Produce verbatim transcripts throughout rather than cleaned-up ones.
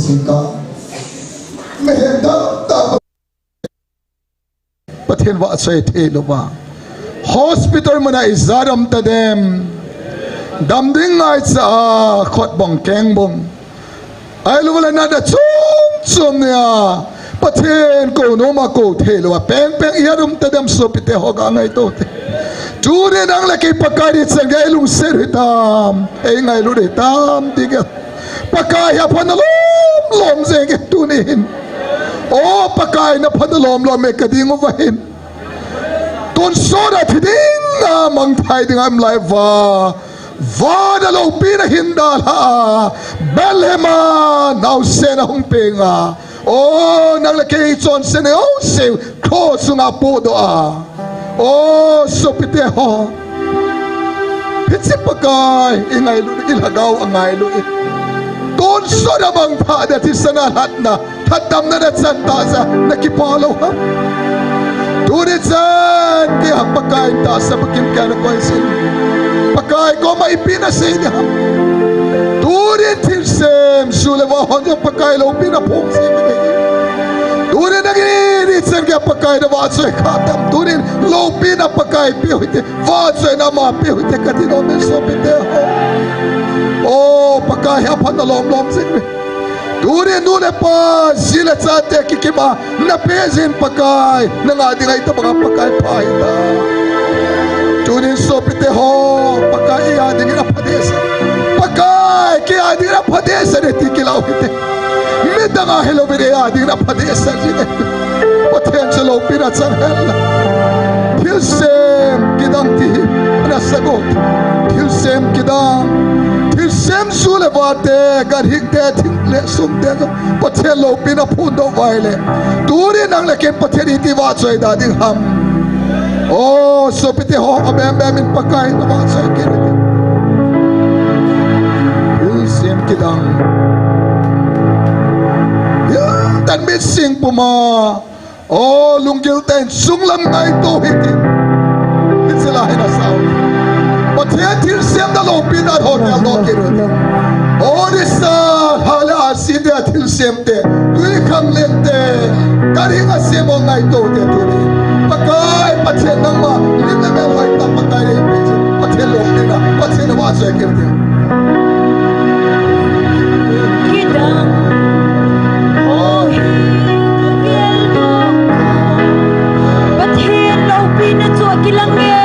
Singka. Mihem tamtah Pathen vahchoi thei louva hospital muna ijat um tadem. Dam ding ngaicha a khut bong keng bong. Ahilouleh natna chom chom nia Pathen kou nom a kou thei louva peng peng ijat um tadem sopite ho, kangaito te. Tuni nang le kei Pakai ding chan gei lungset hitam, eingailut hitam ti gel. Pakai hi apha nalom lom jenge tunin. O Pakai, napha nalom lom e kading uva hin. Tonsot a thi dinga mangthai dinga um lai uva, vana loupina hin dalha a, Bethlehem a naosen ahung penga. O, nang le kei chonsetna jouse cross chunga apohdoh a. O, sopite ho. Hiche Pakai ingailu, ilhagao angailu in. Tonsot a mangthah dia thisan a lhatna, lhatdamna nachan tah jeh a nakipah lou ham? Tuni chan kei a Pakai in tahsa bukim kei a nakoi jin. Pakai koma ipi nasei ding ham? Tunin thilsem ju le va hon jong Pakai loupina phong jing uve. Tunin nangin ichan gei a Pakai navahchoi kha tam. Tunin loupina Pakai peh u hite, vahchoina ama peh u hite kati nom e sopite ho. O Pakai hi apha nalom lom jing uve. Tunin nu le pa, ji le chate kikim a napeh jin Pakai, nanga dinga itobanga Pakai pha hita. Tunin sopite ho, Pakai eia dingin apha dehset. Pakai, keia dingin apha dehset e ti kilah u hite. Midang a hilouvin eia dingin apha dehset jing e. Pathen chu loupina chang hen lang. Thilsem kidang ti hi ana sagot. Thilsem kidang. Thilsem ju le vate, ganhing te, thing le sum te jong Pathen loupina phondoh uva ahile, tuni nang le kei Pathen iti vahchoi da ding ham? O, sopite ho, abem bem in Pakai navahchoi kit ute. Thilsem kidang. Hiltan mitsing puma. O, lunggil tah in sunglam ngaito hite. Hiche lai hin asao. Pathen thilsemna loupina ho geldoh kit ute. Odisha, lha le ahsi te a thilsem te, twikhanglen te, ganhing a sem ho ngaito ute tuni. Pakai, Pathen nangma, lim le mel hoitah Pakai eipeh jin. Pathen loupina, Pathen navahchoi kit ute. Kidang, o hi, geldoh. Pathen loupina chu akilang e.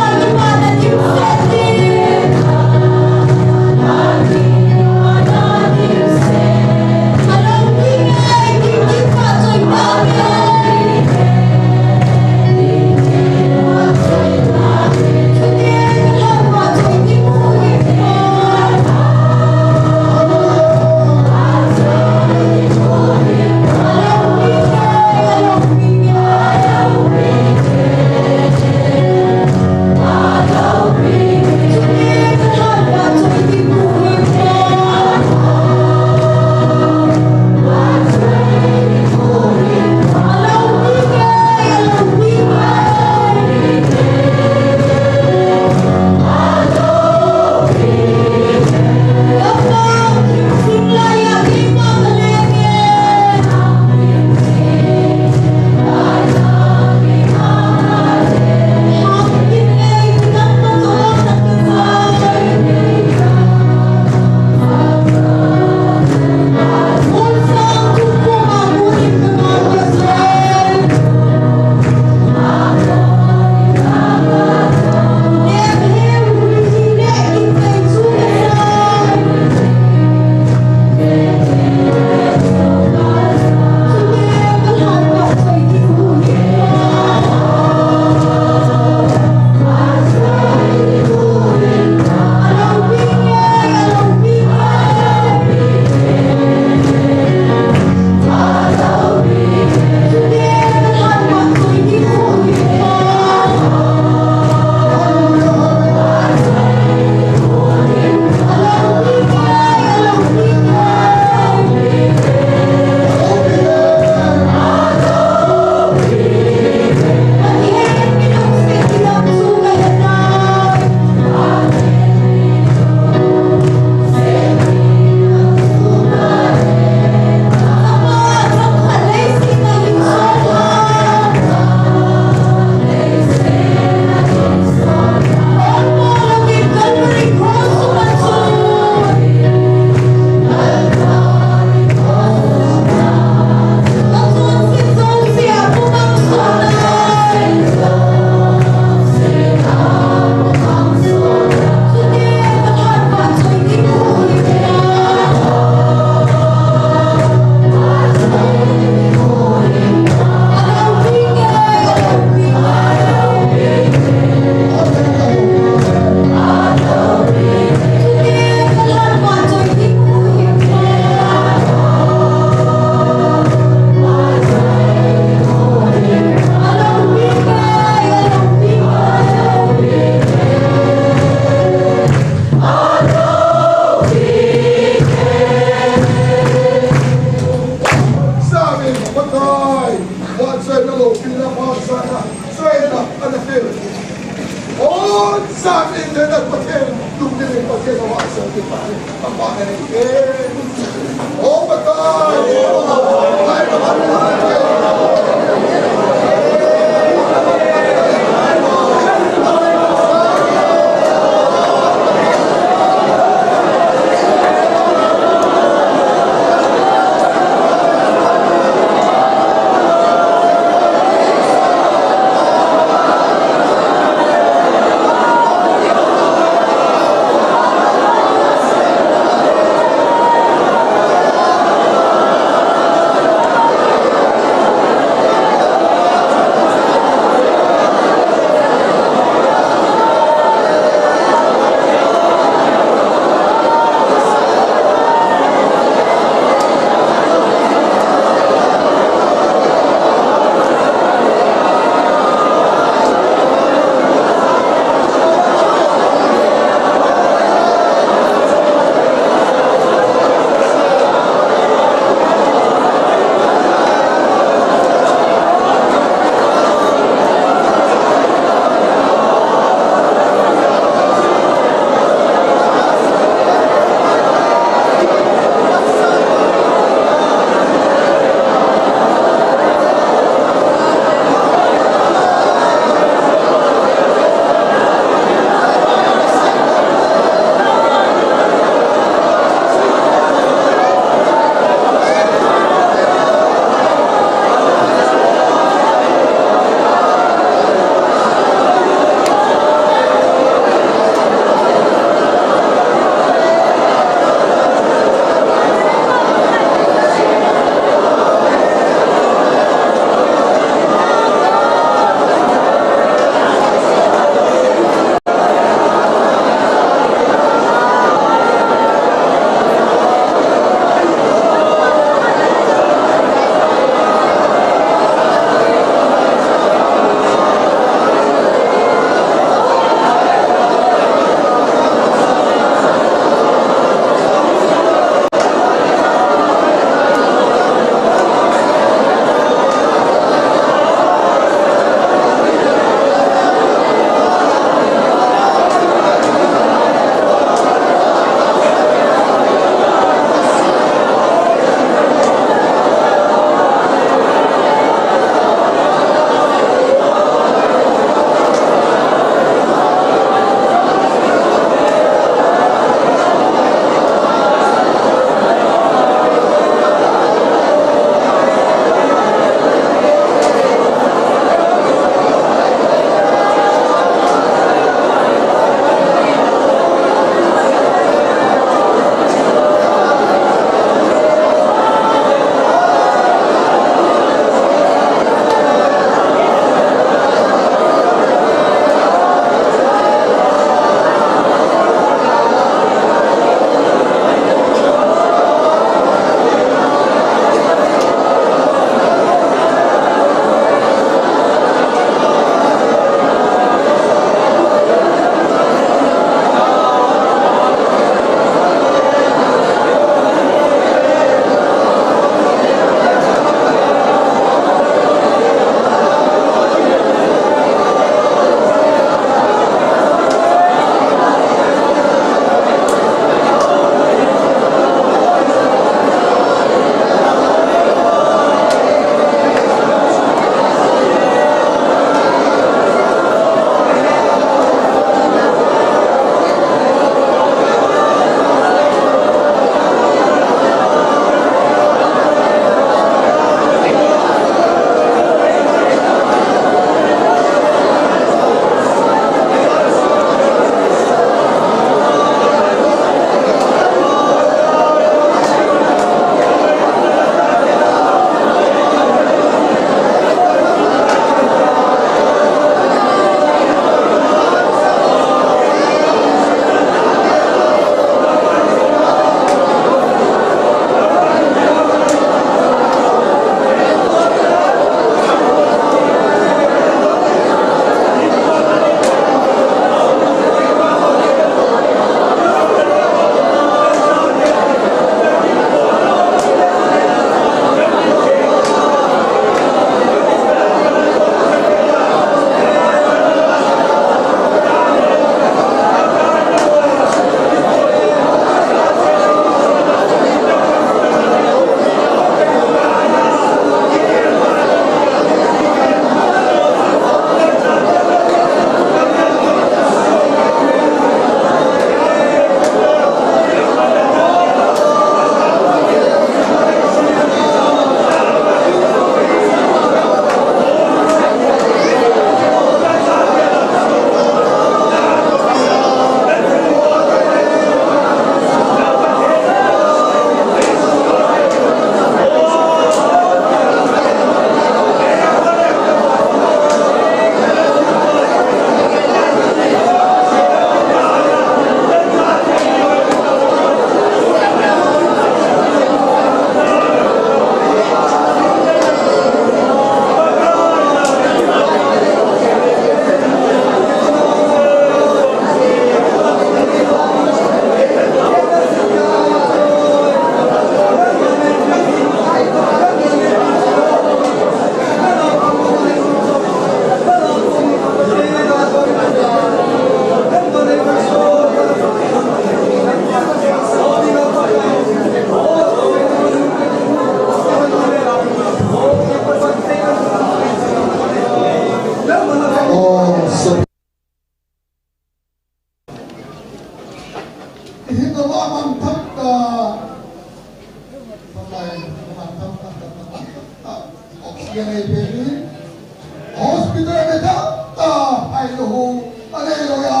Hospital a mi tamtah, hai lou, anei lou a,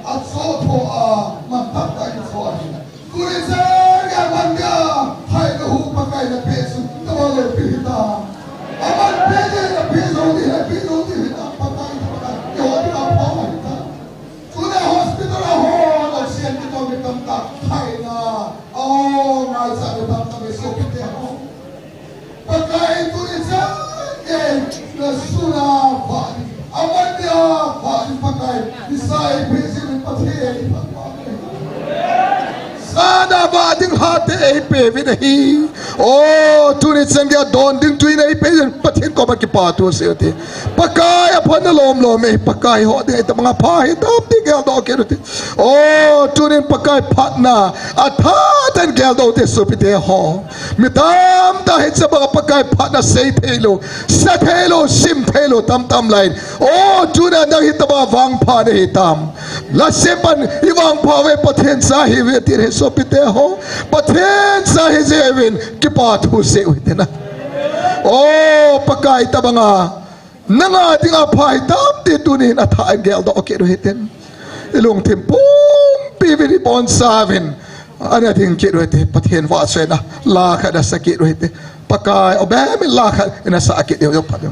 achoh tho a, man tamtah kichoh ahi. Tuni chan gei a man dia, hai lou, Pakai na peh chu, tama lou pi hita. Aman peh dia, na peh jou di, na peh jou di hita, Pakai, Pakai, eiho dinga pha hita. Tuna hospital a hon oxygen kitoh mi tamtah, khaina, aw, ngaichat mi tamtah, mi sopite ho. Pakai tuni chan gei, na sun a vah ding, aman dia vah ding Pakai, isa eipeh jeh in Pathen i phat pha. Sun a vah ding lhate eipeh uvin ahi. O, tuni chan gei a don ding tui na eipeh jeh in Pathen koma kipa thu seiyu hite. Pakai aphatna lom lom e, Pakai ho ding itobang a pha hitam ti geldoh kit u hite. O, tunin Pakai phatna atha tah in geldoh u hite sopite ho. Mi tamtah hiche banga Pakai phatna sei thei lou, sa thei lou, sim thei lou tamtah um lai. O, tuna nang hitobang a vangpha na hitam. Lhasetpan i vangpha uve, Pathen cha ihiuve ti hi sopite ho. Pathen cha ihi jeh uvin kipa thu seiyu hite na. O, Pakai itobang a nanga dinga pha hitam ti tunin atha in geldoh kit u hite. I lungthim pumpi uvin, i boncha uvin, ana ding kit u hite. Pathen vahchoina la khat na sa kit u hite. Pakai, o, bemin la khat na sa kit u, phat u.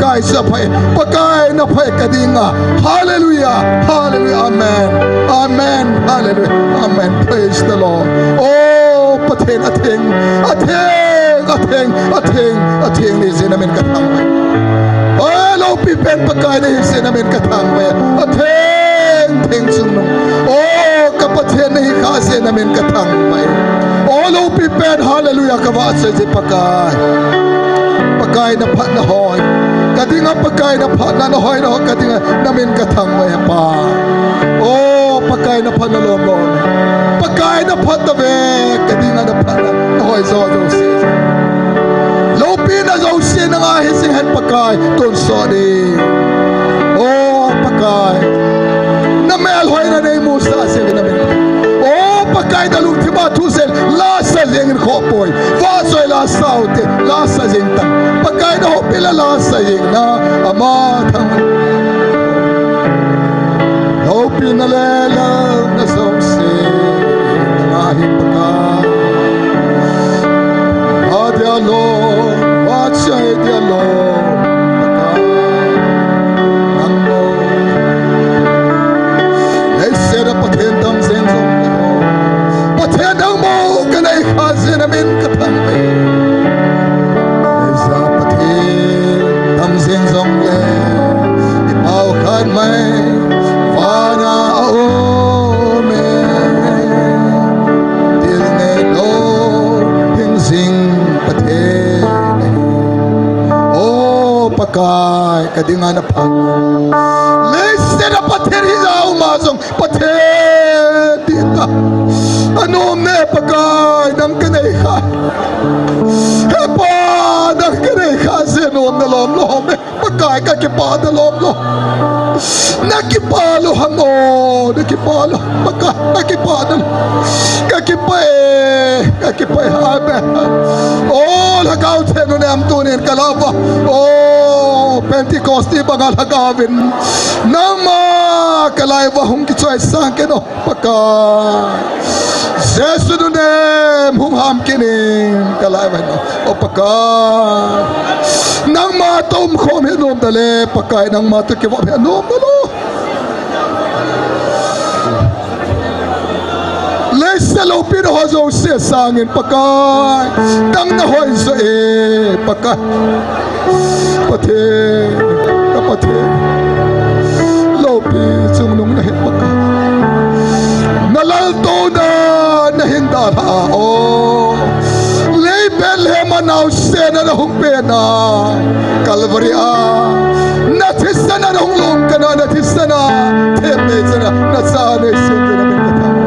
Pakai sa phai, Pakai na phai ka dinga. Hallelujah, hallelujah, amen, amen, hallelujah, amen. Praise the Lord. Oh, Pathen atheng, atheng, atheng, atheng, atheng ni jeh in na min ka thangvah e. Oh, loupi pen Pakai ni jeh in na min ka thangvah e. Atheng, theng chungnung. Oh, ka Pathen nahi kha jeh in na min ka thangvah e. Oh, loupi pen, hallelujah, ka vahchoi jeh Pakai. Pakai na phatna hoi. Ka dinga Pakai na phatna na hoi na hoi, ka dinga na min ka thangvah e Pa. Oh, Pakai na phatna lom lom. Pakai na phatna ve, ka dinga na phatna na hoi jo jouse. Loupina jouse nanga hi jing hen Pakai, tonsot in. Oh, Pakai. Na melhoina nei musah jeh in na min. Oh, Pakai na lungthim a thu sel, lasa jeng in khoh poi. Vahchoi lasa u te, lasa jeng tan. Pakai na houpi le lasa jeng na, ama thang. Loupina le lalna jouse, nanga hi Pakai. A dia lom, vahchoi dia lom, Pakai. Nang lom. Leiset a Pathen tam jeng jongle, Pathen dang bou ka nei kha jeh in na min ka thangvah e. Leiset a Pathen tam jeng jongle, i Pa u khat mai vana a um e. Thil nei lou hing jing Pathen ahi. Oh, Pakai, ka dinga na phat. Leiset a Pathen hi ja um a jong Pathen ti ta. Anom ne Pakai, nang ka nei kha. He Pa, nang ka nei kha jeh in anom na lom lom e. Pakai, ka kipah na lom lom. Na kipah lou ham o, na kipah lou. Pakai, na kipah na lou. Ka kipah e, ka kipah e, amen. Oh, Lhagao Theng nunnem tunin ka lah uva. Oh, Pentecost ni banga Lhagao vin. Nangma ka lah uva hung kichoisang kit o. Pakai. Jesu nunnem hung ham kit in ka lah uva. O Pakai. Nangma toh umkhom hi nom ta le, Pakai nangma toh kivop hi nom ta lou. Leiset loupina ho jouse sangin Pakai. Nang na hoi jo e, Pakai. Pathen, ka Pathen. Loupi chungnung na hi Pakai. Na laltouna na hin dalha a o. Lei Bethlehem a naosen na na hung pen a. Calvary a. Na thisan a na hung lom kit a, na thisan a. Themna chan a, na cha na sum na min ka thang.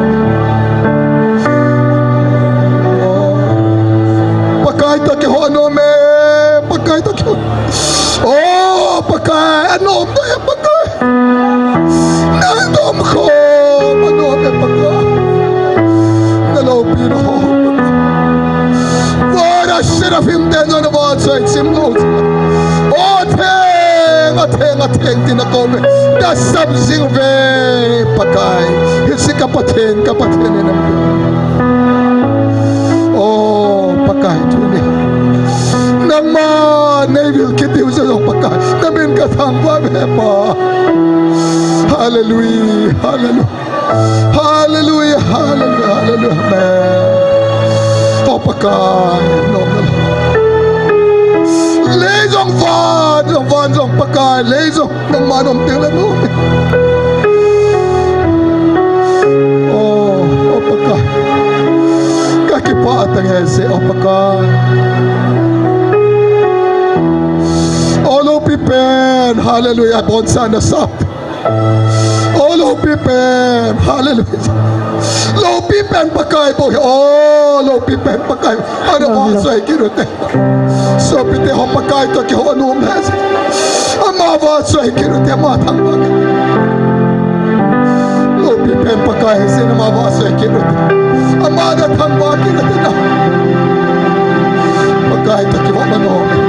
Pakai toh kihou nom e, Pakai toh kihou. Oh, Pakai, anom e, Pakai. Nang dom khom, anom e, Pakai. Na loupina ho, Pakai. Van a seraphim ten jong na vahchoi chim lou. Oh, Atheng, Atheng, Atheng, tin na kou uve. Na sap jing uve, Pakai. Hiche ka Pathen, ka Pathen in. Oh, Pakai, tuni. Nangma nei vil kit diu jeh jong Pakai. Na min ka thangvah e Pa. Hallelujah, hallelujah. Hallelujah, hallelujah, hallelujah. Amen. Oh, Pakai, nom na lou. Lei jong van, jong van jong Pakai, lei jong nangma nom teng le nom. Oh, oh, Pakai. Ka kipah tang e se, oh, Pakai. Oh, loupi pen, hallelujah, bonsah na sap. Oh, loupi pen. Hallelujah. Loupi pen Pakai bou hi. Oh, loupi pen Pakai. Ana vahchoi kit u te. Sopite ho, Pakai toh kihou anom e. Ama vahchoi kit u te, ama thangvah kit. Loupi pen Pakai hi jeh in ama vahchoi kit u te. Ama na thangvah kit u te na. Pakai toh kihou anom e.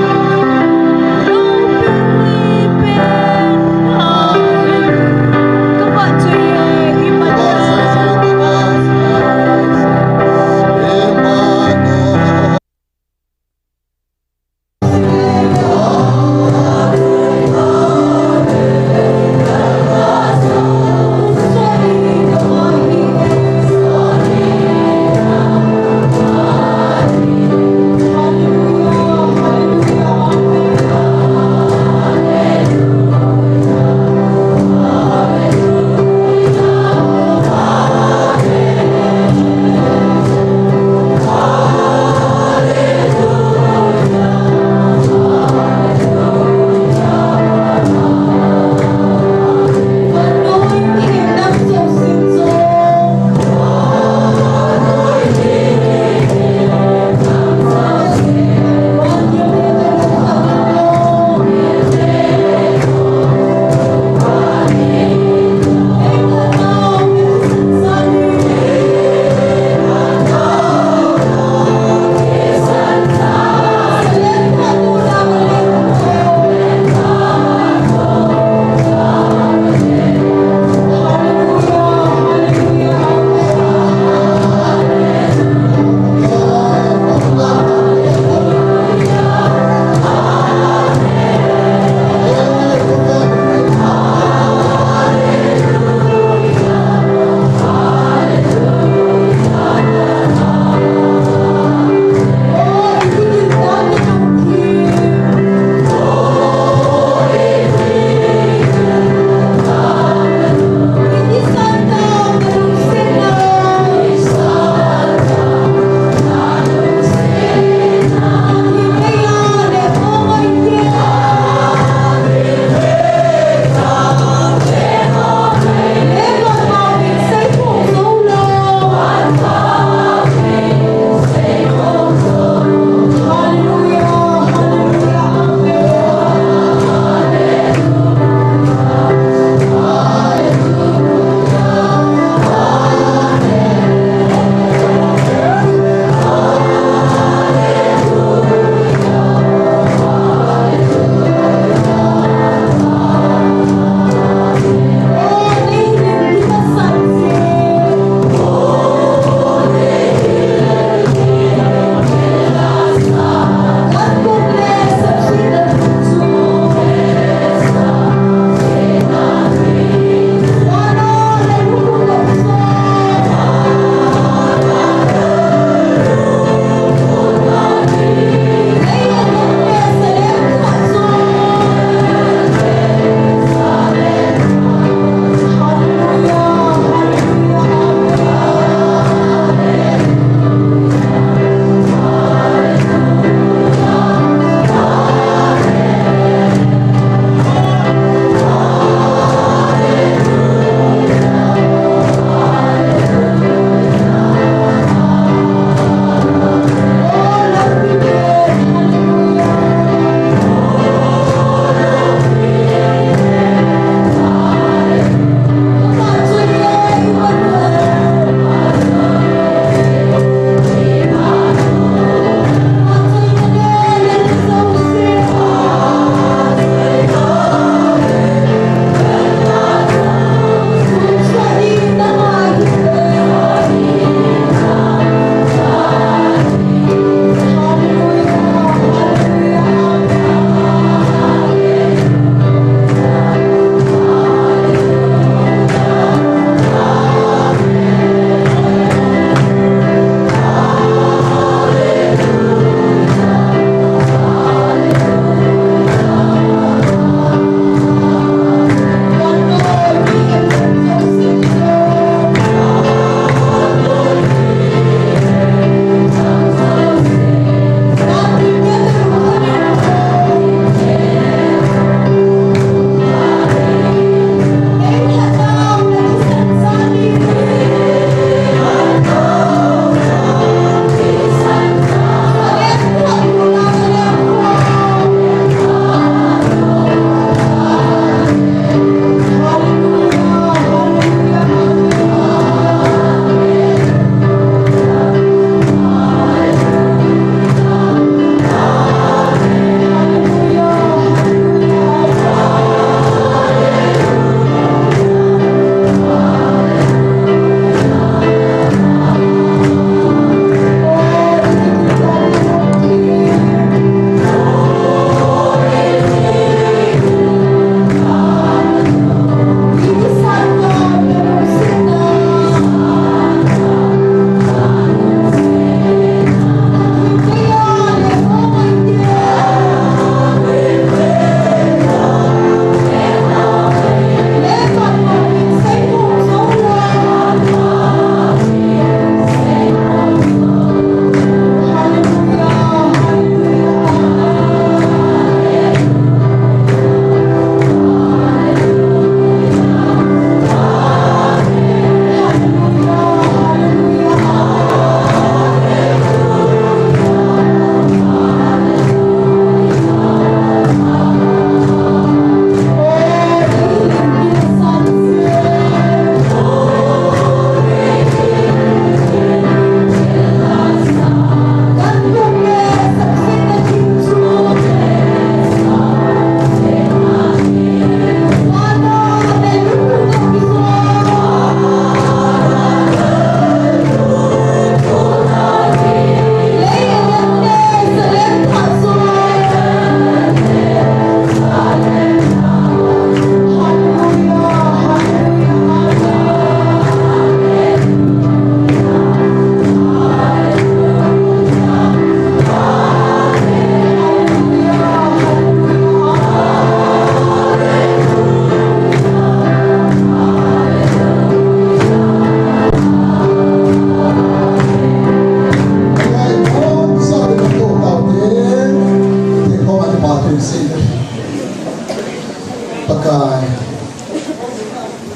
Pakai,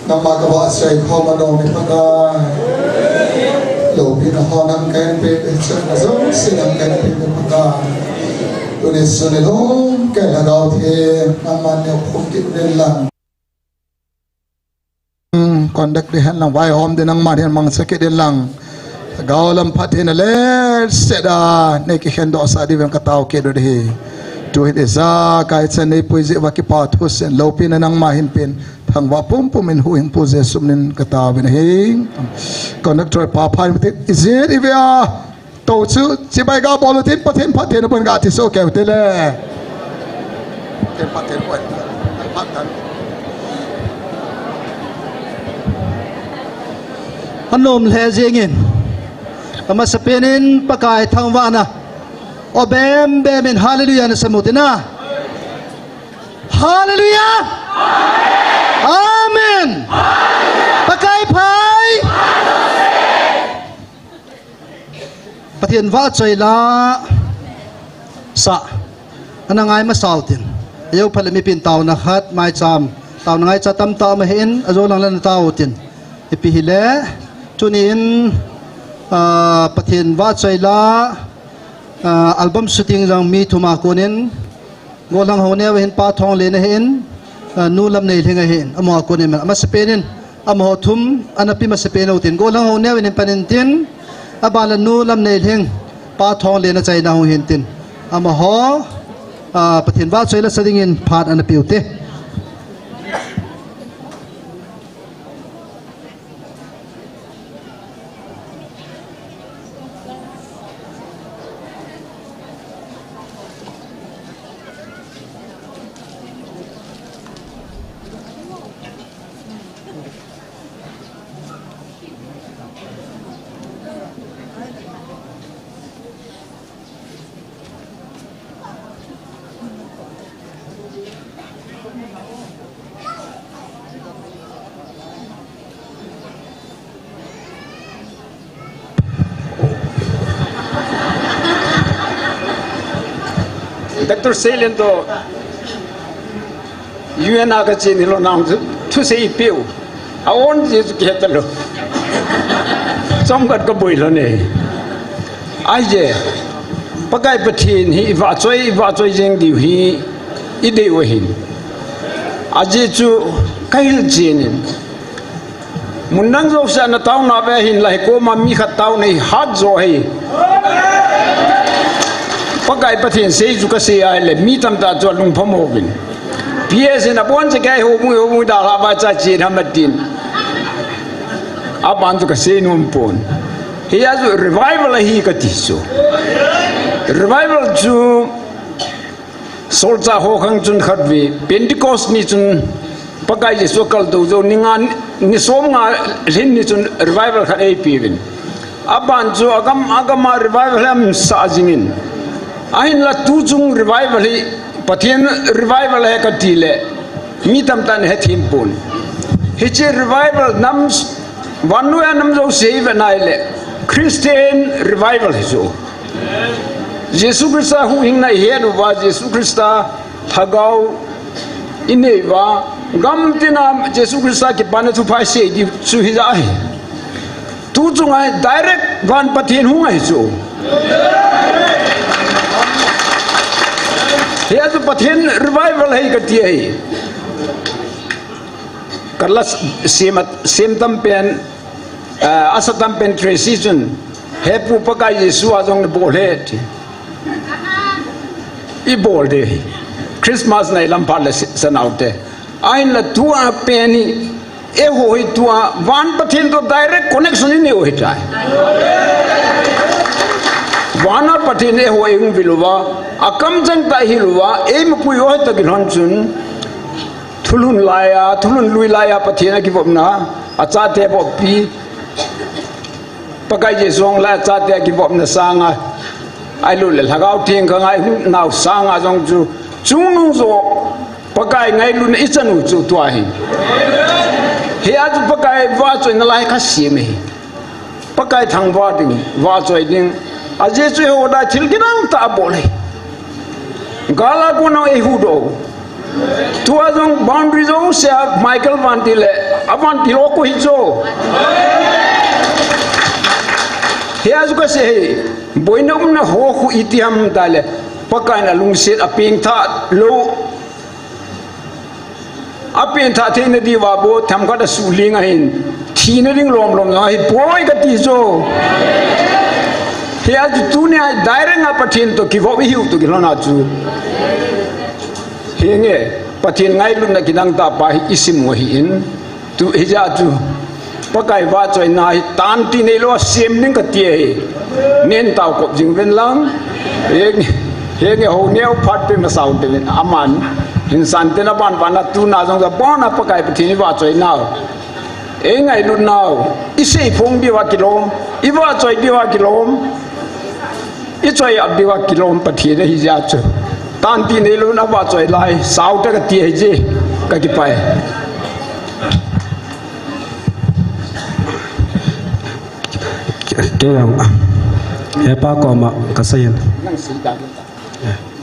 nangma kavahchoi khom anom e Pakai. Loupina ho nang kahin pe, chonna jouse nang kahin pe Pakai. Tuni sun nilhum kei Lhagao Theng, nangman neikhum kit in lang. Conduct ding hen lang, vaihom ding nangman hin mangcha kit in lang. Lhagao lam phattheina le seta nei kikhendoh sah diuvin katao kit u ahi. Tuhin ijakai chan neipui jeh uva kipa thusen loupina nangma hin pen, thangvah pumpum in huhhingpu Jesu minin kataovin ahi. Conductor pa phan ijin ive a. Tou chu, chibai gabol utin, Pathen phattheina bon gati soh kei ute le. Pathen phattheina bon. Phat tan. Anom lheh jengin. Amasapen in Pakai thangvahna. O bembem in hallelujah nasam utin a. Hallelujah. Amen. Pakai pha. Pathen vahchoi la sah. Ana ngai masa utin. Ajou phat le mipin taona khat, maicham. Taona ngaicha tamtah um ahin, ajou lang le ana tao utin. Ipi hile, tuni in, ah, Pathen vahchoi la, ah, album shooting jong mi thum a konin, Gollhang Houneo hin Pa Thonglen ahin, ah, Nu Lamneilhing ahin, amaho a konin, amasapen in, amaho thum, ana pe masapen utin. Gollhang Houneo in pan intin, aban le Nu Lamneilhing, Pa Thonglen achaina hung hintin. Amaho, ah, Pathen vahchoi la sa dingin phat ana pe ute. Doctor Seilento, U N a kache ni lou nang chu, thusei peu. A on je chu kihe talou. Chomkhat kaboi lou ne. Ahije, Pakai Pathen hi ivahchoi, ivahchoi jeng diu hi idei u ahin. Ajeh chu kahil chen in. Mun dang jouse a nataona ve ahinla, hikoma mi khat taona hi hat jo ahi. Pakai Pathen sei chu kasei ahile, mi tamtah chu alungphamo uvin. P S in abon cheh kei houbung, houbung dalha vacha chen ham atin. Aban chu kasei nom pon. Hia chu revival ahi kati chu. Revival chu Solchah ho khang chun khatvei, Pentecost ni chun Pakai Jesu akaltou jou, ni nga, ni som nga lhin ni chun revival khat eipeuvin. Aban chu agam, agam a revival hi amasa jingin. Ahinla tuchung revival hi, Pathen revival ahi kati le, mi tamtah in ahethem pon. Hiche revival nam, vannoi a nam jouse ivet nai le, Christian revival hi chu. Jesu Christa huhhingna ihet uva, Jesu Christa lhagao inei uva, gamtina Jesu Christa kipana thupha isei diu chu hijeh ahi. Tuchung a direct van Pathen hung ahi chu. Hia chu Pathen revival ahi kati ahi. Kala sem, sem tam pen, ah, asa tam pen Tracy chun, "He Pu, Pakai Jesu a jong nabol e," ati. Ibol de. Christmas nailam phat le sa, sanau te. Ahinla tua pen hi, eiho hi tua van Pathen toh direct connection inei u ahitai. Van a Pathen in eiho eihung vil uva, akamcheng tah ihil uva, eimapui u ahi tah kilhon chun, Thulhun laiya, thulhun lui laiya Pathen akivopna, achate voppi. Pakai Jesu hung laiya achate akivopna sanga, ahilouleh Lhagao Theng khangai hung nau sanga jong chu, chungnung joh Pakai ngailutna ichan u chu tua ahi. Hia chu Pakai vahchoina lai kasem ahi. Pakai thangvah ding, vahchoi ding. Ajeh chu eiho dia thil kidang tah abol ahi. Gal a kona eihuhdoh. Tua jong boundary jousea Michael vantil le, avantil ho khu hichu. Hia chu kasei hi, boina umna ho khu iti ham tile, Pakai in alungset apengthah lou. Apengthah theina diuva bou themkhat asuhling ahin, thina ding lomlom jong ahipoi kati chu. Hia chu tunia direct a Pathen toh kivop ihiu toh kilhona chu. Hinge, Pathen ngailutna kidang tah pa hi isim u ahin. Tu hijeh chun, Pakai vahchoina hi tanti neilou a sem ding kati ahi. Nen tao kop jing uvin lang. Henge, henge hou neo phat pe masao te uvin. Aman, hin san te na ban ban a tuna jong ja bon a Pakai Pathen i vahchoina u. Ei ngailutna u. I seiphong diuva kilom. I vahchoi diuva kilom. I choi ap diuva kilom Pathen ahi jeh chun. Tanti neilou na vahchoi lai, sao te kati ahi je, kakipah e. Kei jong, hepa koma kasei in. Nang sei ta.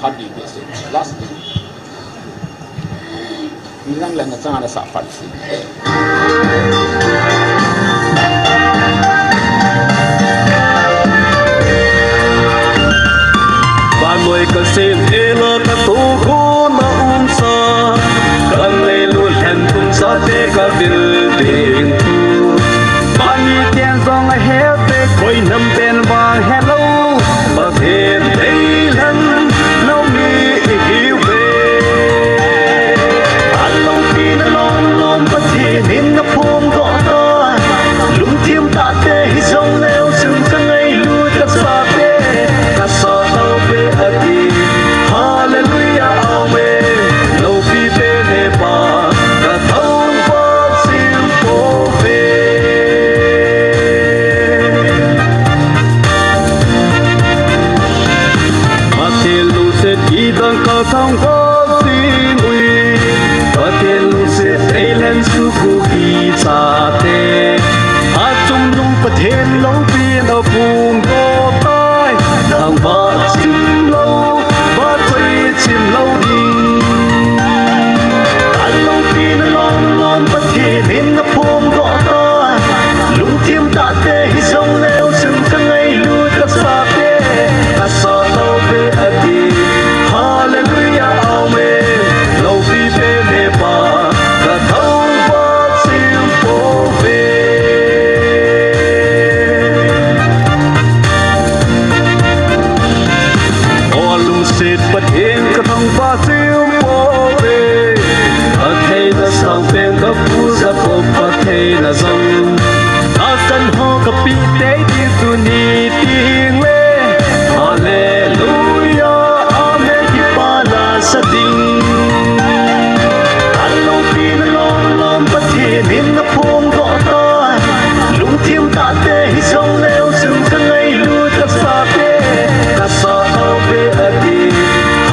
Phat di di sei. Last di. Nang lang na chang na sa phat si. Vannoi kasem ela katoh kona umsa, kangailut lhen tumsa te kavil ding thu. Vannoi ten jong ahe ve, koi nam pen vang helou, Pathen dei lhen lou mi ihiuve. Aloupina lom lom Pathen in naphongdoh tai. Lungthim tah te hijongleu chun kangailut kachate, kasah tauve ati. Hallelujah, amen. Loupi pen hepa, kathangvah chim pouve. Pathen lungset kidang kathangvah chim uve. Pathen lungset eilen suku kichate. Achungnung Pathen loupin aphongdoh tai. Thangvah chim lou, vahchoi chim lou ding. Aloupina lom lom Pathen in naphongdoh tai. Lungthim tah te hijongleu chun kangailut kachate, kasah tauve ati. Hallelujah, amen. Loupi pen hepa, kathangvah chim pouve. O lungset Pathen kathangvah chim pouve. Atheina sangpen kapu Jacob Pathen a jong, nachan ho kapeh tei ding tuni tengle. Hallelujah, amen, kipana sa ding. Aloupina lom lom Pathen in naphongdoh tai. Lungthim tah te hijongleu chun kangailut kachate, kasah tauve ati.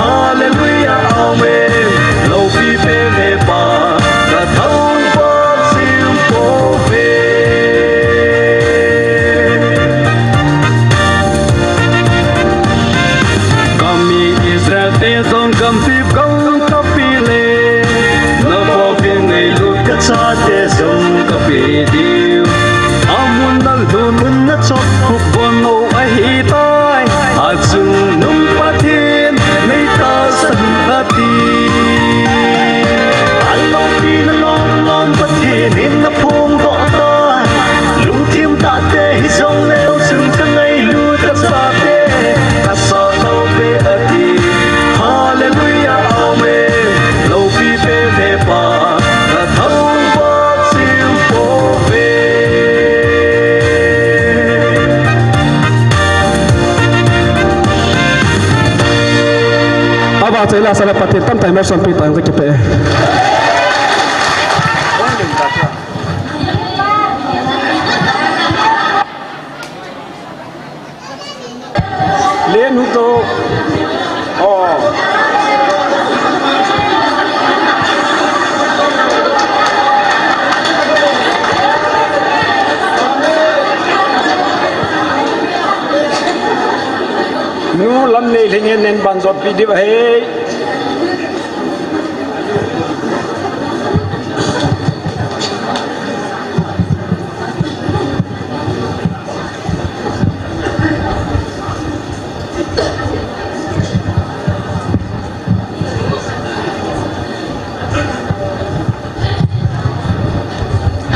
Hallelujah, amen. Loupi pen hepa, kathangvah chim pouve. Kami Israel te jong gamtip gam kapeh le, nabon'in ngailut kachate jong kapeh diu. Amun nalhun mun nachop khop bon mo ahitai. Achungnung Pathen nei tahsan ati. Aloupina lom lom Pathen in naphongdoh tai. Lungthim tah te hijongleu chun kangailut kachate, kasah tauve ati. Hallelujah, amen. Loupi pen hepa, kathangvah chim pouve. Avahchoi lasa le Pathen tamtah in malsompi tah in kakipah e. Lenu to. Oh. Nu Lam nei lhingin nen ban jot pi diu ahi.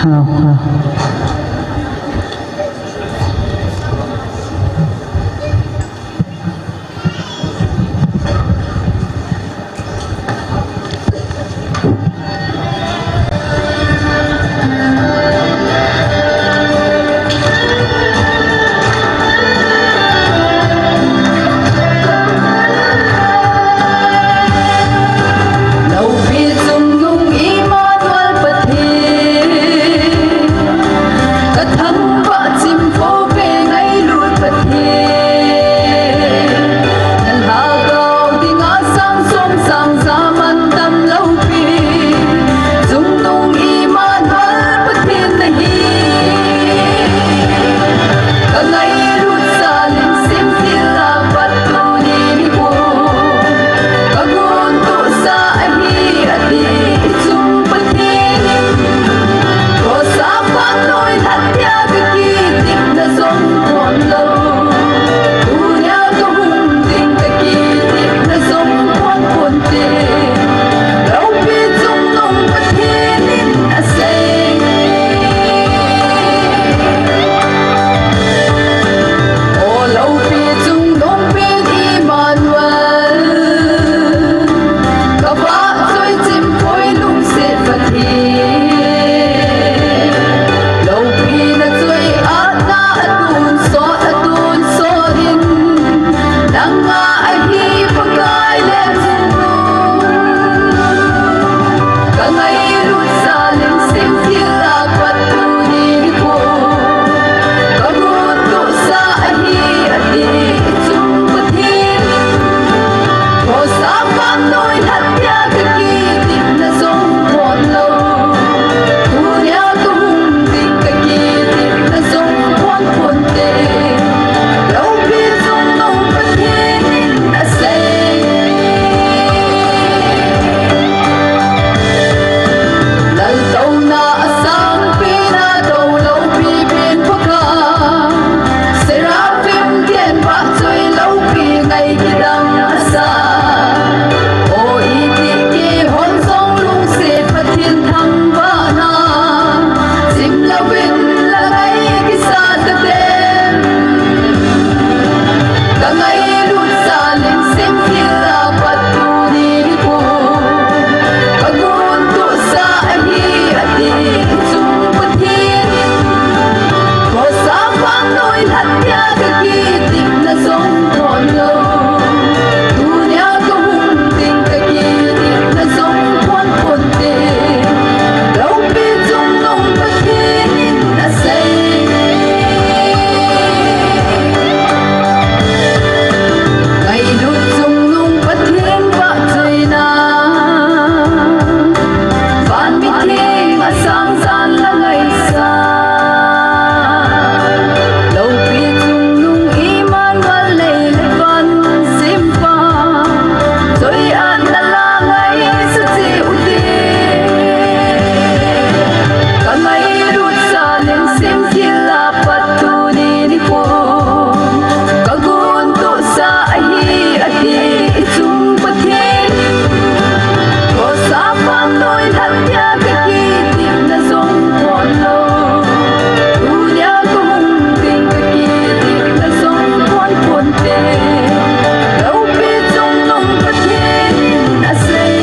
Hello, hello. Loupi chungnung Immanuel Pathen, ka thangvah chim phoh pe ngailut Pathen, na lhagao dinga sang som sang ja man dam loupi chungnung Immanuel Pathen nahi. Ka ngailut sa lungsim thil a pat tuni nikho, ka guntoh sa ahi ati i chung Pathen in. Cross a phat noi lhat dia ka kitepna jong phon lou, tunia ka hung ding ka kitepna jong phon phon te. Loupi chungnung Pathen in asei. O loupi chungnung pen Immanuel, ka vahchoi chim khoi lungset Pathen. Loupi na choi atna a tonsot, a tonsot in, nanga ahi Pakai le chungnung. Ka ngailut sa lungsim thil a pat tuni nikho, ka guntoh sa ahi ati i chung Pathen. Cross a phat noi lhat dia ka kitepna jong phon lou, tunia ka hung ding ka kitepna jong phon phon te. Loupi chungnung Pathen in asei. Laltouna a sangpen a tou loupi pen Pakai, Seraphim ten vahchoi loupi ngai kidang asa. O iti kihon jong lungset Pathen thangvahna, chim louvin la ngai kisa ta dem. Ka ngailut sa lungsim thil a pat tuni nikho, ka guntoh sa ahi ati i chung Pathen in. Cross a phat noi lhat dia ka kitepna jong phon lou, tunia ka hung ding ka kitepna jong phon phon te. Loupi chungnung Pathen in asei. Ngailut chungnung Pathen vahchoina, van mitheng a sang jan la ngaisa. Loupi chungnung Immanuel lei le van simpa, choi-atna la ngaisa cheh ute. Ka ngailut sa lungsim thil a pat tuni nikho, ka guntoh sa ahi ati i chung Pathen. Cross a phat noi lhat dia ka kitepna jong phon lou, tunia ka hung ding ka kitepna jong phon phon te. Loupi chungnung Pathen in asei.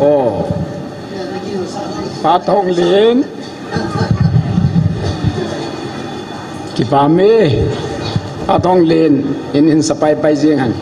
O, Pa Thonglen. Kipah e. Pa Thonglen in in sa pai pai jing hen.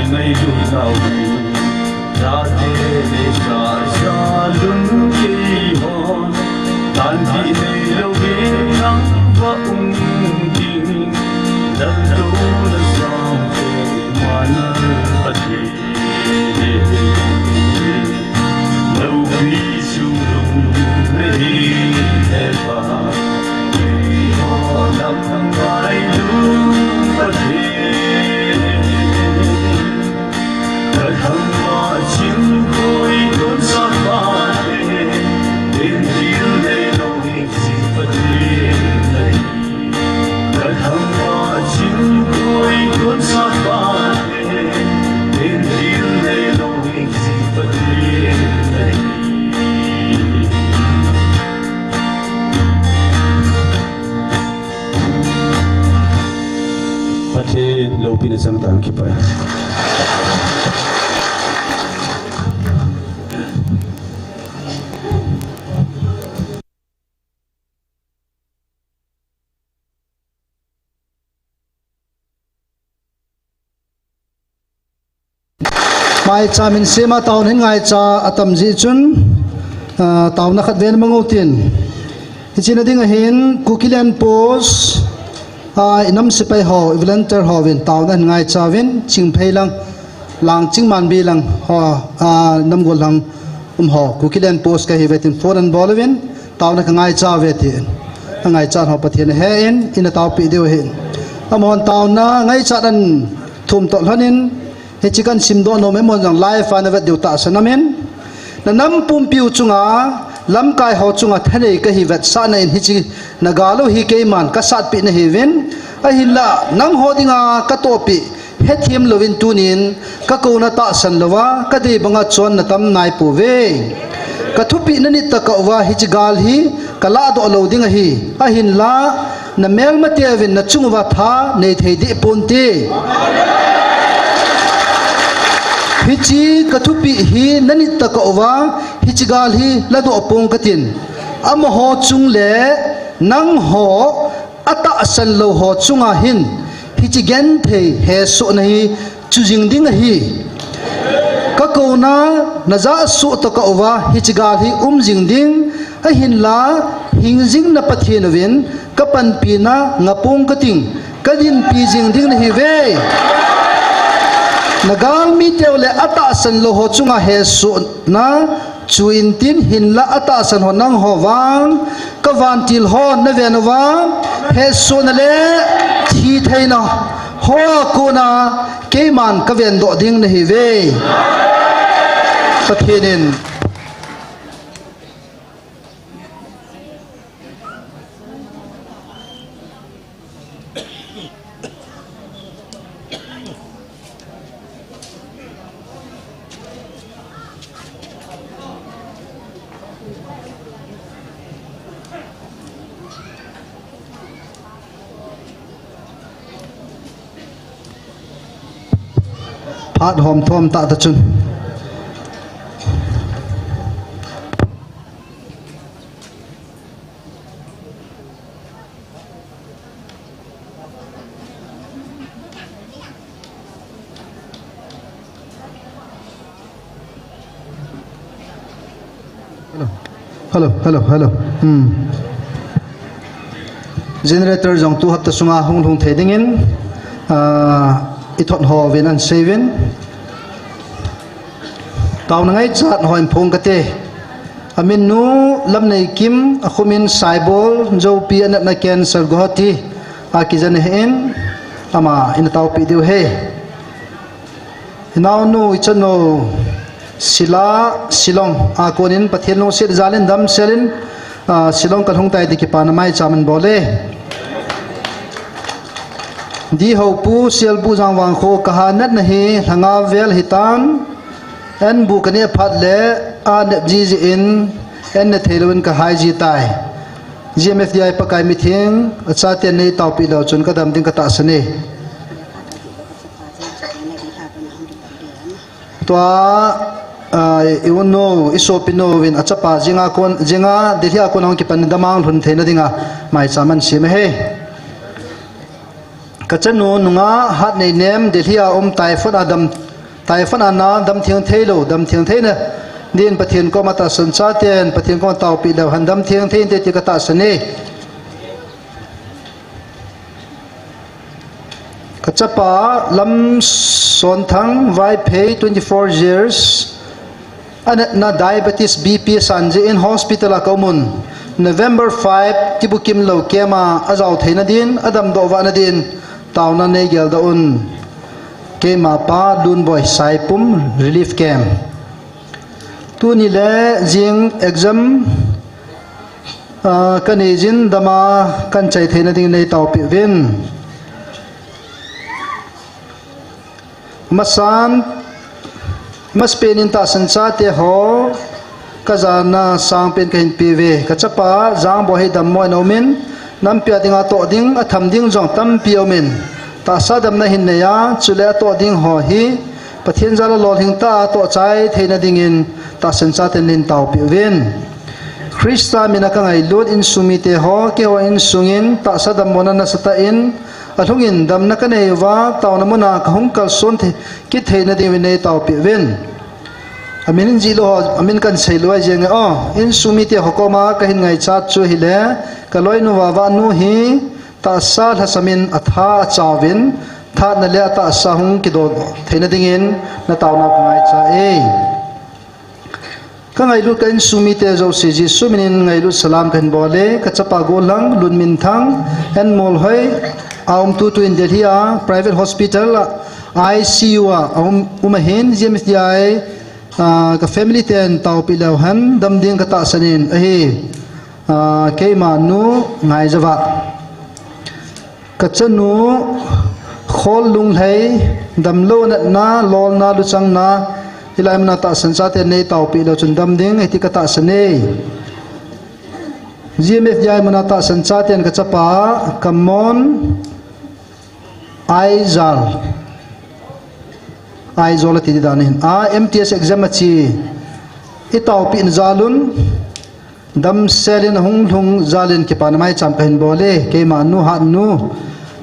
Ngailutnau hi, chate le chacha lungkei hon, tan dih neilou hi nang va um ding, laltouna sangte mana Pathen. Pathen loupina chang tang, kipa. Maicham in sema taona hin ngaicha atam jeh chun, ah, taona khat ven mang u tin. Hiche na ding ahin, Kukiland Post, ah, i nam sepai ho, i volunteer hovin, taona hin ngaicha uvin, Chingphei lang, Langching Manbi lang, ho, ah, Namgol lang, um ho, Kukiland Post kahi uve tin, phone an bol uvin, taona ka ngaicha uve tin. Angaichan ho Pathen ahen, ina taopi diu ahin. Amahon taona ngaichat an thum toh lhonin, hiche kan simdoh nom e, amahon jong live a na vet diu tahsan aum in. Na nam pumpiu chunga, lamkai ho chunga thanei kahi vetsahna in hiche na gal u hi keiman ka satpeh nahiuvin. Ahinla, nangho dinga ka tohpeh, hethem louvin tunin, ka kouna tahsan louva, ka dei banga chonna tam naipouve. Ka thupeh na nit tah uva, hiche gal hi ka lahdoh lou ding ahi. Ahinla, na melmateuvin na chung uva tha nei thei deh ponte. Hiche ka thupeh hi na nit tah uva, hiche gal hi ladoh pong katin. Amaho chung le nangho atahsan lou ho chunga hin, hiche genthei hesohna hi chu jing ding ahi. Ka kouna na jah soh tah uva, hiche gal hi um jing ding, ahinla hing jing na Pathen uvin ka panpina ngah pong kating, ka dinpi jing ding nahiuve. Na galmiteu le atahsan lou ho chunga hesohna chu intin, hinla atahsan ho nangho vang, ka vantil hon na ven uva, hesohna le thitheina hoa kona keiman ka vendoh ding nahiuve. Pathen in Phat hom thom tah ta chun. Hello. Hello, hello, hello. Hmm. Generator jong tu hapta sunga hung lhung thei dingin, ah, i thot ho vin an sei vin. Taona ngaichat hon phong kate. Amin nu Lamneikim, akhumin Saibol, Jopi anatna cancer Guwahati a kijen ahin, ama ina taopi diu ahi. I naonu, i chanu, Sila, Shillong a konin Pathen lungset jalin damselin, ah, Shillong kalhung tai ti kipana maicham in bol e. Di Hopu, Sialbu Jangvang kho, kaha natna hi lhanga vel hitan, an bu kaneh phat le, anep jiji in, an ne thei louvin kahai ji tai. G M F D I Pakai mitheng, achaten nei taopi leu chun kadam ding katahsan e. Tua, ah, i unu, i sopinu vin achapa jinga kon, jinga Delhi a kon hung kipan damang lhun theina dinga maicham an sem ahi. Kachanu nunga hat nei nem Delhi a um typhoid a dam Typhoid a na damtheng theilou, damtheng theina din Pathen koma tahsan chaten, Pathen koma taopi leu hen damtheng thei inte ti katahsan e. Kachapa Lamsonthang Vaiphei, twenty-four years. Anatna diabetes, B P sanjeh in hospital a kaumun. November five, kibukim lou camp a ajao theina din, adamdoh vahna din, taona neigeldoh un. Keima pa Lunboi, Saipum Relief Camp. Tuni le jing exam, ah, kanei jin dama kanchai theina ding neitaopi uvin. Masan, masapen in tahsan chate ho, kajana sangpen kahin peuve. Kachapa Jangboi hi dammo in aumin, nampi a dinga atoh ding, atham ding jong tampi aumin. Tahsa damna hin neiya, chule atoh ding ho hi, Pathen jal a lolhing tah a atoh chai theina dingin, tahsan chaten neitaopi uvin. Christa mina kangailut insung mite ho, keiho insungin, tahsa dammona nasatah in, alhungin damna kanei uva, taona muna kahung kalson thei, kit theina dingin neitaopi uvin. Amin jilou ho, amin kahin seilou ahi jenge o, insung mite ho koma kahin ngaichat chu hile, kaloinu vavanu hi, tahsa lhasamin atha achauvin, thatna le atahsa hung kidoh theina dingin, nataonau kangaicha e. Kangailut ka insung mite jouse Jesu minin ngailut salam kahin bol e, kachapa Golhang, Lunminthang, Enmolhoi, aum tutu in Delhi a, private hospital a, I C U a, aum, um ahin, G M F D I, ah, ka family ten taopi leu hen, dam ding katahsan in, ahi, ah, keima nu Ngaijava. Kachanu, Khol Lunglhei, damlou natna, lolna, luchangna, hilai muna tahsan chaten neitaopi leu chun dam ding, hiti katahsan e. G M F D I muna tahsan chaten kachapa, Kamon, Aijal. Aizawl ati di dan in. A, M T S exam achi. Itaopi in jalun. Damsel in ahung lhung jal in kipana maicham kahin bol e, keima nu Hatnu.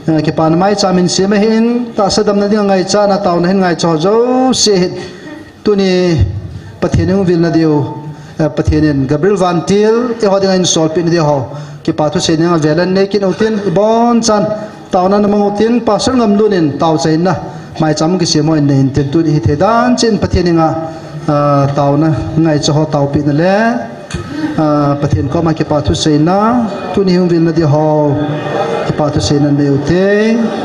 Eh, kipana maicham in sem ahin, tahsa damna ding a ngaicha nataona hin ngaicha ho jouse hin. Tuni Pathen in hung vilna diu, eh, Pathen in Gabriel Vantil, eiho dinga ahin solpeh na diu ho. Kipa thusei nanga vel in nei kit utin, ibonchan. Taona namang utin, Pastor Ngamlun in taochaina maicham kisem ho in nei intin tuni hithei dan cheh in Pathen in a, ah, taona ngaicha ho taopina le, ah, Pathen koma kipa thuseina, tuni hung vilna diu ho, kipa thuseina nei ute.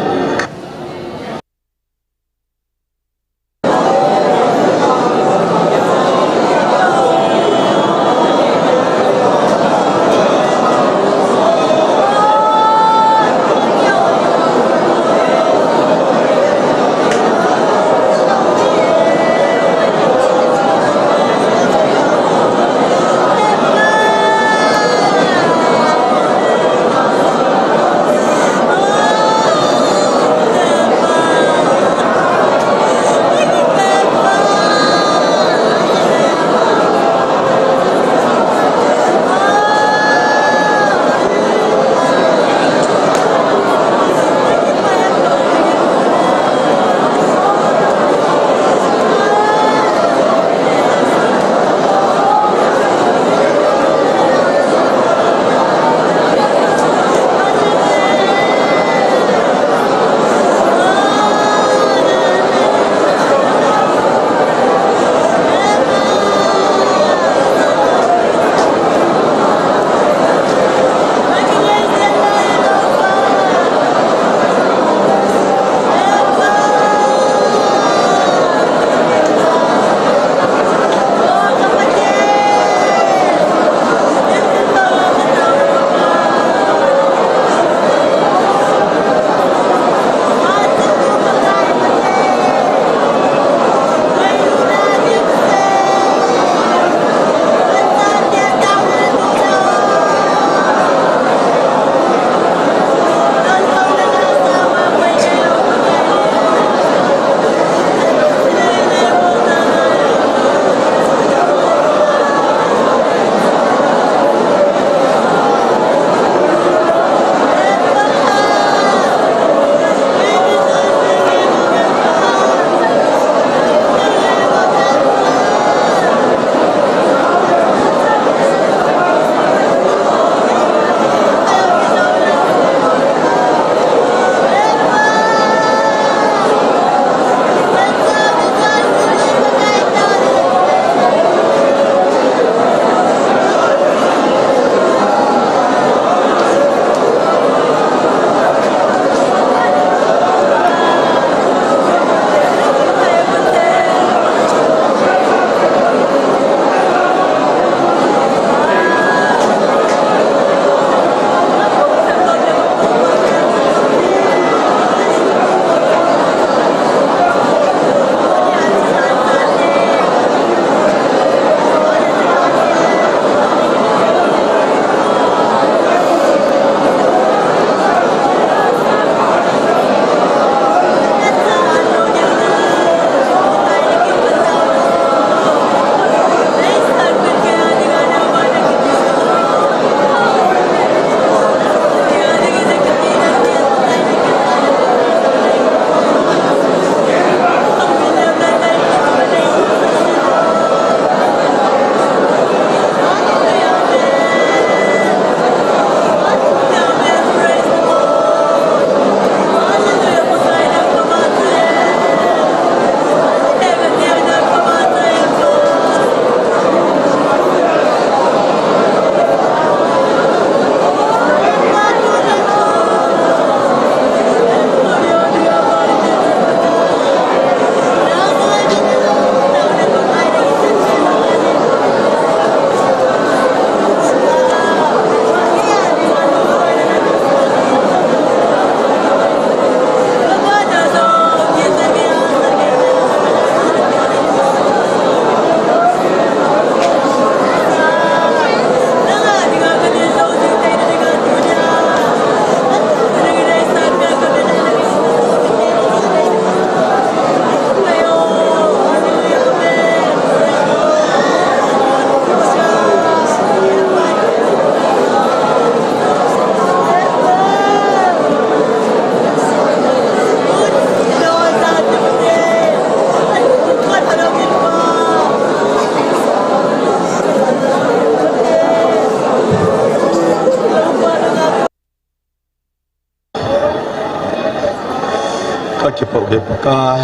Ho ve Pakai,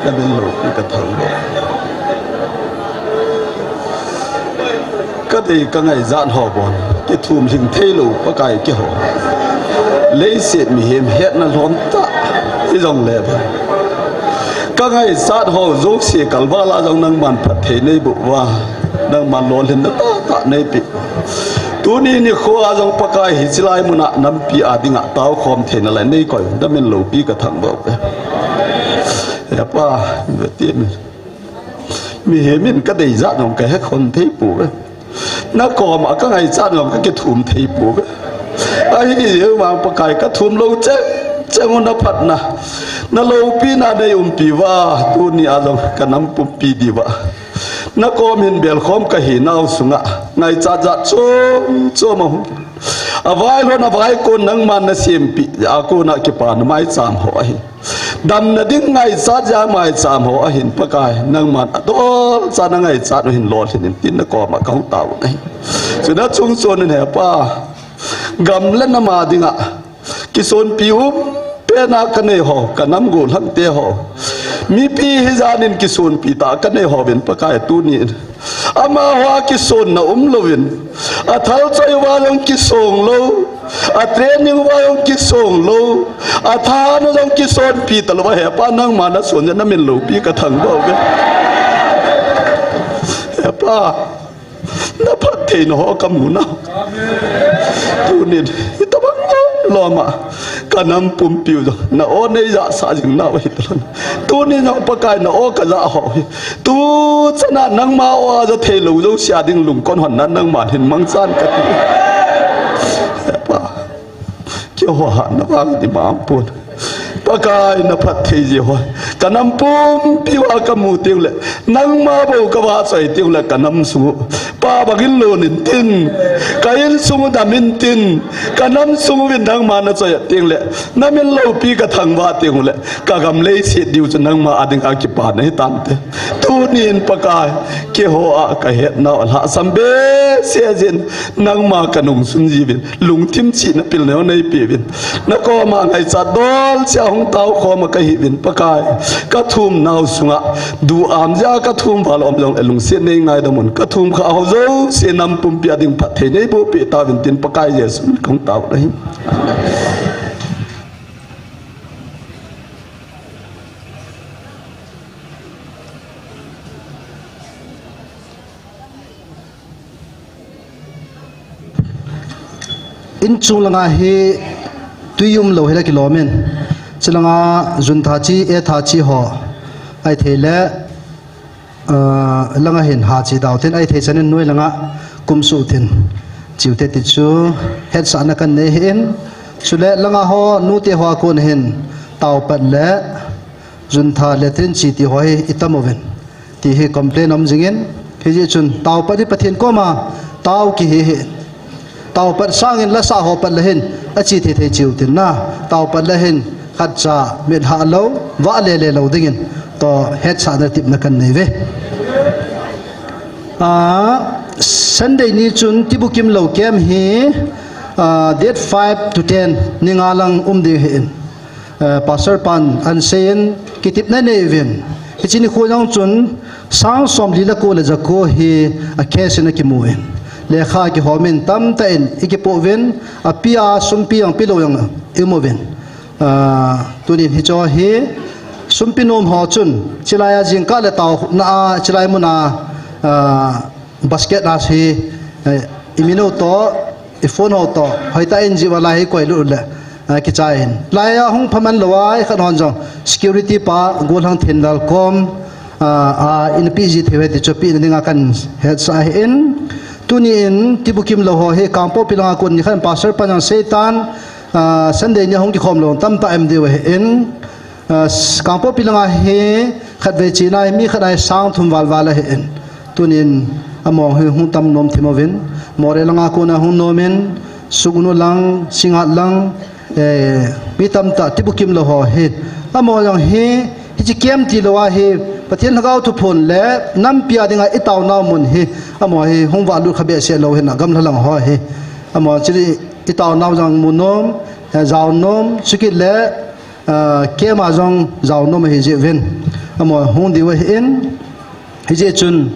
na min loupi ka thangvah. Ka dei ka ngaichat ho bon, kithum lhing thei lou Pakai keiho. Leiset mihem hetna lhom tah, hijongle bon. Ka ngaichat ho jouse kalval a jong nangman phatthei nei boh uva, nangman lolhinna tahtah nei peh. Tuni nikho a jong Pakai hiche lai mun a nampi a dinga taokhom theina lai nei koi, na min loupi ka thangvah uve. He Pa, ve ti min. Mihem in ka deichat nom ka hekhom thei pouve. Na koma ka ngaichat nom ka kithum thei pouve. Ahijeh vang Pakai ka thum lou cheng cheng u na phatna, na loupina nei umpi uva, tuni a jong ka nam pumpi diuva na kom hin belkhom ka hinau sunga ngaichat jat chom chom ahung. Availhon avaikon nangman na sempeh a kona kipana maicham ho ahi. Damna ding ngaichat jeh a maicham ho ahin Pakai, nangman adolcha na ngaichat u hin lolhin in tin na koma kahung tao u ahi. Chuna chungchon in He Pa, gam le nam a dinga kisonpi umpen a ka nei ho, ka nam gollhang te ho, mipi hijan in kisonpi tah ka nei hovin Pakai tuni in amaho a kisonna umlouvin, athal choi uva jong kisong lou, a training uva jong kisong lou, athahat u jong kisonpi talouva He Pa, nangma na son jeh in na min loupi ka thangvah uve. He Pa, na phattheina ho ka mu nau. Tunin hitobang lom a ka nam pumpiu jong na o nei jahsah jing nau ahi talou. Tunin jong Pakai na o ka jah ho hi, tu chan a nangma o a ja theilou jouse a ding lungkon hon nan nangman hin mangchan kati. He Pa, keiho hatna vang di mang pon. Pakai na phatthei jeh ho ka nam pumpiu a ka mu tengle, nangma bou ka vahchoi tengle ka nam sung u Pa bangin lon intin, ka insung u dam intin, ka nam sung uvin nangma na choi a tengle, na min loupi ka thangvah tengle, ka gam leiset diu chu nangma a dinga kipana hitante. Tunin Pakai, keiho a ka hetnau alhahsam behseh jeh in, nangma ka nungsun jiuvin, lungthim chihna pilna jong nei peuvin, na koma ngaichat dolcheh a hung taokhom a ka hiuvin Pakai, ka thumnau sunga duham jeh a ka thum val a um jongle lungset nei ngaidam un, ka thum khah ho jouse nam pumpi a ding phatthei nei boh peh tauvin tin Pakai Jesu min in kahung tao u ahi. Inchung langa hi tui umlou hile kilom in. Chulanga jun tha che, e tha che ho ahithei le, ah, langa hin ha che dau tin, ahithei chan in noi langa kumsuh tin, chiu te ti chu hetsahna kan nei ahin. Chule langa ho nute ho a kon hin taopat le jun tha le tin che ti ho hi itam uvin ti hi complain um jing in, hijeh chun taopat hi Pathen koma tao kihi ahi. Taopat sangin lasah ho pat le hin ache thei thei cheu tin na, taopat le hin khatcha mithah lou, vah lele lou dingin toh hetsahna tipna kan nei uve. Ah, Sunday ni chun tibukim lou camp hi, ah, date five to ten ni nga lang um ding ahin. Eh, Pastor pan ahin seiyin kitepna nei uvin. Hiche nikho jong chun sang somli le ko le jako hi a case in akimun. Lekha kihom in tamtah in ikipoh uvin, api a sumpi jong pelou jong ium uvin. Ah, tunin hiche hi sumpi nom ho chun, chulai a jingkah le taona a, chulai mun a, ah, basket a hi, eh, imin u toh, iphone u toh, hoitah in jih uva lai hi koilut le, ah, kichai in. Lai a hung phaman lou a, ikhat hon jong, security pa, Golhang Thenlal kom, ah, ah, in pi ji thei uve ti chu pehna dinga kan hetsah ahin. Tunin, tibukim lou ho hi, Kangpokpi langa kon nikhat in Pastor pan jong seitan, ah, Sunday ni a hung kikhom lou tamtah um diu ahin. Ah, s-, Kangpokpi langa hi khatvei chena hi mi khat a hi sang thum val val ahin. Tunin amaho hi hung tam nom thim uvin. Moreh langa kona hung nom in, Sugnu lang, Singngat lang, eh, mi tamtah tibukim lou ho hi. Amaho jong hi, hiche camp tilou a hi, Pathen Lhagao thuphon le, nampi a dinga itaonau mun hi. Amaho hi hung vahlut kha behseh lou hin a gamlha lang ho hi. Amaho chule itaonau jong mu nom, eh, jao nom, chukit le, ah, camp a jong jao nom ahi jeh uvin. Amaho hung diu ahin. Hijeh chun,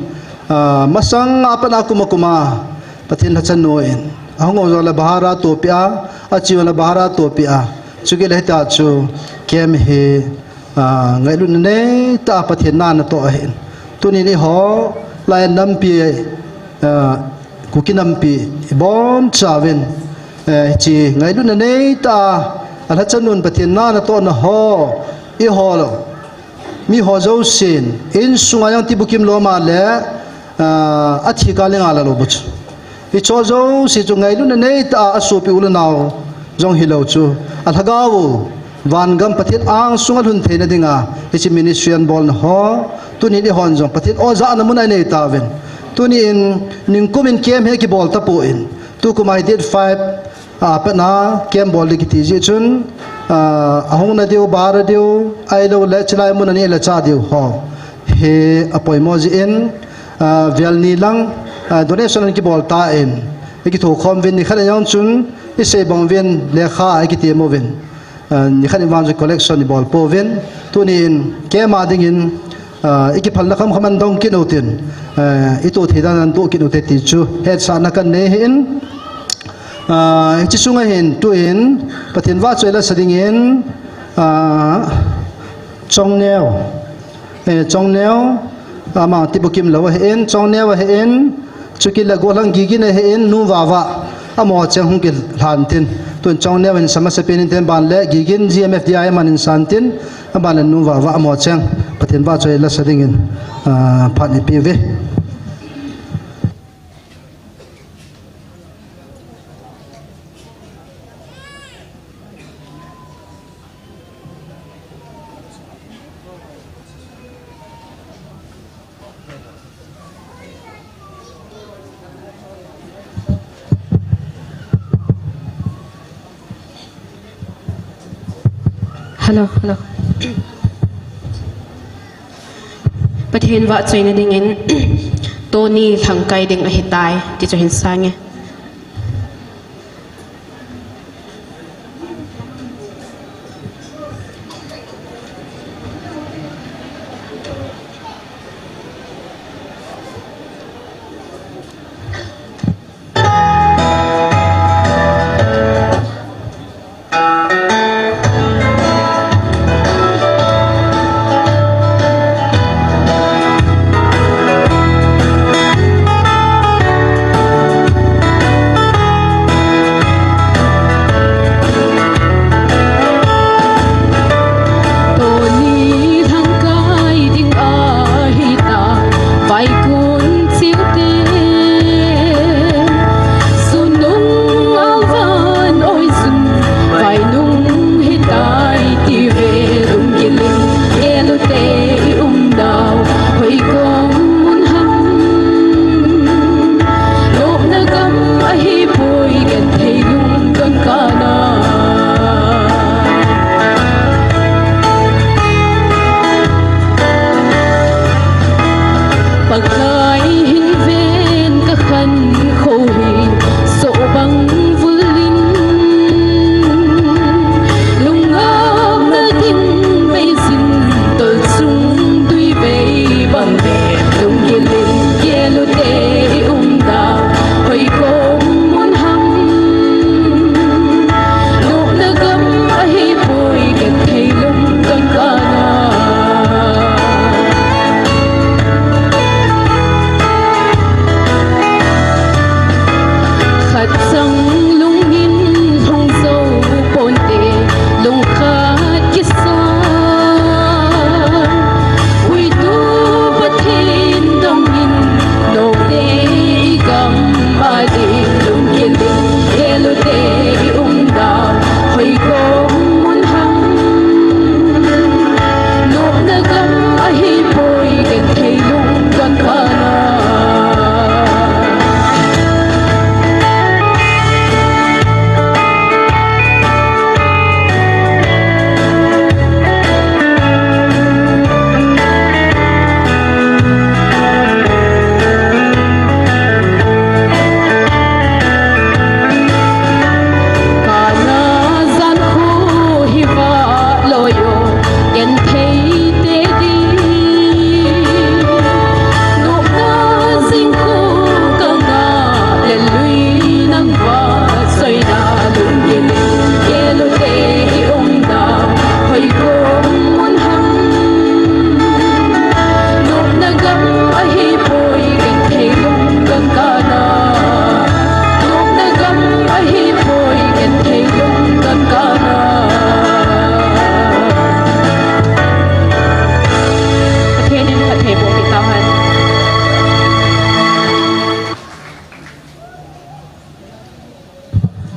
ah, masang a pat a kum a kum a Pathen lhachanu in. Ahung u jongle bhara tohpeh a, ache u jongle bhara tohpeh a. Chukit le hitia chu camp hi, ah, ngailutna neitah a Pathen na natoh ahin. Tunin eiho, Laiyan nampi, ah, Kuki nampi, ibonchauvin, eh, hiche ngailutna neitah a, alhachanun Pathen na natohna ho, eiho, miho jousen, insunga jong tibukim lou ma le, ah, athi kah le nga la lou bu chu. Hicheho jouse chu ngailutna neitah a, asopi u le nao jong hilou chu. Alhagao u, vangam Pathen angsunga lhun theina dinga, hiche ministry ana bolna ho, tunin eihon jong Pathen o jahna mun a inei tauvin. Tunin, ningkum in camp hi kibol tapon. Tukum a hi date five, a, pat a camp bol ding kiti jeh chun, a, ahung na diu, bhara diu, ahilou le chilai mun a nei le cha diu ho. Hi apoimo jeh in, a, vel ni lang, a, donation ana kibol tan, ikithokhom uvin, nikhat a jong chun, isei bang uvin, lekha ikitemo uvin. A, nikhat in vang chu collection ibol pouvin. Tunin camp a dingin, a, ikiphalna khamkham ana dong kit u tin, a, itoh thei dan ana toh kit u te ti chu hetsahna kanei ahin. A, hiche sunga hin tuin Pathen vahchoi la sa dingin, a, Chongneo. Eh, Chongneo, ama tibukim lou ahin, Chongneo ahin, chukit le Gollhang Gigin ahin, Nu Vava, amaho cheng hung kilhan tin. Tun Chongneo in sa masapen in tin, aban le Gigin G M F D I man in san tin, aban le Nu Vava amaho cheng Pathen vahchoi la sa dingin, ah, phat ipeh uve. Hello, hello. Pathen vahchoina dingin, Tony Lhangkai ding ahitai, ti chu hin sange.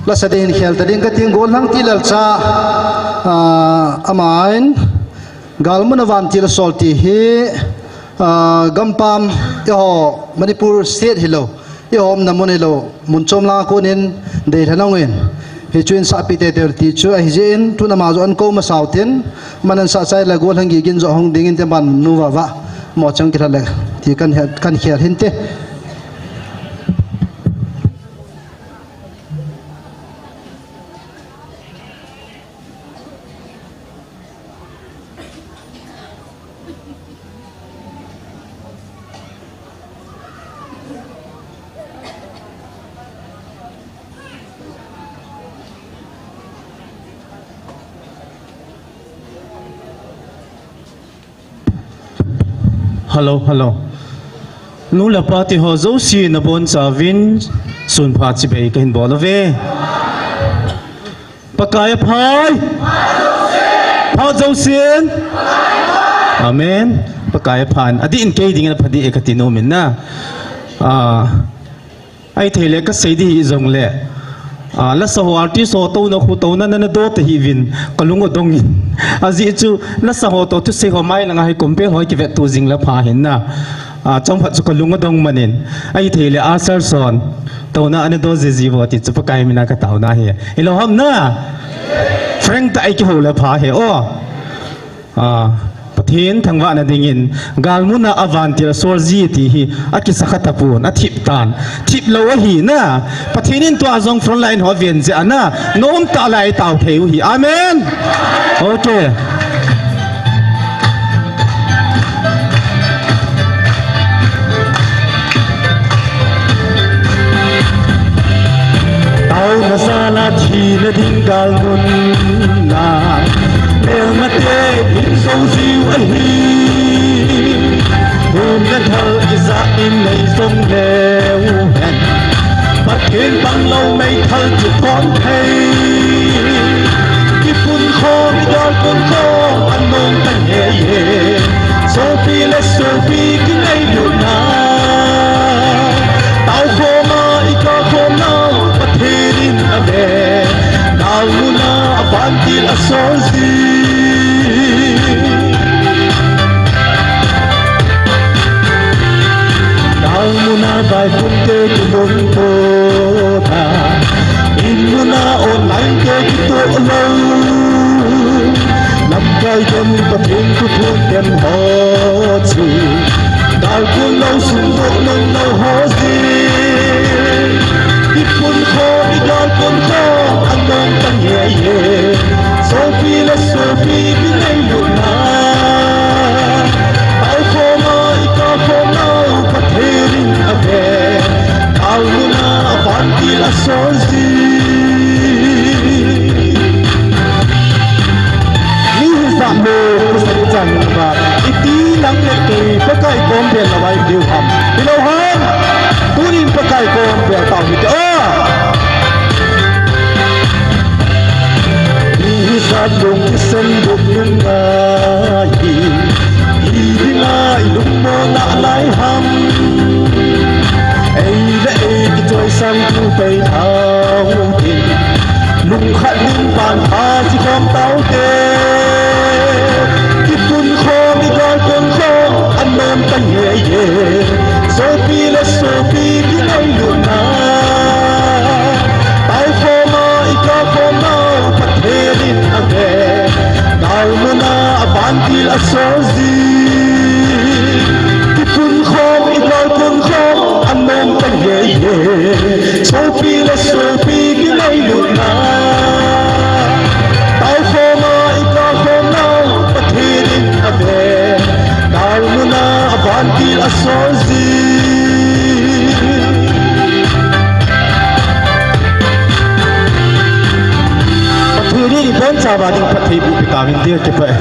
Lasa ding hin khel ta ding ka ting, Gollhang Tilal cha, ah, amahin, Galmuna Vantil Asol ti hi, ah, gampam, eiho, Manipur State hilou, eiho umna mun hilou, mun chom langa konin, deilhen uvin. Hichu in sahpi teitei ti chu ahi jeh in, tun ama joh ahin kou masa uvin, aman ahin sah chai le Gollhang Gigin joh hung ding inte ban nu vava, mo chang kilha le, ti kan he, kan khel hinte. Hello, hello. Nu le pa ti ho jouse nabonchauvin sunpha chibai kahin bol uve. Pakai apha. Phat jousen. Amen. Pakai aphan. Adih in kei dingin apha dih e kati nom in na. Ah, ahithei le kasei ding hijongle, ah, lasa ho artist ho touna khu touna nana do ta hih uvin kalung adong in. Ajeh chu lasa ho toh thusei ho mai langa hi compare ho kivet to jing le pha hin na. Ah, chomkhat chu kalung adong man in. Ahithei le Asar son touna ana do jiji vo ti chu Pakai mina ka taona hi. Hilou ham na. Frank tah a i kihou le pha hi o. Ah, Pathen thangvahna dingin, Galmuna Vantil Asol ji ti hi akisa kha tapon, athip tan, thip lou ahi na, Pathen in tua jong front line ho ven jeh a na, nom tah lai tao thei u hi. Amen. Okay. Taona jal a thina ding galmun a, melmate in jou jiu ahi. Thumna thal ijat in nei jong leu hen, Pathen panglou meithal chu thon thei. Kipun khom, igal pun khom, anom ta ngei e. Sopi le sopi kingailutna, tao khom a, ikah khom nau Pathen in ave. Galmun a vantil asol ji. Galmun a vaihom te kilungto ta, in mun a online te kitoh lou. Lamkai dem Pathen thuphon dem ho chu, gal kon lou sum doh lou lou ho jeh. Kipun khom, igal pun khom, anom ta ngei e. Sopi le sopi kingailutna, tao khom a, ikah khom nau Pathen in ave. Galmun a vantil asol ji. Mi hijat lou, Christian chan ba, iti nang le kei Pakai kom bel na vai diu ham. Hilou ham. Tunin Pakai kom bel tao hite o. Mi hijat lou Christian buk nunga hi, hi dinga ilungmonna lai ham. Ei le ei kichoisang tu pei thau tin, lungkhat ding pan pha chi khom taute. Kipun khom, igal pun khom, anom ta ngei e. Sopi le sopi kingailutna, tao khom a, ikah khom nau Pathen in ave. Galmun a vantil asol ji. Kipun khom, igal pun khom, anom ta ngei e. Sopi le sopi kingailutna, tao khom a, ikah khom nau Pathen in ave. Galmun a vantil asol ji. Pathen in ibonchauva ding phattheiboh pe tauvin ti kipah e.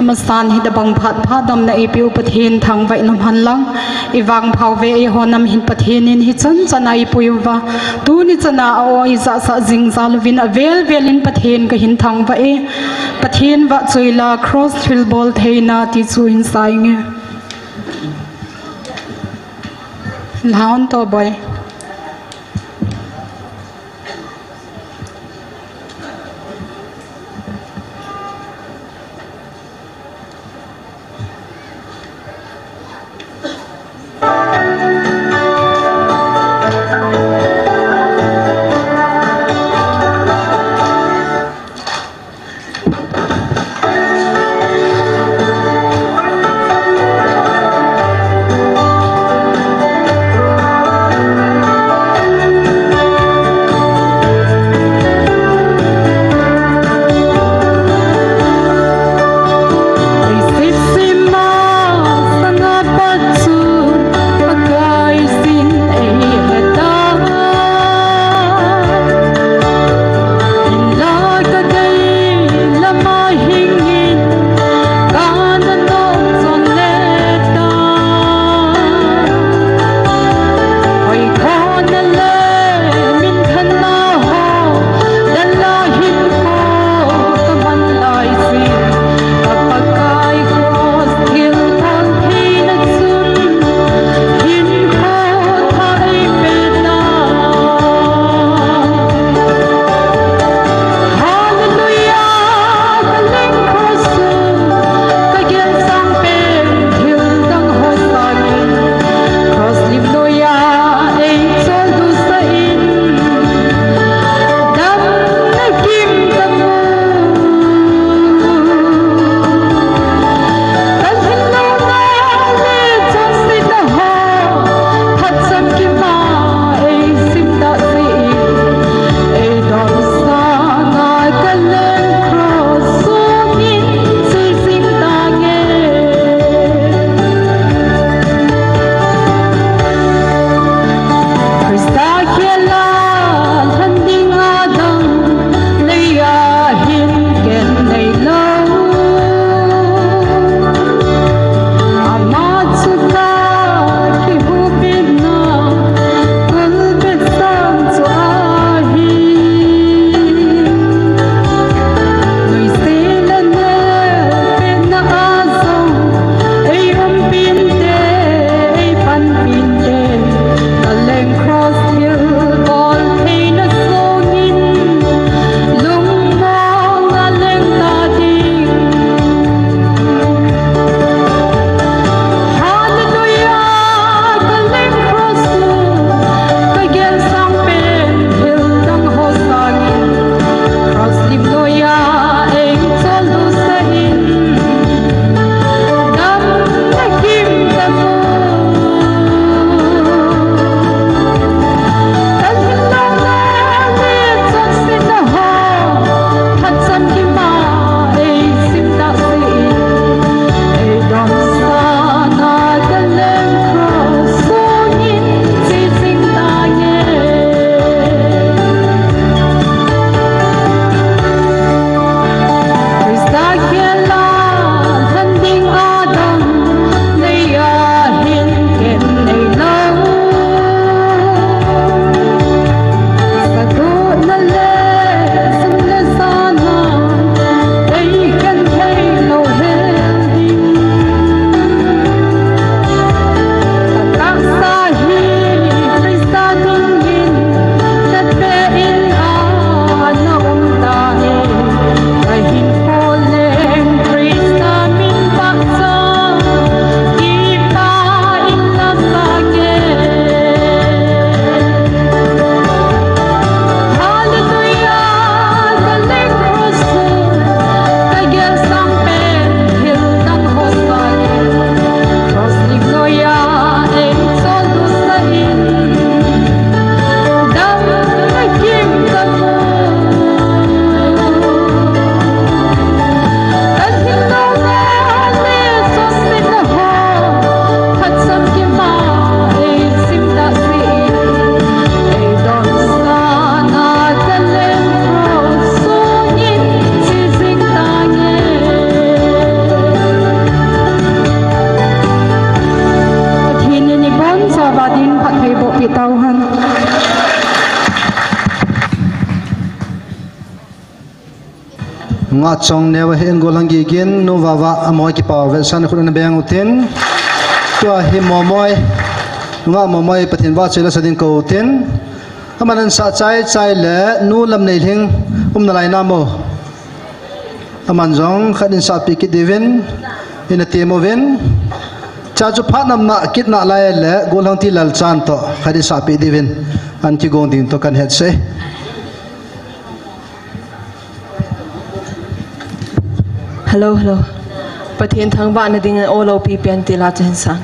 Masan hi tabang phat phat damna eipeu Pathen thangvah in umhen lang. Ivangpha uve, eiho nam hin Pathen in hichan chana eipui uva. Tuni chana a-o eijahsah jing jal uvin avel vel in Pathen kahin thangvah e. Pathen vahchoi la cross thilbol theina ti chu hin sa inge. Lhon to boi. Nungah Chongneo ahin, golhang Gigin, Nu Vava, amaho kipah vetsahna khut ana beng utin. Tua hi Momoi, Nungah Momoi, Pathen vahchoi la sa ding kou utin. Aman ahin sah chai chai le Nu Lamneilhing, um nalai namo. Aman jong khat in sahpeh kit diuvin, ina tem uvin. Chuche chu phat namna kit nalai le, golhang Tilalchan toh khat in sahpeh diuvin, ahin kigong ding toh kahin hetsah e. Hello, hello. Pathen thangvahna dingin O Lopi pen tila chu hin sang.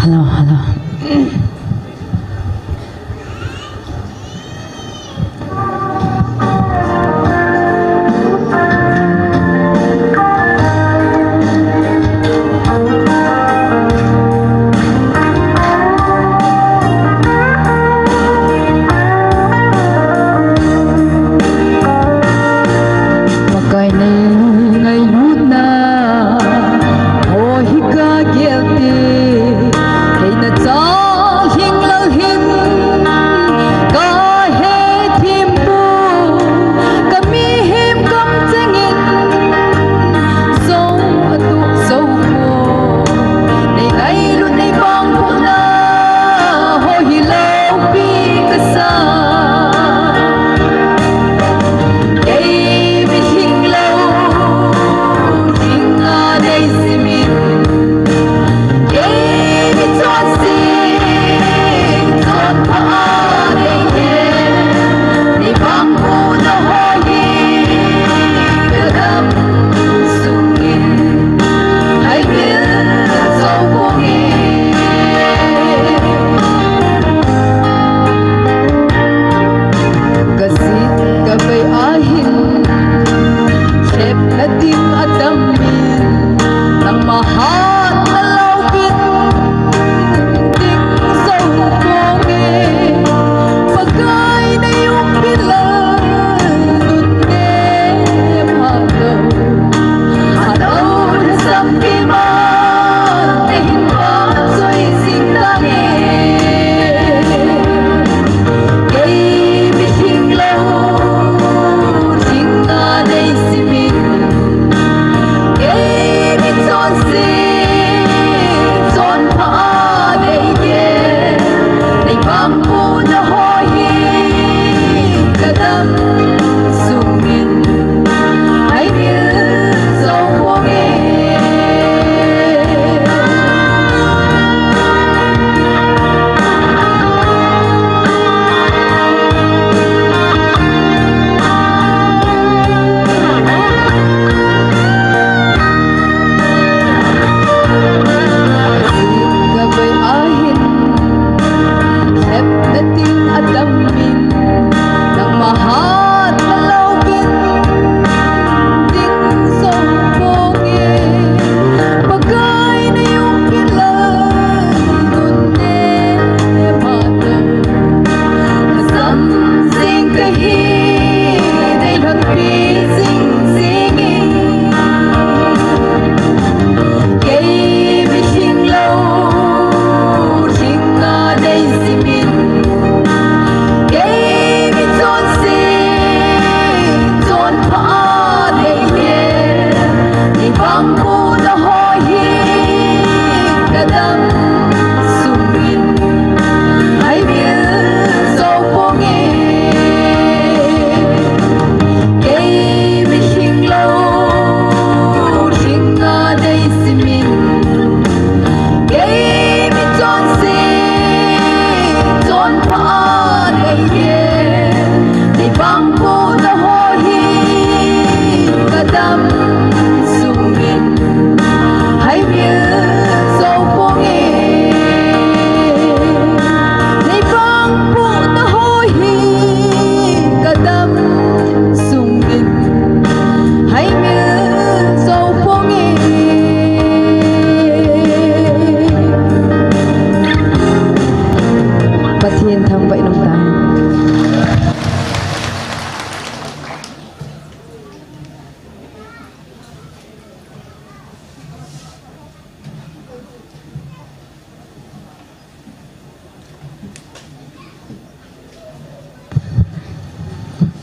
Hello, hello. Pakai nei ngailutna ho hi ka gel te, kei na chang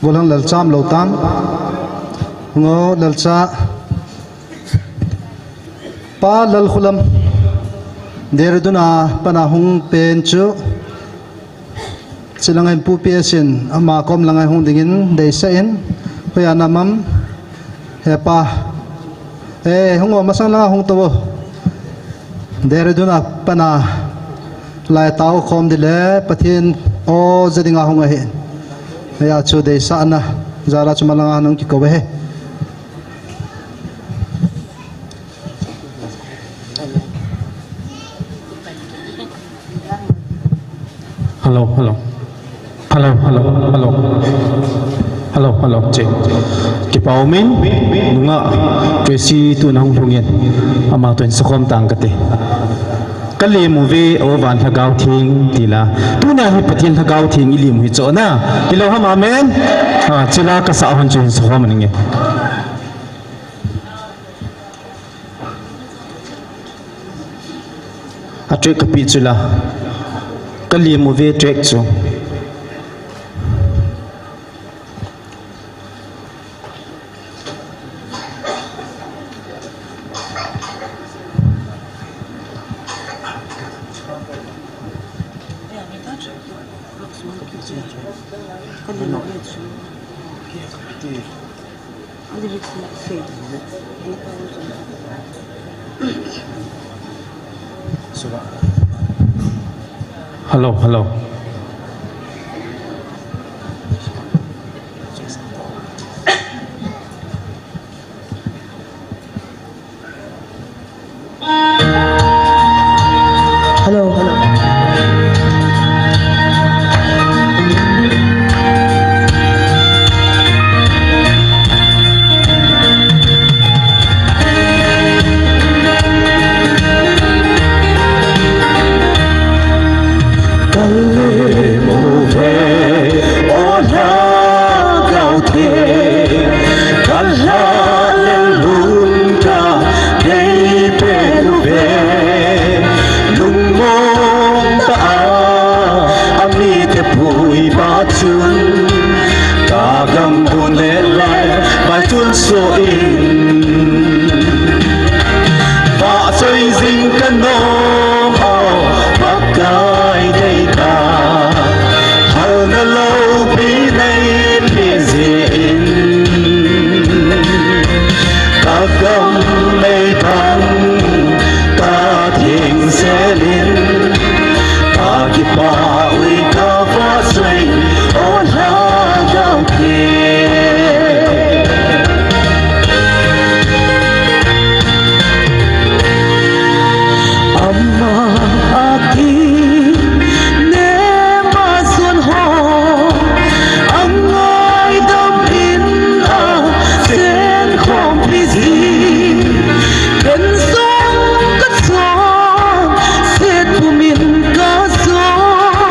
Golhang Lalcha um lou tam. Ngo Lalcha. Pa Lalkhulam. Dehradun a pan a hung pen chu. Chilanga in Pu P S in ama kom langa hung dingin deisah in. Hoiya na um am. He pa. Eh, hung o, masang langa hung tou o. Dehradun a pan a lai tao khom ding le Pathen o ja dinga hung ahi. Hoiya chu deisahna jal a chu malanga nung kikou ahi. Hello, hello. Hello, hello, hello. Hello, hello, check. Kipa um in, nungah, Tracy tun ahung lhung in, ama toh hin sakhom tang kate. Ka lemu ve o van Lhagao Theng ti la. Tuna hi Pathen Lhagao Theng i lemu hi chu na. Hilou ham, amen. Ha, chule ka sa hon chu hin sakhom aninge. A track ka pi chu la. Ka lemu ve track chu. Hello, hello. Hello, hello. Ka lemu ve o Lhagao Theng, ka lha le lungtah nei pe uve. Lungmong tah a, a mite pui ba chun, ka gam bun le lai, ba chun so in. Vahchoi jing ka nom o, Pakai deitah, halna loupi nei pe jeh in. Ka gam meithal, ka theng sel in, ka kipah uve ka vahchoi, o Lhagao Theng. Ama a kinem a jon ho, a ngaidam in a chen khompi jing, ken jong ka chonset pum in ka jon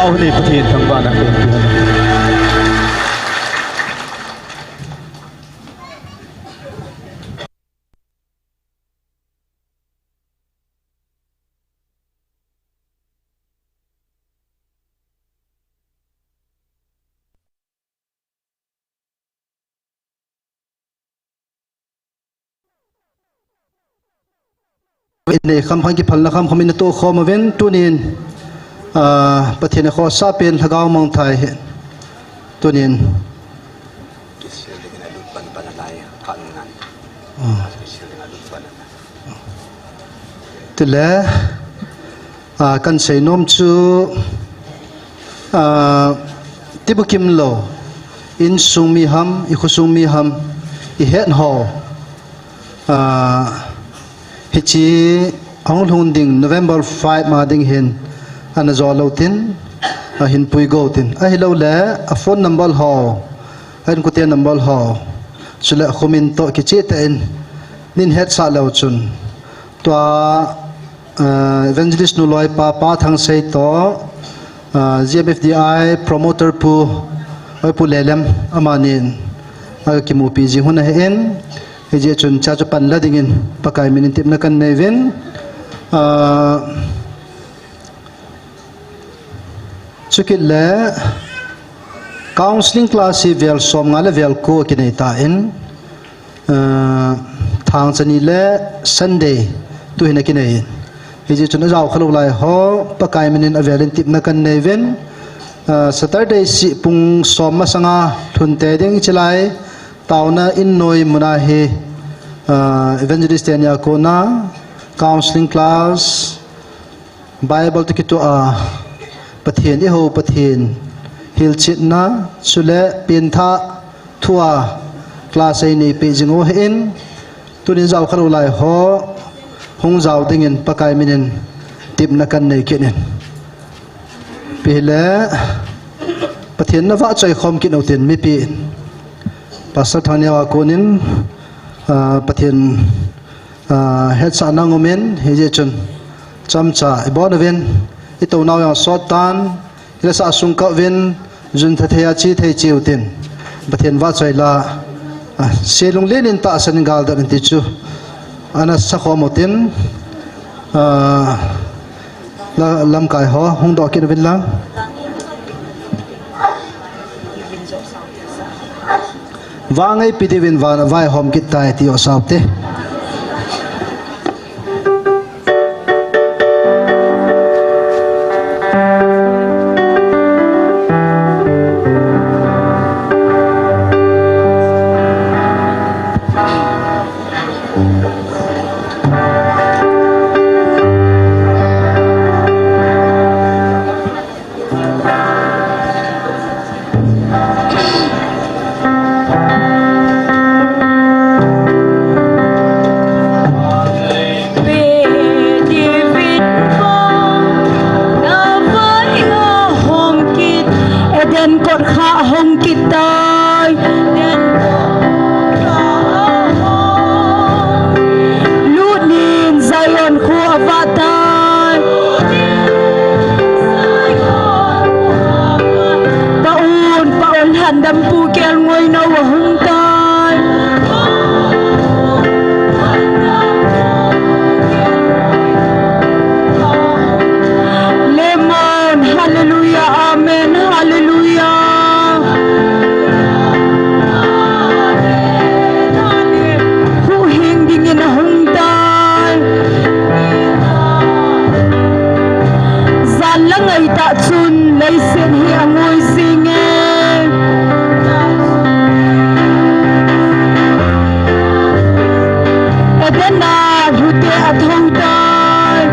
Aw, ni Pathen thangvahna ka pe. Inei kham kham, kiphalna kham kham in atoh khom uvin, tunin, ah, Pathen a khohsah pen Lhagao Mangthai hi tunin. Ah. Tile, ah, kan seinom chu, ah, tibukim lou, insung mi ham, i khosung mi ham, i het ho, ah, hiche ahung lhung ding November five ma ding hin ana jo lou tin, ahin pui go tin. Ahilouleh, a phone number ho, a inkote number ho, chule a khomin toh kicheh tah in, nin hetsah leu chun, tua, ah, Evangelist nu loipa, Pa Thangsei toh, ah, G M F D I promoter pu, oi Pu Lelem, amanin akimupi jing hon ahin, hijeh chun cha chu panla dingin Pakai minin tepna kan nei uvin, ah, chukit le counseling class hi vel som nga le vel ko kinei tan, ah, Thangcha ni le Sunday tuhin akinei. Hijeh chun ajao khalou lai ho, Pakai minin avelin tepna kan nei uvin, ah, Saturday seh pung som masanga lhun tei ding chulai, taona in noi muna hi, ah, Evangelist teni a kona counseling class, Bible toh kitoh a, Pathen, eiho Pathen hilchetna, chule pengthah thua class einei peh jing u ahin, tunin jao khalou lai ho, hung jao dingin Pakai minin tepna kan nei kit in. Ipi hile, Pathen na vahchoi khom kit utin mipi. Pastor Thangneo a konin, ah, Pathen, ah, hetsahna aumin, hijeh chun chomcha ibon uvin, i tounau jong sot tan, i lasa sung kah uvin, jun thei thei a che thei che utin, Pathen vahchoi la, ah, se lunglen in tahsan in gal dam in ti chu ana sa khom utin, ah, la, lamkai ho hung doh kit uvin lang. Vangei pi diuvin van, vaihom kit tai ti u saute. Eden kot kha hong kit tai. Lut nin Zion kho avah tai. Pa-un, Pa-un lhandampu kelngoi nou ahung tai. Lemon, hallelujah, amen, hallelujah. Huhhing dingin ahung tai. Jan la ngai tah chun leiset hi angoi jing e. Eden a lhute athou tai.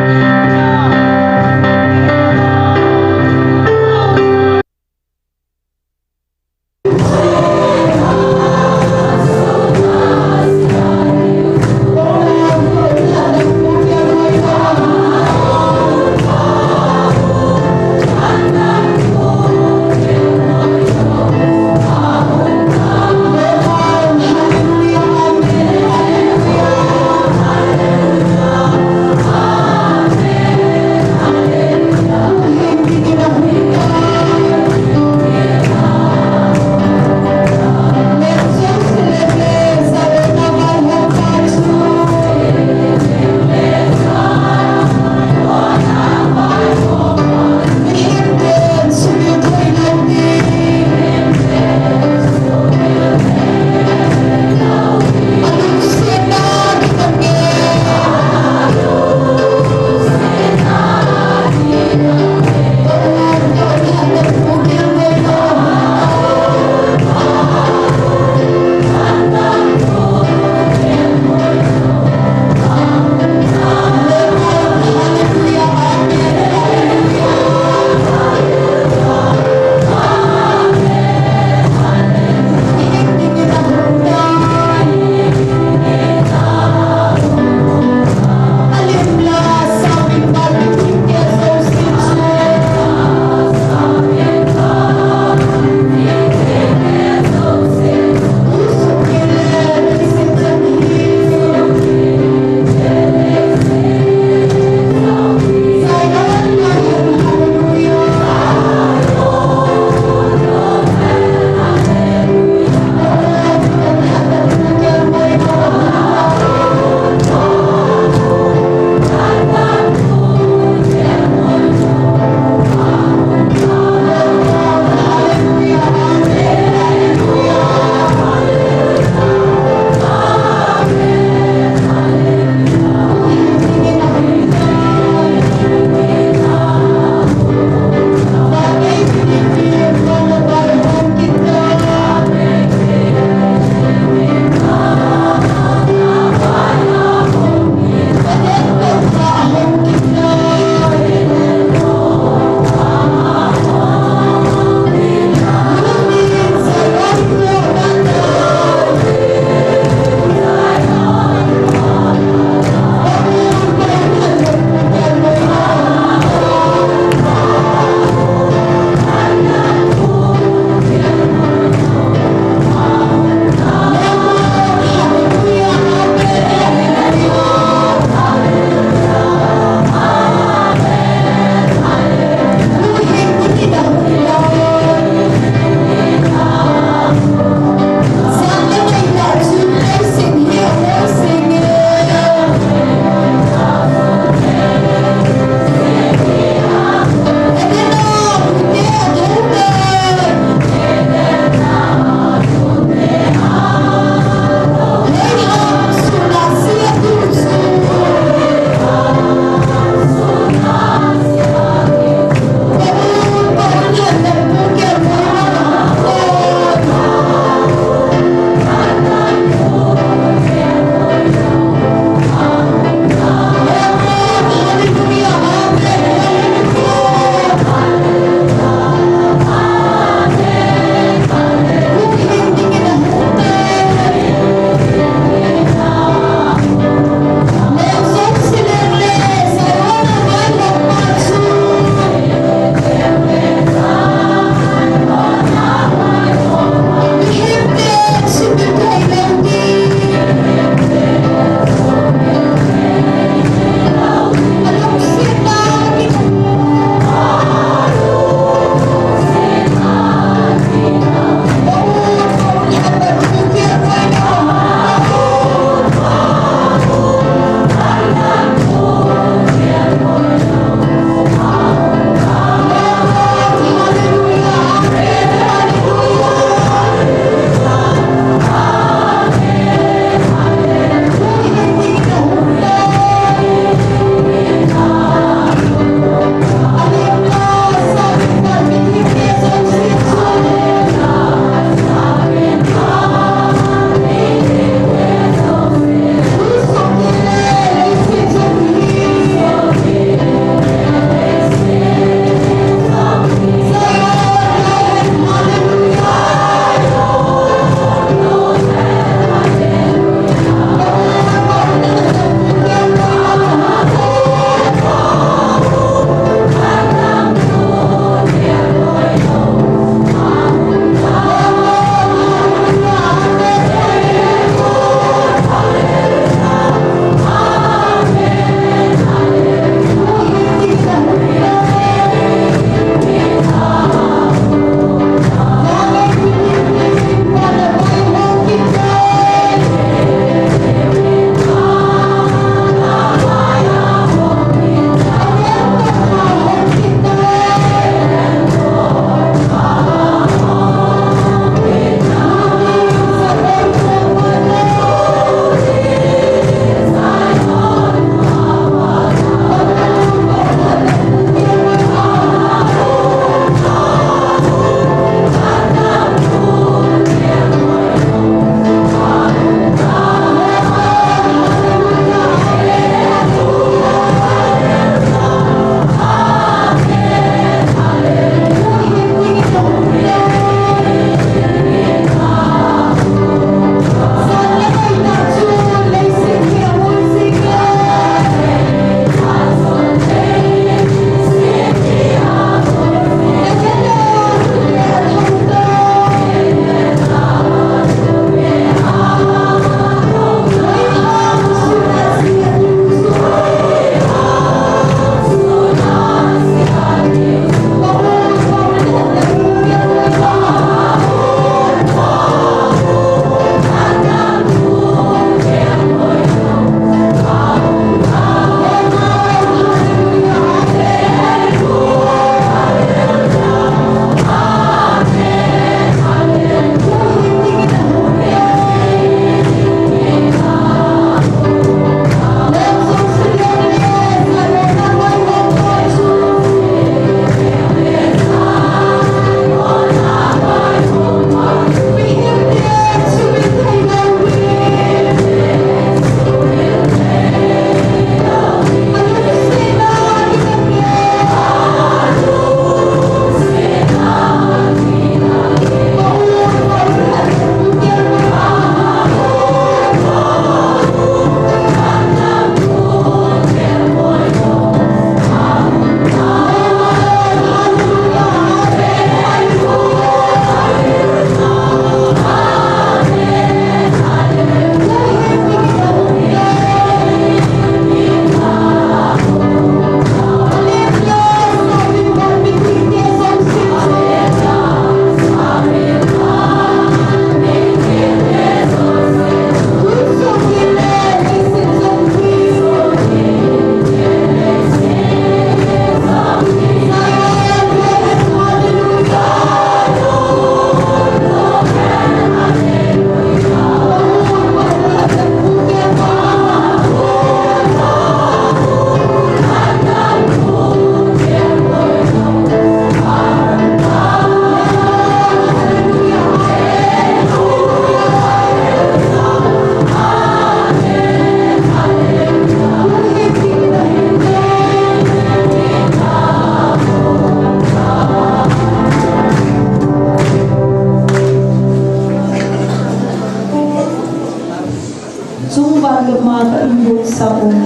Sa um.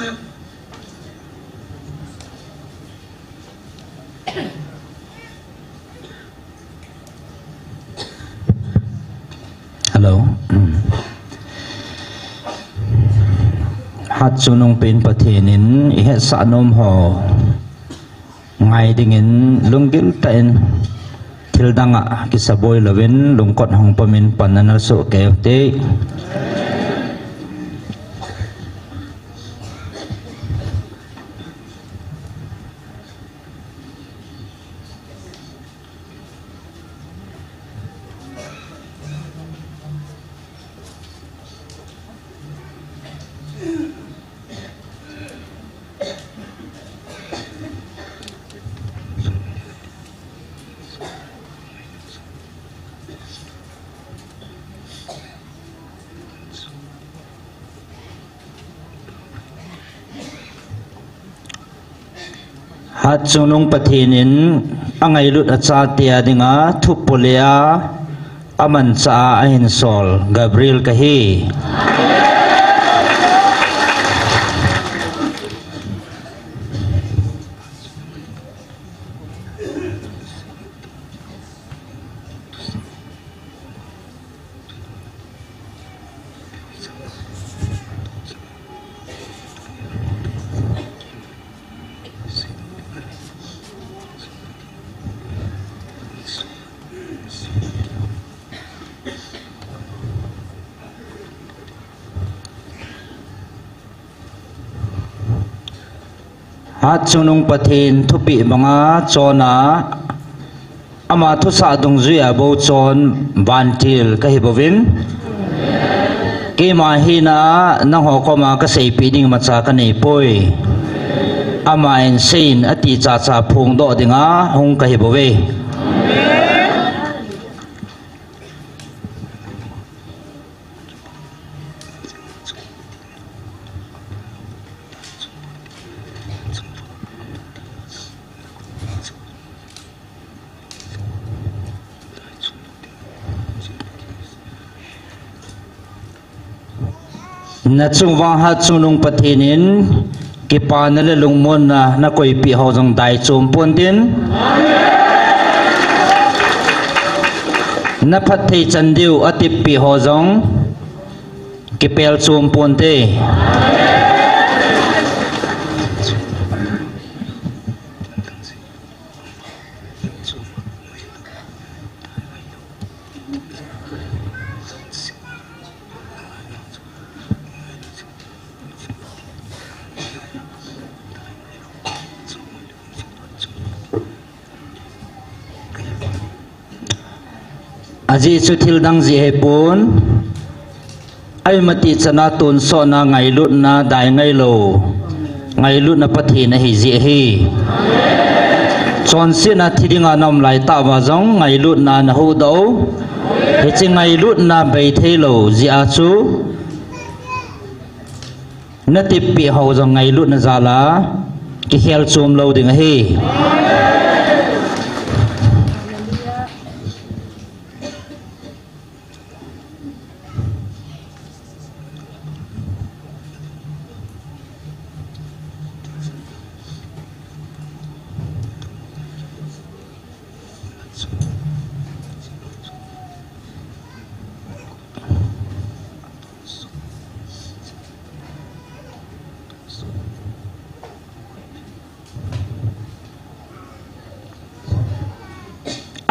Hello. Hatchungnungpen Pathen in ihetsah nom ho ngai dingin lunggil tah in thildang a kisaboi louvin lungkot hong pom in panna nasoh kei ute. Hatchungnung Pathen in angailut achate a dinga thupolei a amanchah a ahinsol Gabriel kahi. Hatchungnung Pathen thupeh banga chonna ama thusah dungjuia bou chon Vantil kahi bouvin, keima hina nangho koma kaseipeh ding imacha kaneipoi. Ama in seiyin ati chacha phongdoh dinga hung kahi bouve. Nachung vang Hatchungnung Pathen in kipana le lungmonna nakoipeh ho jong daichom ponte. Naphatthei chan diu ateppeh ho jong kipel chom ponte. Ajeh chu thildang jeh ahipon, amatih chana tonsotna ngailutna dai ngailou, ngailutna Pathen ahijeh ahi. Chonsetna thi dinga naum laitah uva jong ngailutna nahuhdoh u. Hiche ngailutna bei theilou jeh a chu nateppeh ho jong ngailutna jal a kikhel chom lou ding ahi.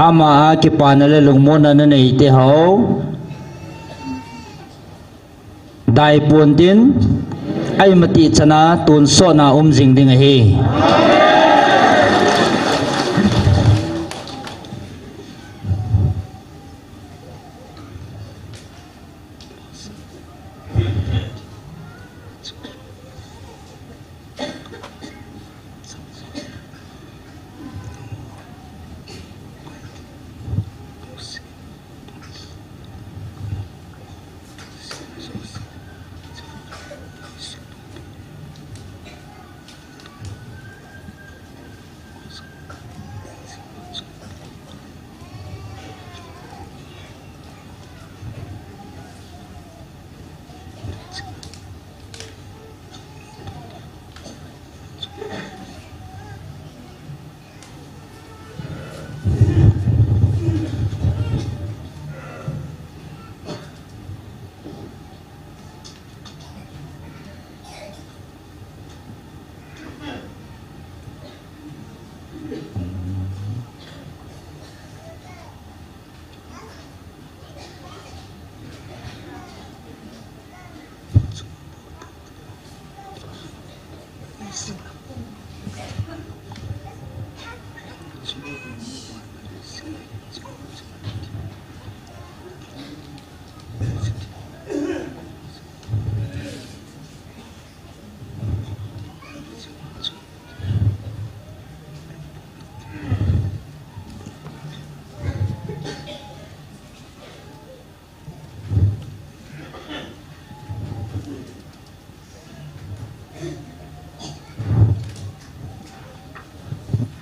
Ama a kipana le lungmonna nanei teho dai ponte, amatih chana tonsotna um jing ding ahi.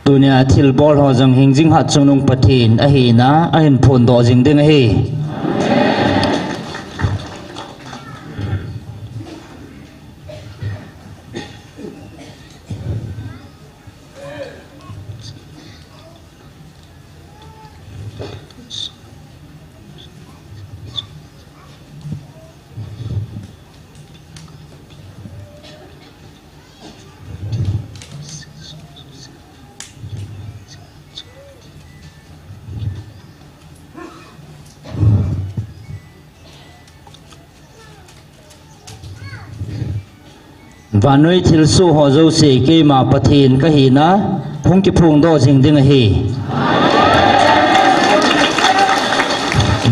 Tunia thilbol ho jong hingjing hat chungnung Pathen ahina, ahin phondoh jing ding ahi. Vannoi thilsoh ho jouse keima Pathen kahina, hung kiphongdoh jing ding ahi.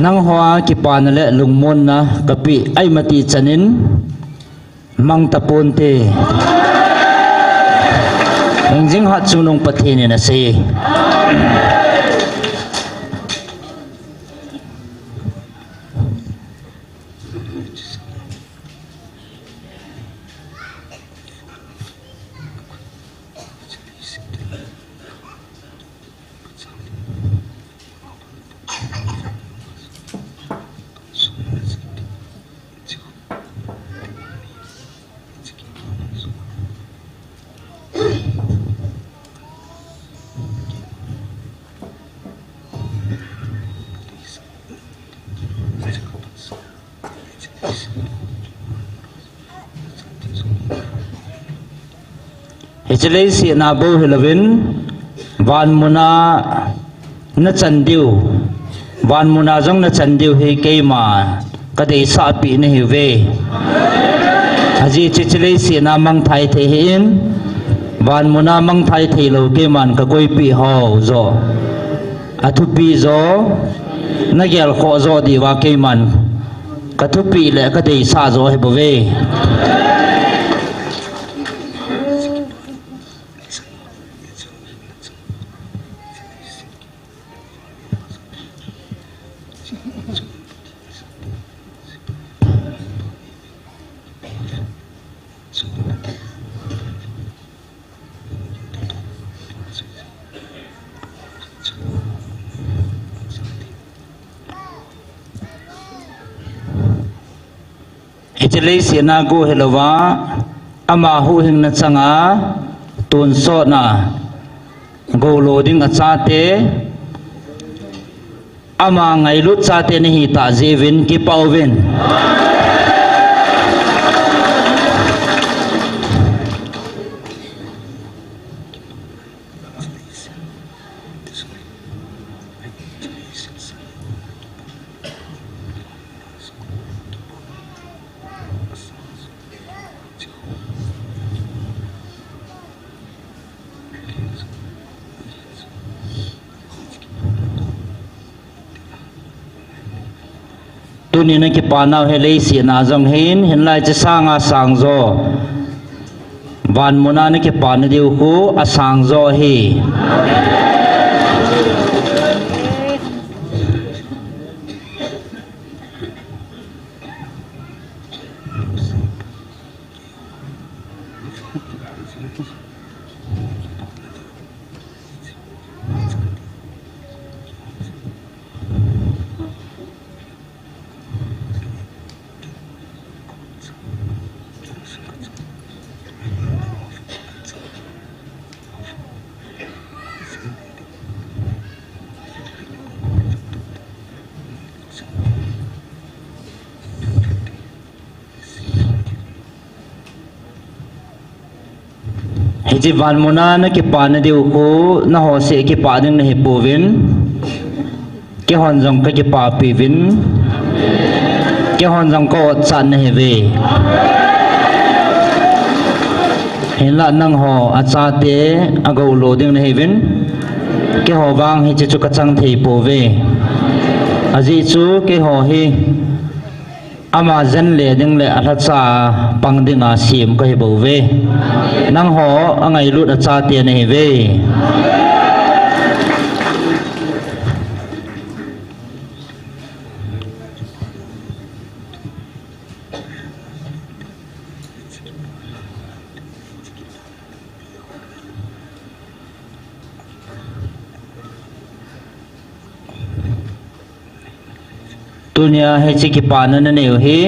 Nangho a kipana le lungmonna kapeh ahi mati chanin, mang taponte. Hingjing hat chungnung Pathen in asei. Hiche leiset a bou hilouvin, van muna nachan diu, van muna jong nachan diu hi keima kadeisah peh nahiuve. Ajeh chu hiche leiset a mangthai thei hih in, van muna mangthai theilou keiman kakoipeh ho joh, athupi joh, nagelkhoh joh diuva keiman kathupeh le kadeisah joh ahibouve. Hiche leiset a go hilouva, ama huhhingna changa tonsot na goulo ding achate, ama ngailut chate nahi tah jeh uvin kipah uvin. Tuni nakipah nau hi leiset a jong hin, hinlai hiche sanga sang jo, van muna nakipah nadiu khu asang jo ahi. Hiche van muna nakipah nadiu khu, naho seh kipah ding nahi pouvin. Keihon jong kakipah piuvin. Keihon jong ka-otchat nahiuve. Hinlah nangho achate agou lo ding nahiuvin, keiho vang hiche chu kachang thei pouve. Ajeh chu keiho hi ama jen le ding le alhacha pang dinga sem kahi bouve. Nangho angailut achate nahiuve. Tunia hiche kipana nanei u hi,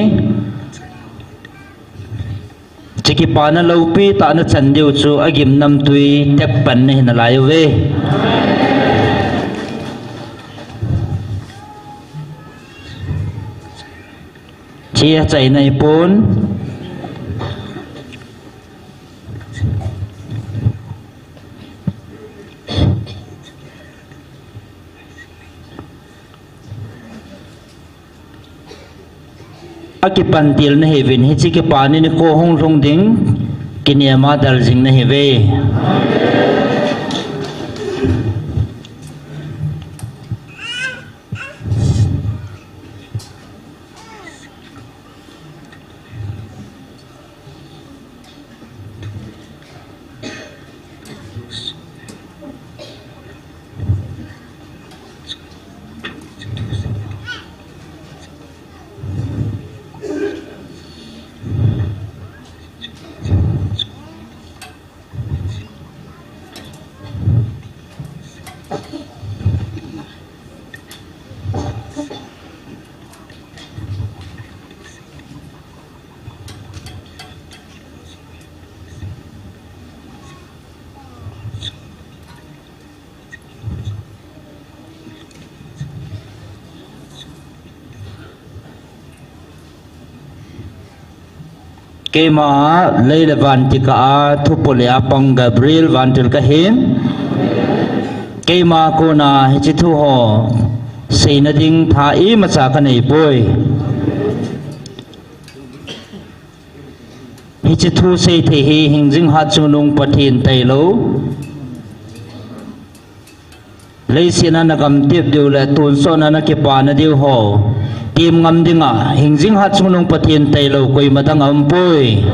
hiche kipana loupi tah nachan diu chu agim namtui tep pan nahi nalai uve. Hiche achaina ahipon. Akipan til nahiuvin, hiche kipana nikho hung lhung ding kinema dal jing nahiuve. Keima lei le van kikah a thupo le a pang Gabriel Vantil kahin. Keima kona hiche thu ho seina ding tha imacha kanei poi. Hiche thu seithei hi hingjing hat chungnung Pathen tailou, leiset a nagamtep diu le tonsot a nakipana diu ho tem ngam dinga hingjing hat chungnung Pathen tailou koima dang aumpoi.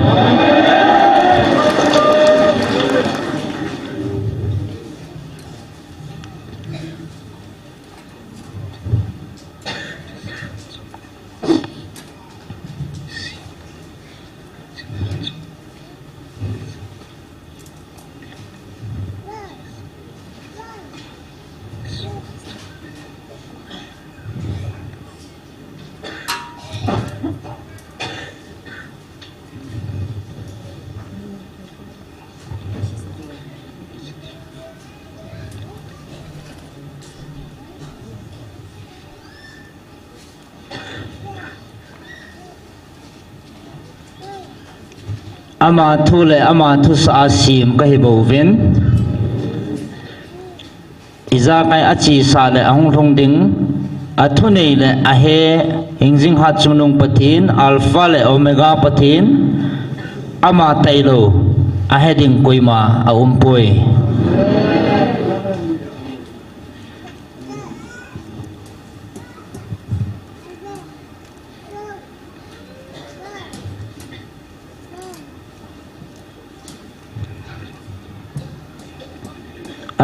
Ama thu le ama thusah a sem kahi bouvin. Ijakai achesa le ahung lhung ding, athunei le ahe, hingjing hat chungnung Pathen, Alpha le Omega Pathen, ama tailou, ahe ding koima aumpoi.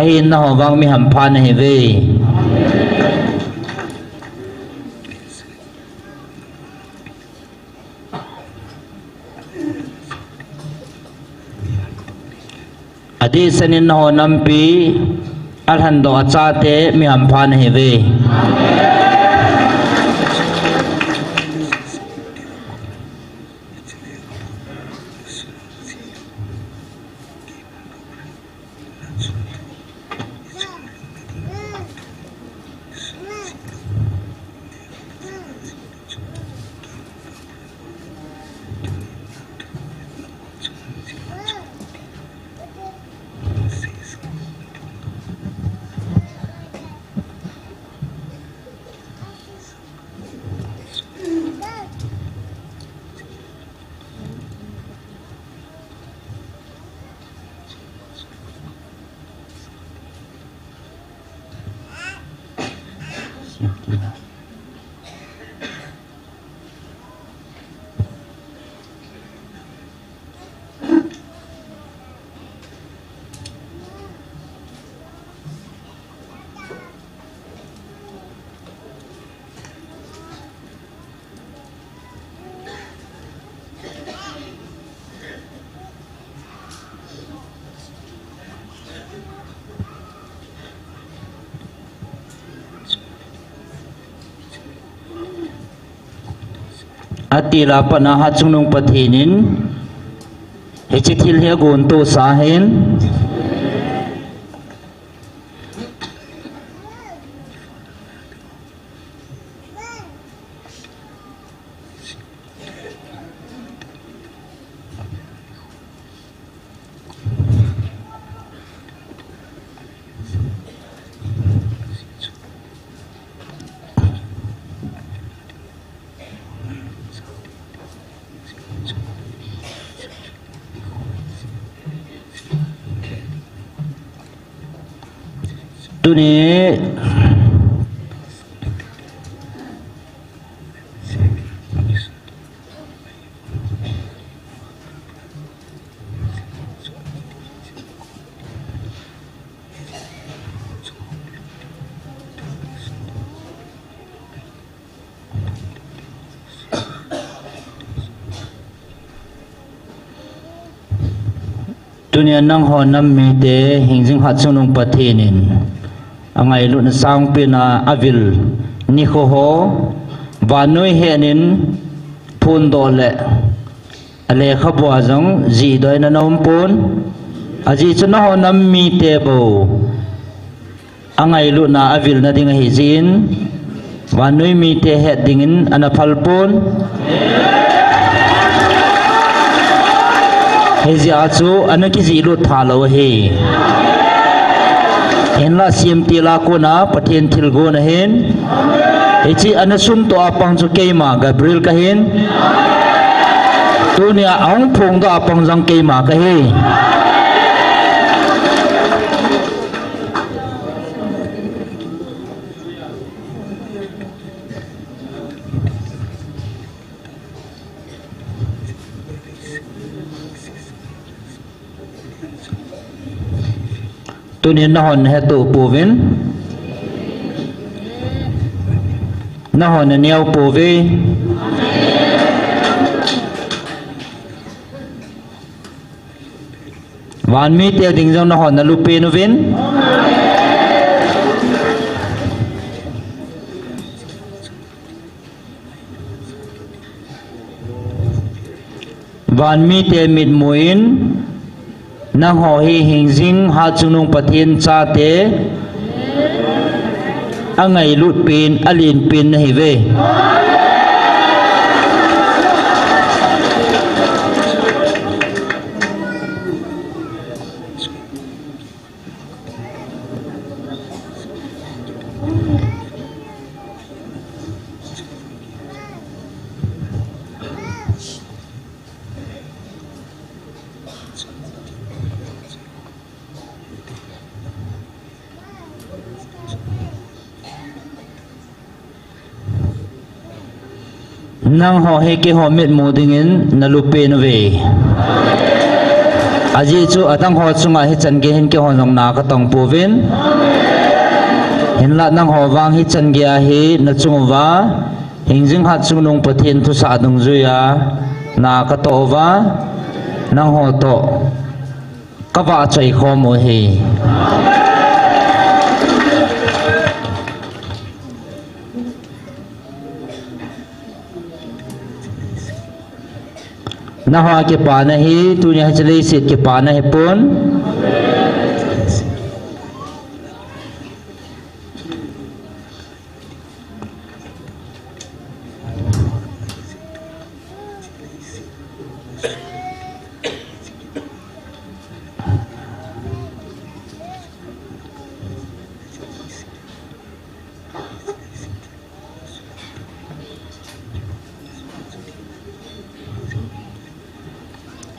Ahin nangho vang mi hampha nahiuve. Adehset in nangho nampi alhandoh a chate mi hampha nahiuve. Atila patna Hatchungnung Pathen in hiche thil hi agontohsa ahin. Tuni Tunia nangho nam mite hingjing Hatchungnung Pathen in angailutna sangpen a avil nikho ho vannoi hen in phondoh le alekhabua jong jihdoh in ana um pon. Ajeh chu nangho nam mite bou angailutna avilna ding ahi jeh in, vannoi mite het dingin ana phal pon. Hijeh a chu ana kijihlut tha lou ahi. Hinlah semtil a kona Pathen thilgon ahin. Hiche ana sumtoh a pang chu keima Gabriel kahin. Tunia ahung phongdoh a pang jong keima kahi. Tunin nahon naheto pouvin, nahon naneo pouve. Van mite ding jong nahon nalupen uvin. Van mite mitmu in, nangho hi hingjing Hatchungnung Pathen chate angailut pen, alen pen nahiuve. Nangho hi keiho mitmu dingin nalupen uve. Ajeh chu adang ho chunga hichan gei hin keiho jong na katong pouvin. Hinlah nangho vang hichan gei a hi nachung uva hingjing Hatchungnung Pathen thusah dungjuia na katoh uva, nangho toh kavahchoi khom u ahi. Nangho kipana hi tunia hiche leiset kipana hipon.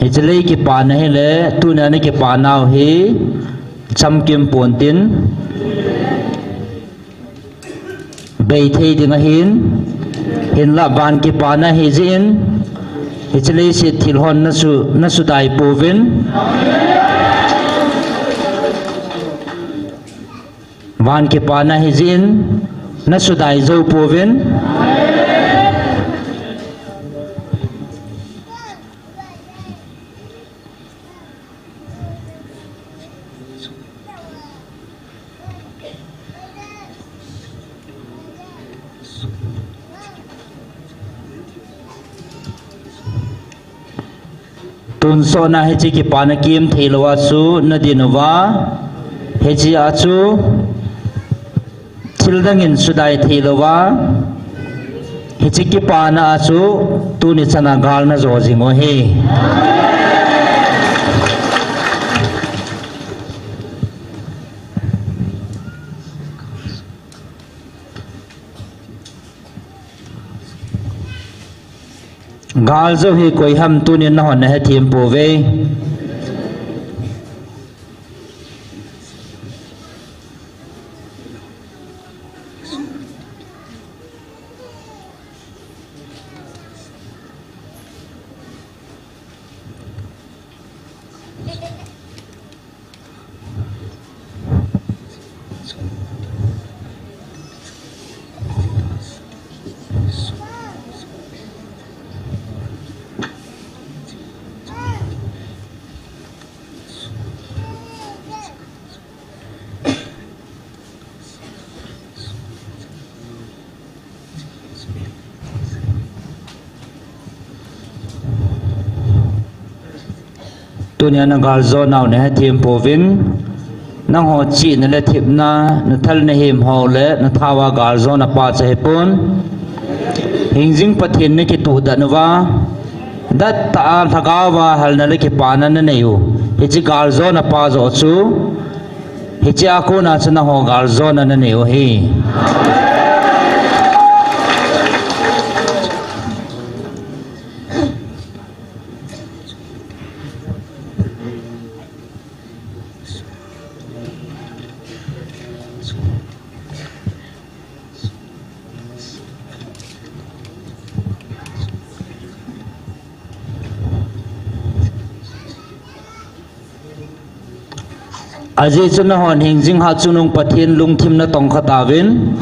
Hiche lei kipana hile, tunia nakipanau hi chamkim pontin, beithei ding ahin, hinlah van kipana hijeh in, hiche leiset thil hon nasu, nasudai pouvin. Van kipana hijeh in, nasudai jou pouvin. Sona hiche kipana kimthei louva chu nadin uva, hiche a chu thil dangin sudai thei louva, hiche kipana a chu tuni chana gal najo jing u ahi. Gal jo hi koi ham tunin nahon nahethem pouve. Tunia nagal jonau nahethem pouvin, nangho chihna le thepna, nathal nahem ho le nathao a gal jona pa chu ahipon. Hingjing Pathen nakituh dan uva, dattah a lhagao a halna le kipana nanei u, hiche gal jona pa joh chu, hiche a kona chu nangho gal jona nanei u ahi. Ajeh chu nahon hingjing Hatchungnung Pathen lungthim natong kha tauvin.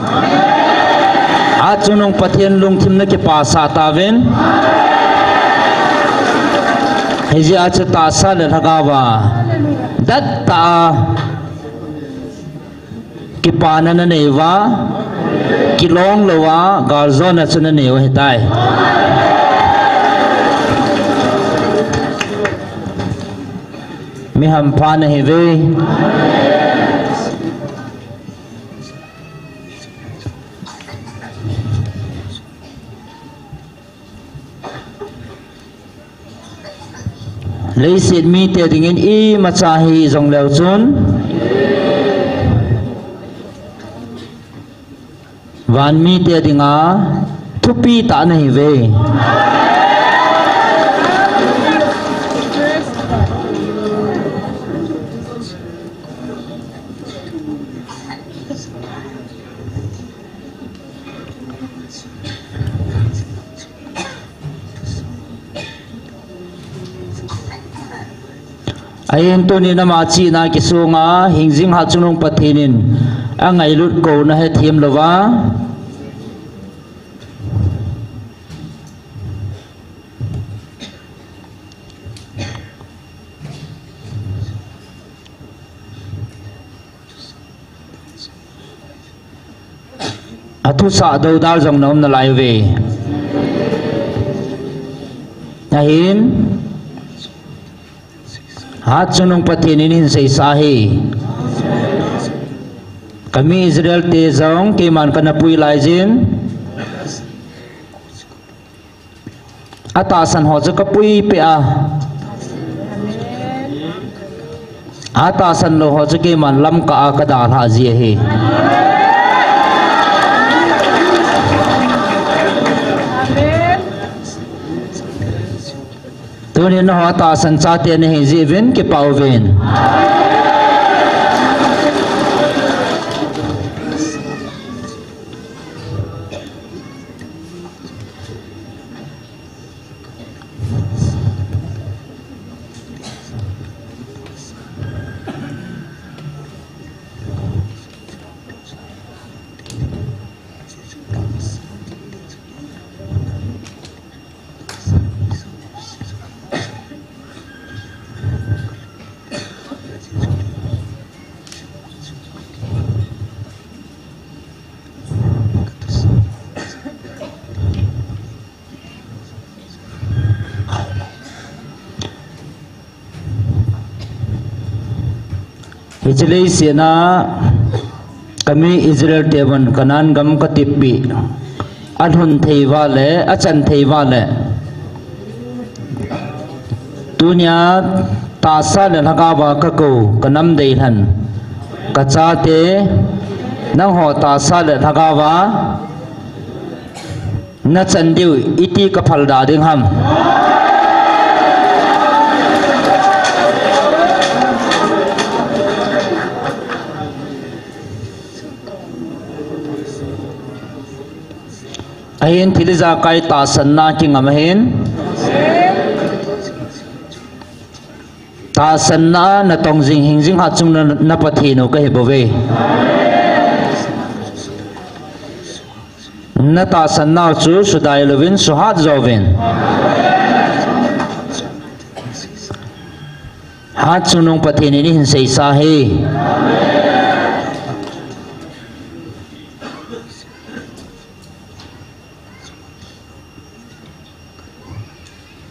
Hatchungnung Pathen lungthim nakipasah tauvin. Hijeh a chu tahsa le lhagao a dattah a kipana nanei uva, kilong louva gal jona chu nanei u ahitai. Mi hampha nahiuve. Leiset mite dingin imacha hijongleu chun, van mite dinga thupi tah nahiuve. Ahin tunin ama chihna kisunga hingjing Hatchungnung Pathen in angailut kou nahethem louva, athusah doudal jong naum nalai uve. Ahin, Hatchungnung Pathen in ahin seisah ahi. Kami Israel te jong keiman kana pui laijin, atahsan ho chu kapui peh a, atahsan lou ho chu keiman lamkah a kadalhah ji ahi. Tunin nangho atahsan chate nahi jeh uvin kipah uvin. Hiche leiset a kami Israel te vang Canaan gam katepeh, alhun thei uva le, achan thei uva le, tunia tahsa le lhagao a kakou, kanam deilhen, kachate, nangho tahsa le lhagao a nachan diu iti kaphal da ding ham? Ahin thil ijakai tahsanna kingam ahin. Tahsanna natong jing hing jing hatchungnung na Pathen u kahi bouve. Natahsanna chu sudai louvin, suhat jouvin, hatchungnung Pathen in eihin seisa hi.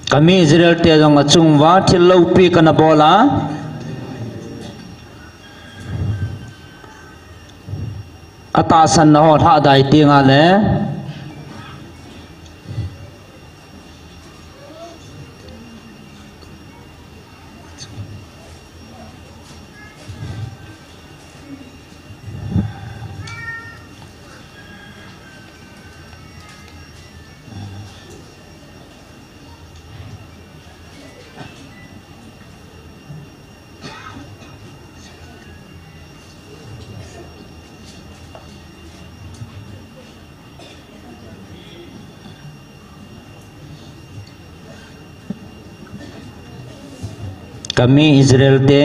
Kami Israel te jong achung uva thil loupi kana bol a, atahsanna ho lhahdai tengle, kami Israel te,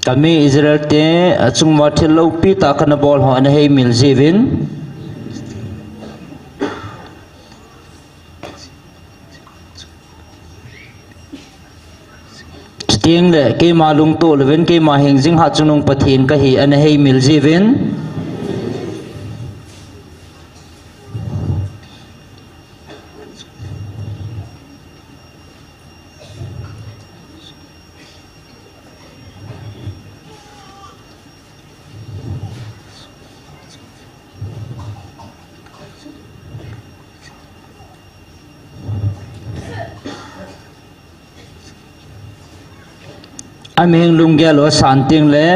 kami Israel te achung uva thil loupi tah kana bol ho ana heimil jiuvin. Chutengle keima lungtoh louvin, keima hing jing hatchungnung Pathen kahi ana heimil jiuvin. Amihing lunggel u asan tengle,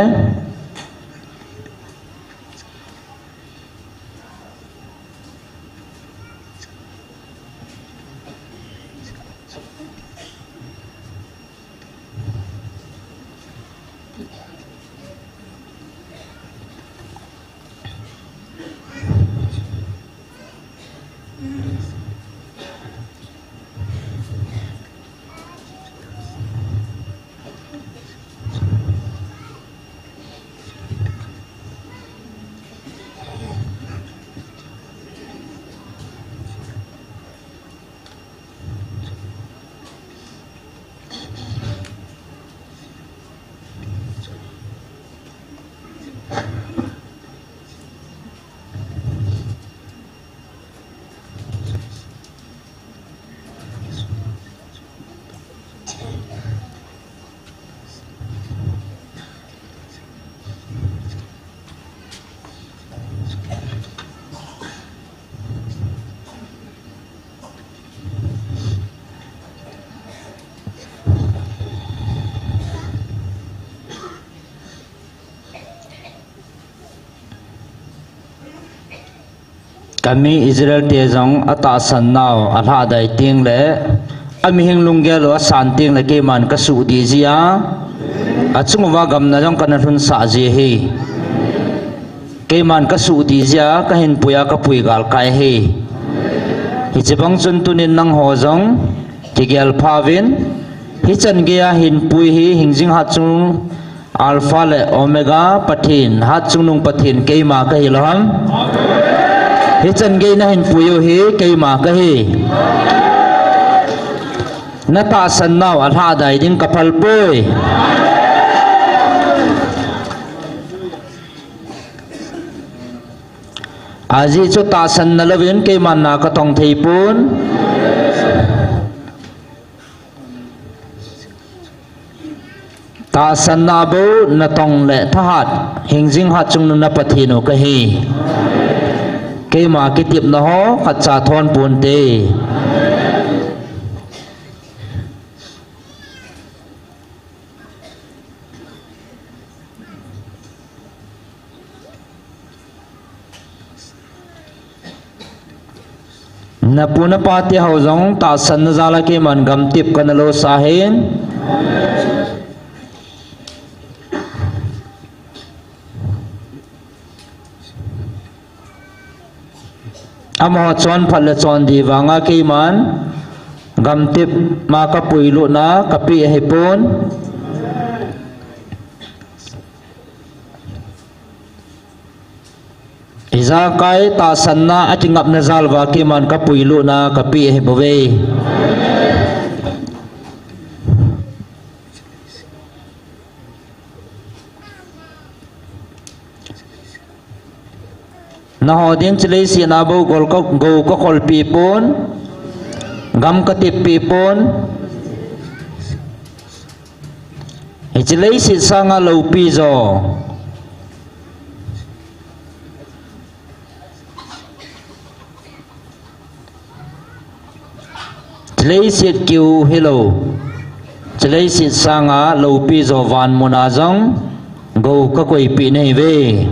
kami Israel te jong atahsan nau alhahdai tengle, amihing lunggel u asan tengle keiman kasuh dih jia, achung uva gamna jong kana lhunsah ji ahi. Keiman kasuh dih jia, kahin pui a kapui galkai ahi. Hiche bang chun tunin nangho jong kigel phauvin, hichan geiya hinpui hi hingjing hatchungnung Alpha le Omega Pathen, hatchungnung Pathen keima kahi lou ham? Hichan gei nahin pui u hi keima kahi. Natahsan nau alhadai ding kaphal poi. Ajeh chu tahsan nalouvin keiman na katong thei pon. Tahsan na bou natong le thahat, hingjing hat chungnung na Pathen u kahi. Keima kitepna ho khatcha thon ponte. Napu napa te ho jong tahsan na jal a keiman gamtep kana losah in. Amaho chonphat le chondih vang a keiman gamtep ma kapuilut na kapeh ahipon. Ijakai tahsan na akingapna jal uva keiman kapuilut na kapeh ahibouve. Naho ding chilei sihna bou gou ka, gou kakholpeh pon, gam kateppi pon. Hiche leiset sanga loupi jo. Hiche leiset keu hilou, hiche leiset sanga loupi jo van muna jong gou kakoipeh nahiuve.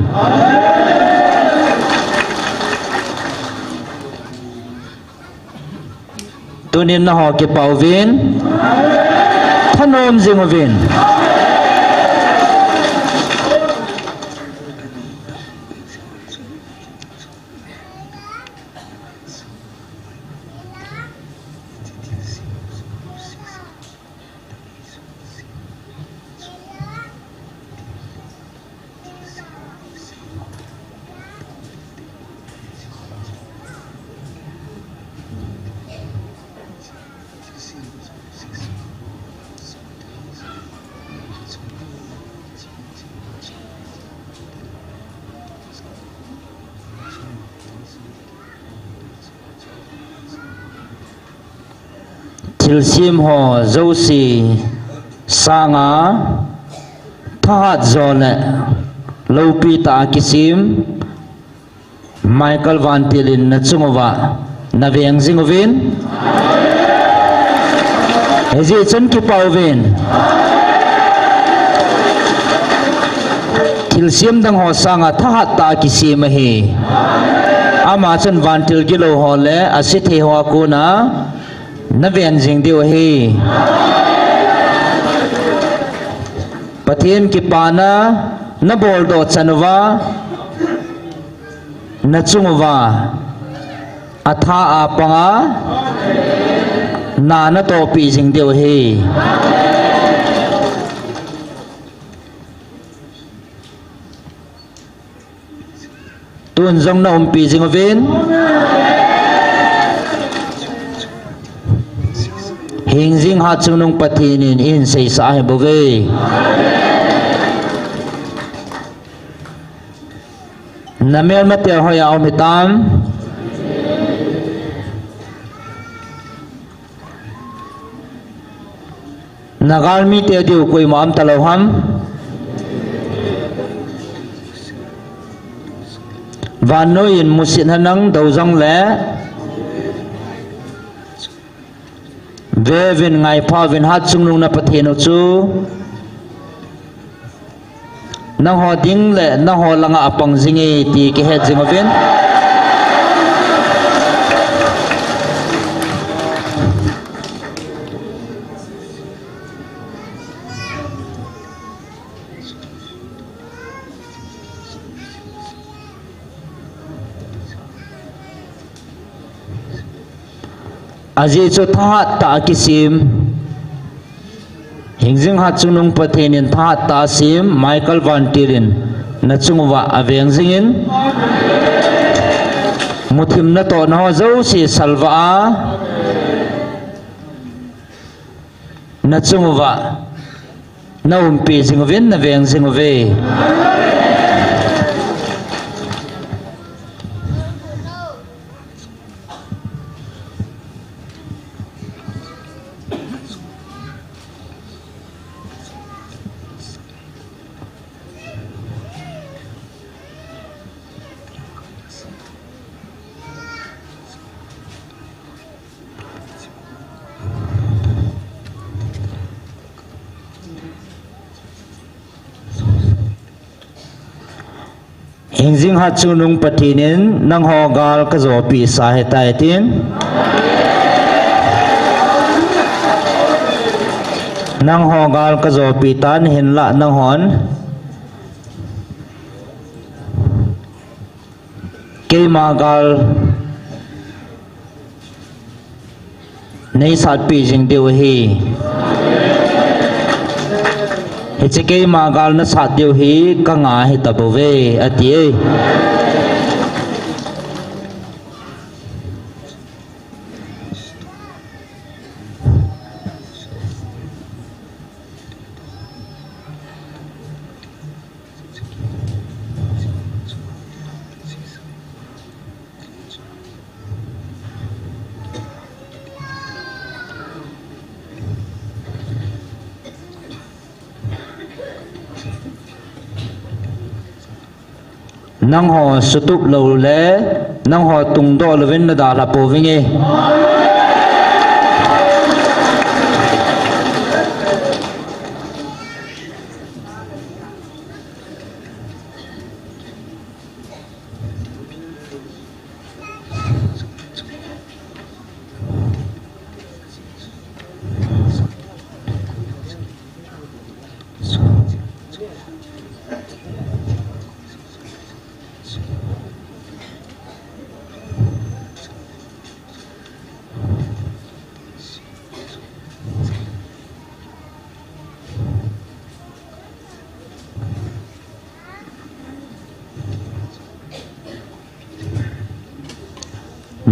Tunin naho kipah uvin, thanom jing uvin. Thilsem ho jouse sanga thahat jo le loupi tah a kisem Michael Vantil in nachung uva naveng jing uvin. Hijeh chun kipah uvin. Thilsem dang ho sanga thahat tah a kisem ahi. Ama chun vantil gilou ho le asethei ho a kona naven jing diu ahi. Pathen kipana nabol doh chan uva, nachung uva atha a panga na natohpi jing diu ahi. Tun jong naumpi jing uvin. Hingjing hat chungnung Pathen in eihin seisah ahibouve. Namelmate hoiya um hitam? Nagalmite diu koima um talou ham? Vannoi in musit henlang dou jongle, veuvin, ngaiphauvin, hat chungnung na Pathen u chu nangho ding le nangho langa apang jinge ti kihet jing uvin. Ajeh chu thahat tah a kisem, hingjing hat chungnung Pathen in thahat tah a sem Michael Vantil in nachung uva aveng jingin, muthim natohna ho jouse salvah a, Nachung uva naumpi jing uvin, naveng jing uve. Hingjing Hatchungnung Pathen in nangho gal kajopi sa ahitai tin. Nangho gal kajopi tan hinlah nanghon keima gal neisatpi jing diu ahi. Hiche keima gal nasat diu hi kanga ahitabouve, ati e. Nangho sutup lou le, nangho tungdoh louvin nadalha pouvinge.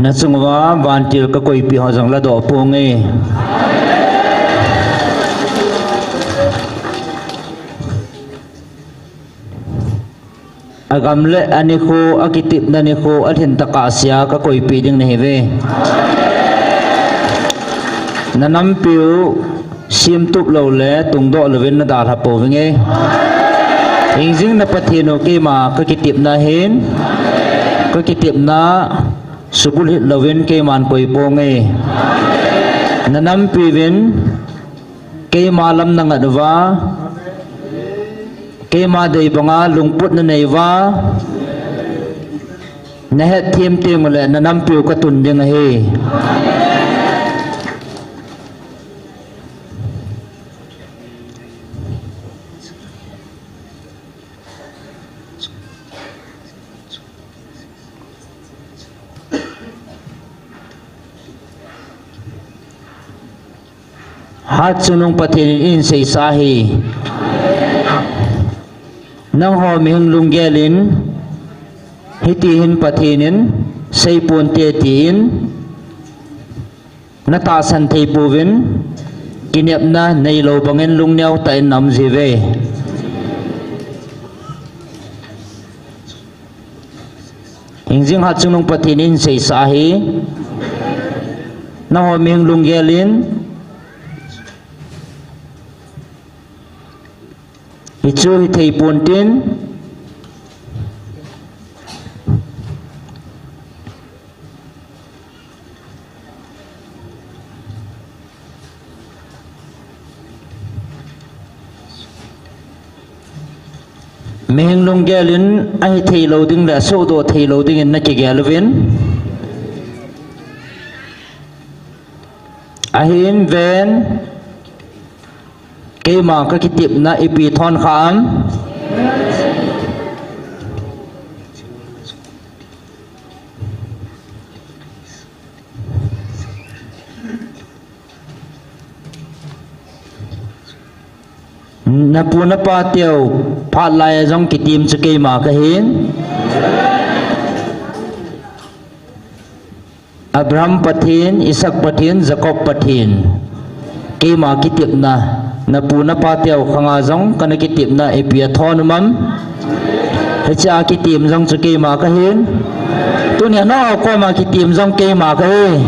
Nachung uva vantil kakoipi ho jong ladoh ponge. Agam le anikho, akitepna nikho, alhin tah a sea kakoipi ding nahiuve. Nanampiu semtup lou le tungdoh louvin nadalha pouvinge. Hingjing na Pathen u keima kakitepna hin, kakitepna subulhit louvin keiman koi ponge. Nanampiuvin keima lam nangat uva, keima dei banga lungput nanei uva, nahetthem teng uleh nanampiu katun ding ahi. Hatchungnung Pathen in eiseisah ahi. Nangho mihing lunggel in, hiti hin Pathen in seiponte tin, natahsan thei pouvin, kinepna neilou bangin lungneo tah in naum jiuve. Hingjing Hatchungnung Pathen in eiseisah ahi. Nangho mihing lunggel in, hichu hithei ponte tin, mihing lunggel in ahithei lou ding le asohdoh thei lou dingin nakigel uvin. Ahin ven, keima kakitepna ipi thon kha am? Napu napa teu phat lai a jong kitem chu keima kahin. Abraham Pathen, Isaac Pathen, Jacob Pathen. Keima kitepna, napu napa teu khanga jong kana kitepna ipi a thon um am? Hiche a kitem jong chu keima kahin. Tunia nangho koma kitem jong keima kahi.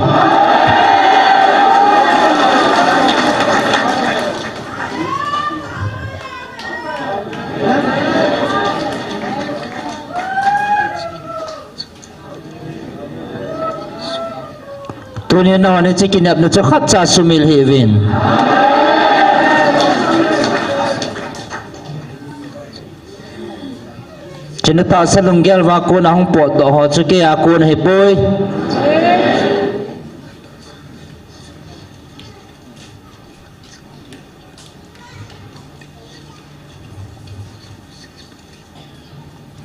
Tunia nangho hiche kinepna chu khatcha sumil hih uvin. Hiche natahsa lunggel uva kona hung potdoh ho chu keia kon ahipoi.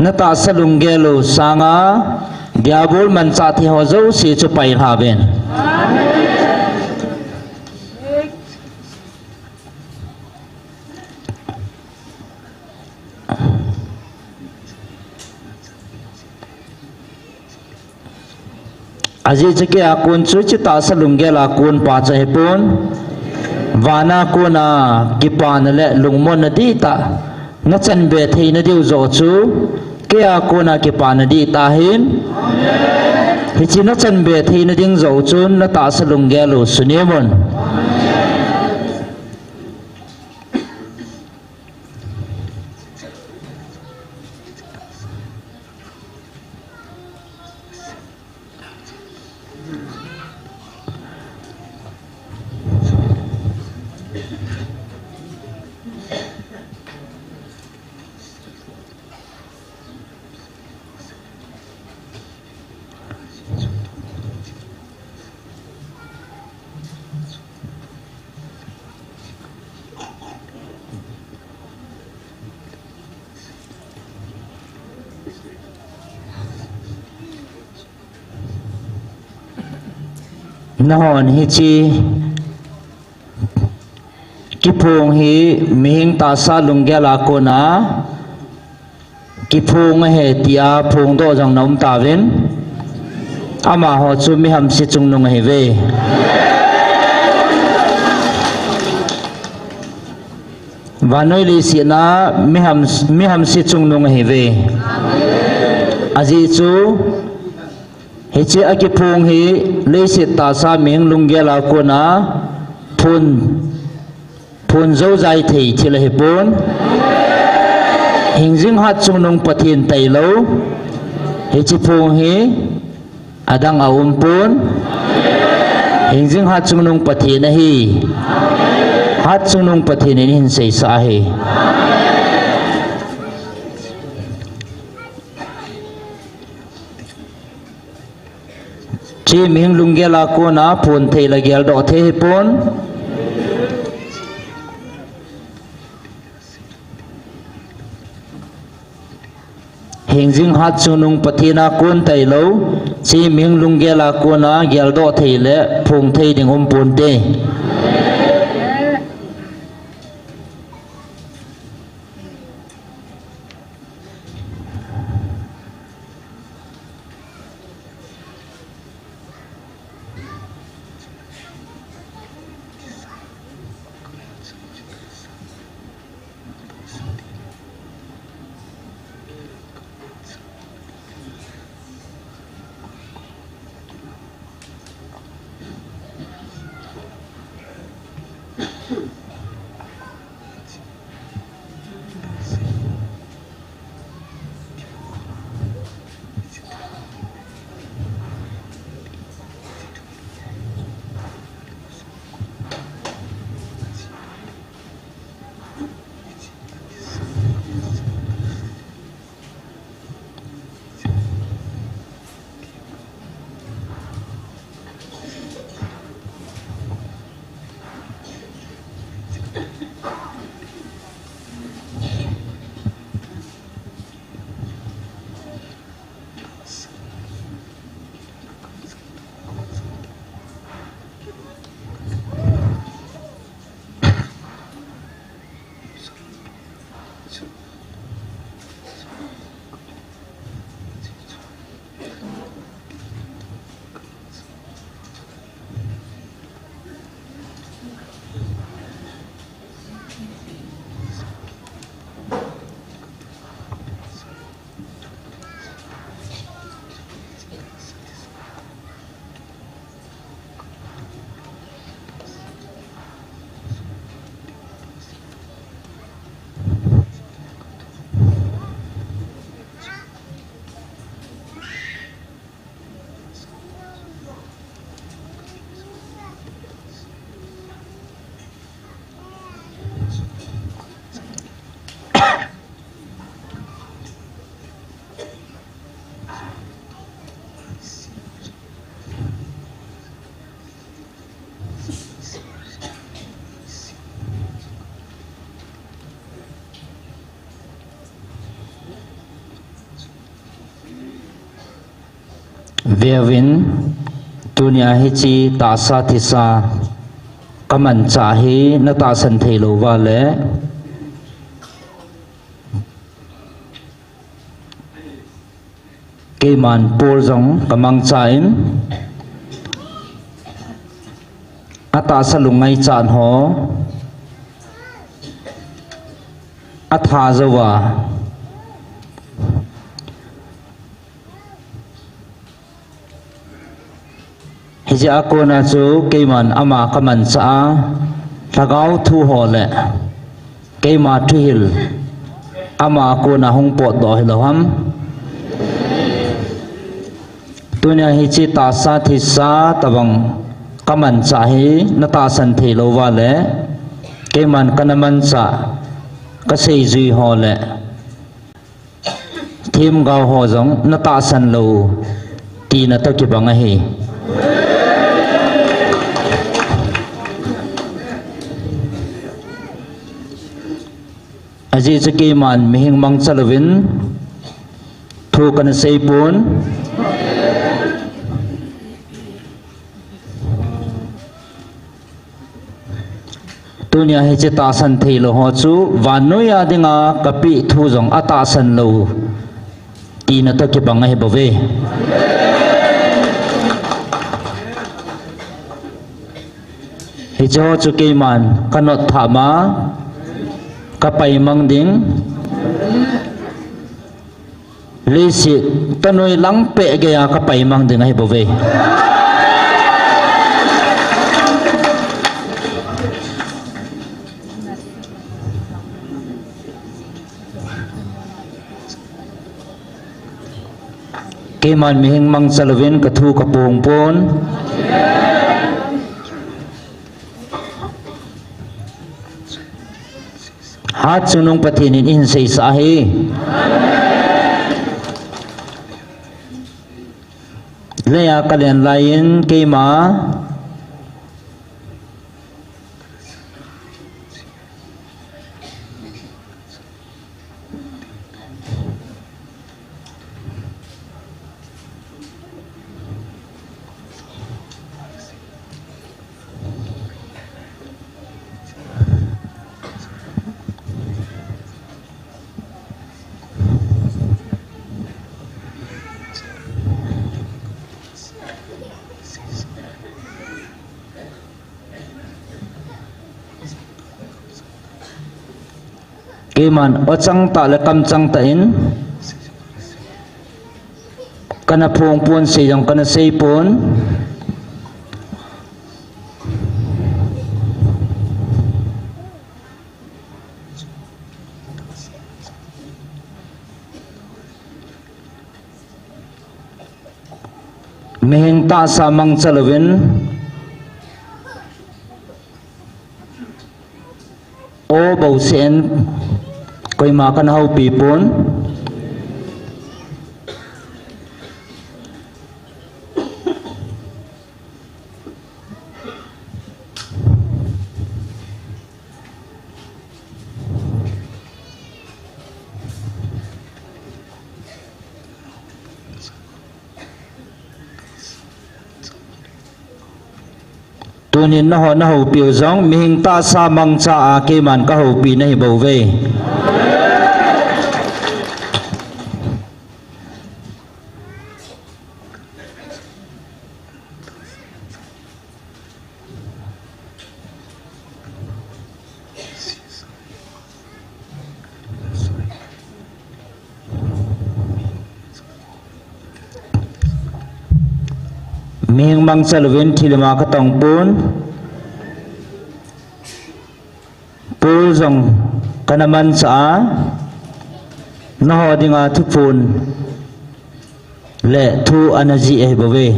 Natahsa lunggel u sanga Diabol manchah thei ho jouse chu pailha uvin. Ajeh chu keia kon chu hiche tahsa lunggel a kon pa chu ahipon. Vana kona kipana le lungmonna dihtah, nachanbe theina diu joh chu keia kona kipana dihtah ahin. Hiche nachanbe theina ding joh chun natahsa lunggel u sunem un. Nahon hiche kiphong hi mihing tahsa lunggel a kona kiphong ahi tia phongdoh jong naum tauvin. Amaho chu mi hamse chungnung ahiuve. Vannoi leiset a mi ham, mi hamse chungnung ahiuve. Ajeh chu hiche a kiphong hi leiset tahsa mihing lunggel a kona phon, phon joujai thei thil ahipon. Hingjing Hatchungnung Pathen tailou hiche phong hi adang aumpon. Hingjing Hatchungnung Pathen ahi. Hatchungnung Pathen in ahin seisah ahi. Hiche mihing lunggel a kona phon thei le geldoh thei ahipon. Hingjing Hatchungnung Pathen a kon tailou hiche mihing lunggel a kona geldoh thei le phong thei ding umponte. Veuvin, tunia hiche tahsa thisa kamanchah hi natahsan thei louva le, keiman Paul jong kamangchan, atahsa lungngaichat ho atha jouva, hijeh a kona chu keiman ama kamanchah a, lhagao thu ho le keima thuhil ama kona hung potdoh hilou ham? Tunia hiche tahsa thisa tobang kamanchah hi natahsan thei louva le, keiman kana manchah, kaseijui ho le themgao ho jong natahsan lou tina toh kibang ahi. Ajeh chu keiman mihing mangcha louvin thu kana seipon. Tunia hiche tahsan thei lou ho chu vannoi a dinga kapeh thu jong atahsan lou tina toh kibang ahibouve. Hiche ho chu keiman kanot thah ma, kapaimang ding. Leiset tanoi lang peh geiya kapaimang ding ahibouve. Keiman mihing mangcha louvin kathu kaphong pon. Hatchungnung Pathen in eihin seisah ahi. Leiya kalen laiyin keima Keiman o changtah le kam changtah in kana phong pon, sei jong kana sei pon. Mihing tahsa mangcha louvin, o bouseh in koima kana houpi pon. Tunin nangho nahoupiu jong mihing tahsa mangcha a keiman kahoupi nahi bouve. Mihing mangcha louvin thilha ma katong pon. Paul jong kana mancha a, nangho dinga thuphon le thu ana jih ahi bouve.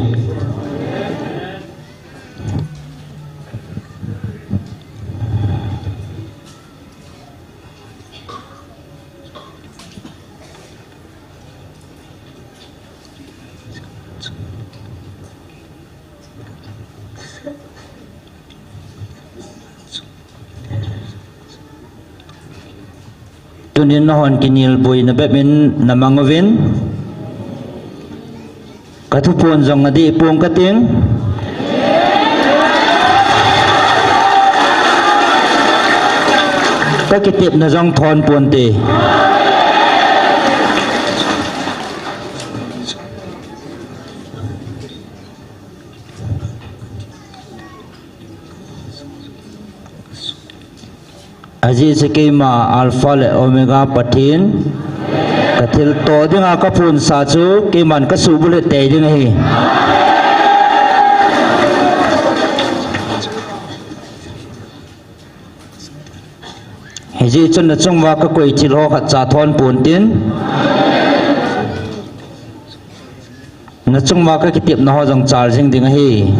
Tunin nahon kinel boina bep in namang uvin. Ka thupon jong adih pong kating. Ka kitepna jong thon ponte. Ajeh chu keima Alpha le Omega Pathen, ka thilto dinga ka phonsah chu keiman ka suhbulhit tei ding ahi. Hijeh chun nachunguva ka koi thil ho khatcha thon pontin. Nachunguva ka kitepna ho jong chal jing ding ahi.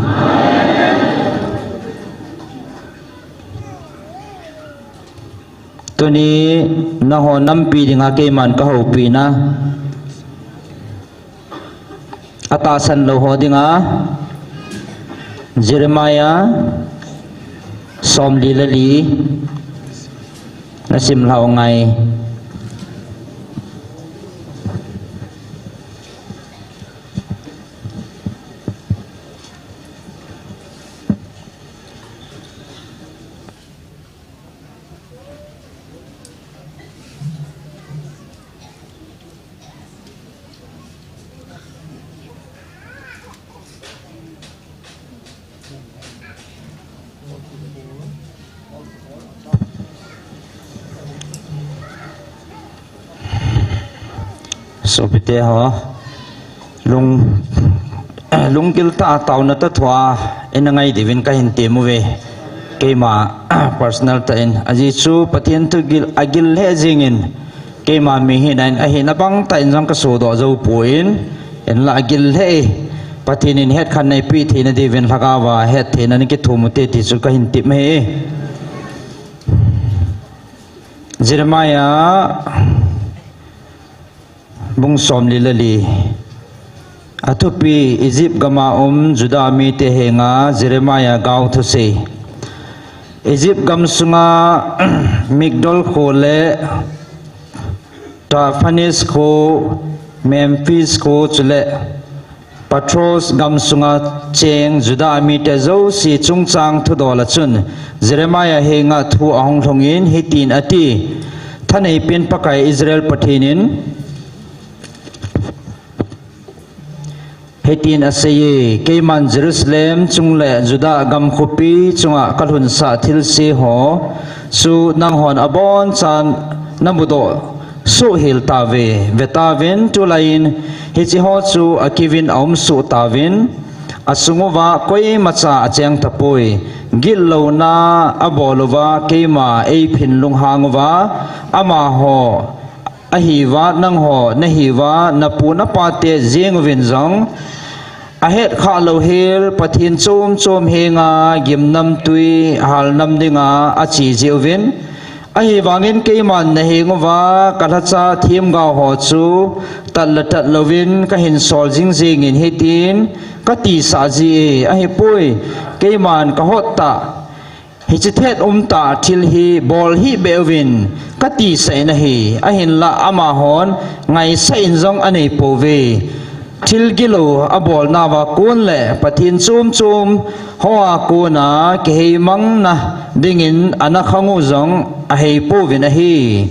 Tuni nangho nampi dinga keiman ka houpina, atahsan lou ho dinga Jeremiah somli le li nasim lhau ngai. Sopite ho, lung, lunggil tah a taona toh thua ina ngai diuvin kahin temuve. Keima personal tah in, ajeh chu Pathen thu gil, agil lheh jengin, keima mi hina in, ahina bang tah in jong ka sodoh jou poi, hinlah agil lheh e. Pathen in hetkhen neipeh theina diuvin lhagaova hettheina nei kithum ute ti chu kahin tep ahi. Jeremiah bung somli le li. Athupi: Egypt gama um Judah mite henga Jeremiah gaothusei. Egypt gamsunga Migdol kho le Tahpanhes kho, Memphis kho chule Pathros gamsunga cheng Judah mite jouse chungchang thudol a chun Jeremiah henga thu ahung lhungin hitin ati: Thanei pen Pakai Israel Pathen in hitin aseiye, keiman Jerusalem chung le Judah gam khopi chunga kalhunsah thilse ho chu nanghon abonchan namudoh soh hel tauve. Vetauvin, tulaiyin hiche ho chu akiuvin aumsoh tauvin, asunguva koimacha acheng tapoi. Gitlouna abol uva keima eiphin lunghang uva, amaho ahiuva nangho nahiuva napu napate jeng uvin jong ahetkhah louhel pathen chom chom henga gimnamtwi halnam dinga ache jeh uvin, ahivangin keiman naheng uva kalhacha themgao ho chu tat le tat louvin kahin sol jing jengin hitin katisah jie, ahipoi, keiman kahot tah, hiche thet umtah thil hi bol hih beh uvin katisah in ahi, ahinlah amahon ngaisah in jong aneipouve. Thil gilou abolnauva kon le pathen chom chom hoa kona kiheimangna dingin ana khang u jong aheipouvin ahi.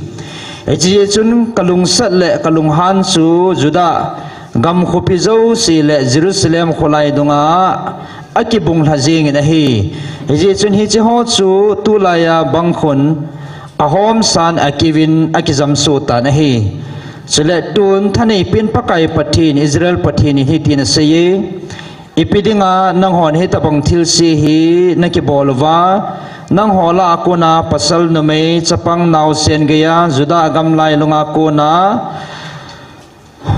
Hiche jeh chun kalungsat le kalunghan chu Judah gam khopi jouse le Jerusalem kholai dunga akibunglha jengin ahi. Hijeh chun hiche ho chu tulaiya bangkhun ahomsan akiuvin akijamsoh tan ahi. Chule tun thanei pen Pakai Pathen, Israel Pathen in hitin aseiye, ipi dinga nanghon hitobang thilse hi nakibol uva, nangho lah a kona pasal numei chapang naosen geiya Judah gam lailunga kona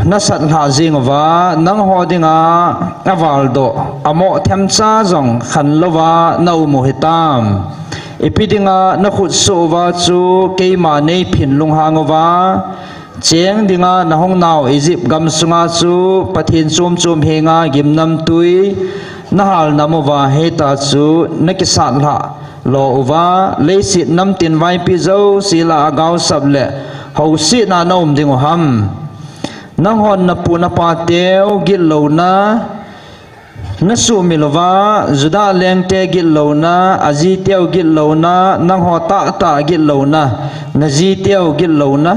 nasatlhah jeng uva, nangho dinga avaldoh, amoh themcha jong khanlouva naum u hitam? Ipi dinga nakhutsoh uva chu keima neiphin lunghang uva, cheng dinga nahung nau Egypt gamsunga chu pathen chom chom henga gimnamtwi nahalnam uva, hita chu nakisatlhah lo uva, leiset namtin vaipi jouse lah a gaosap le housetna naum ding u ham? Nanghon napu napateu gitlouna, nasuhmil uva, Judah lengte gitlouna, ajiteu gitlouna, nangho tahtah gitlouna, najiteu gitlouna,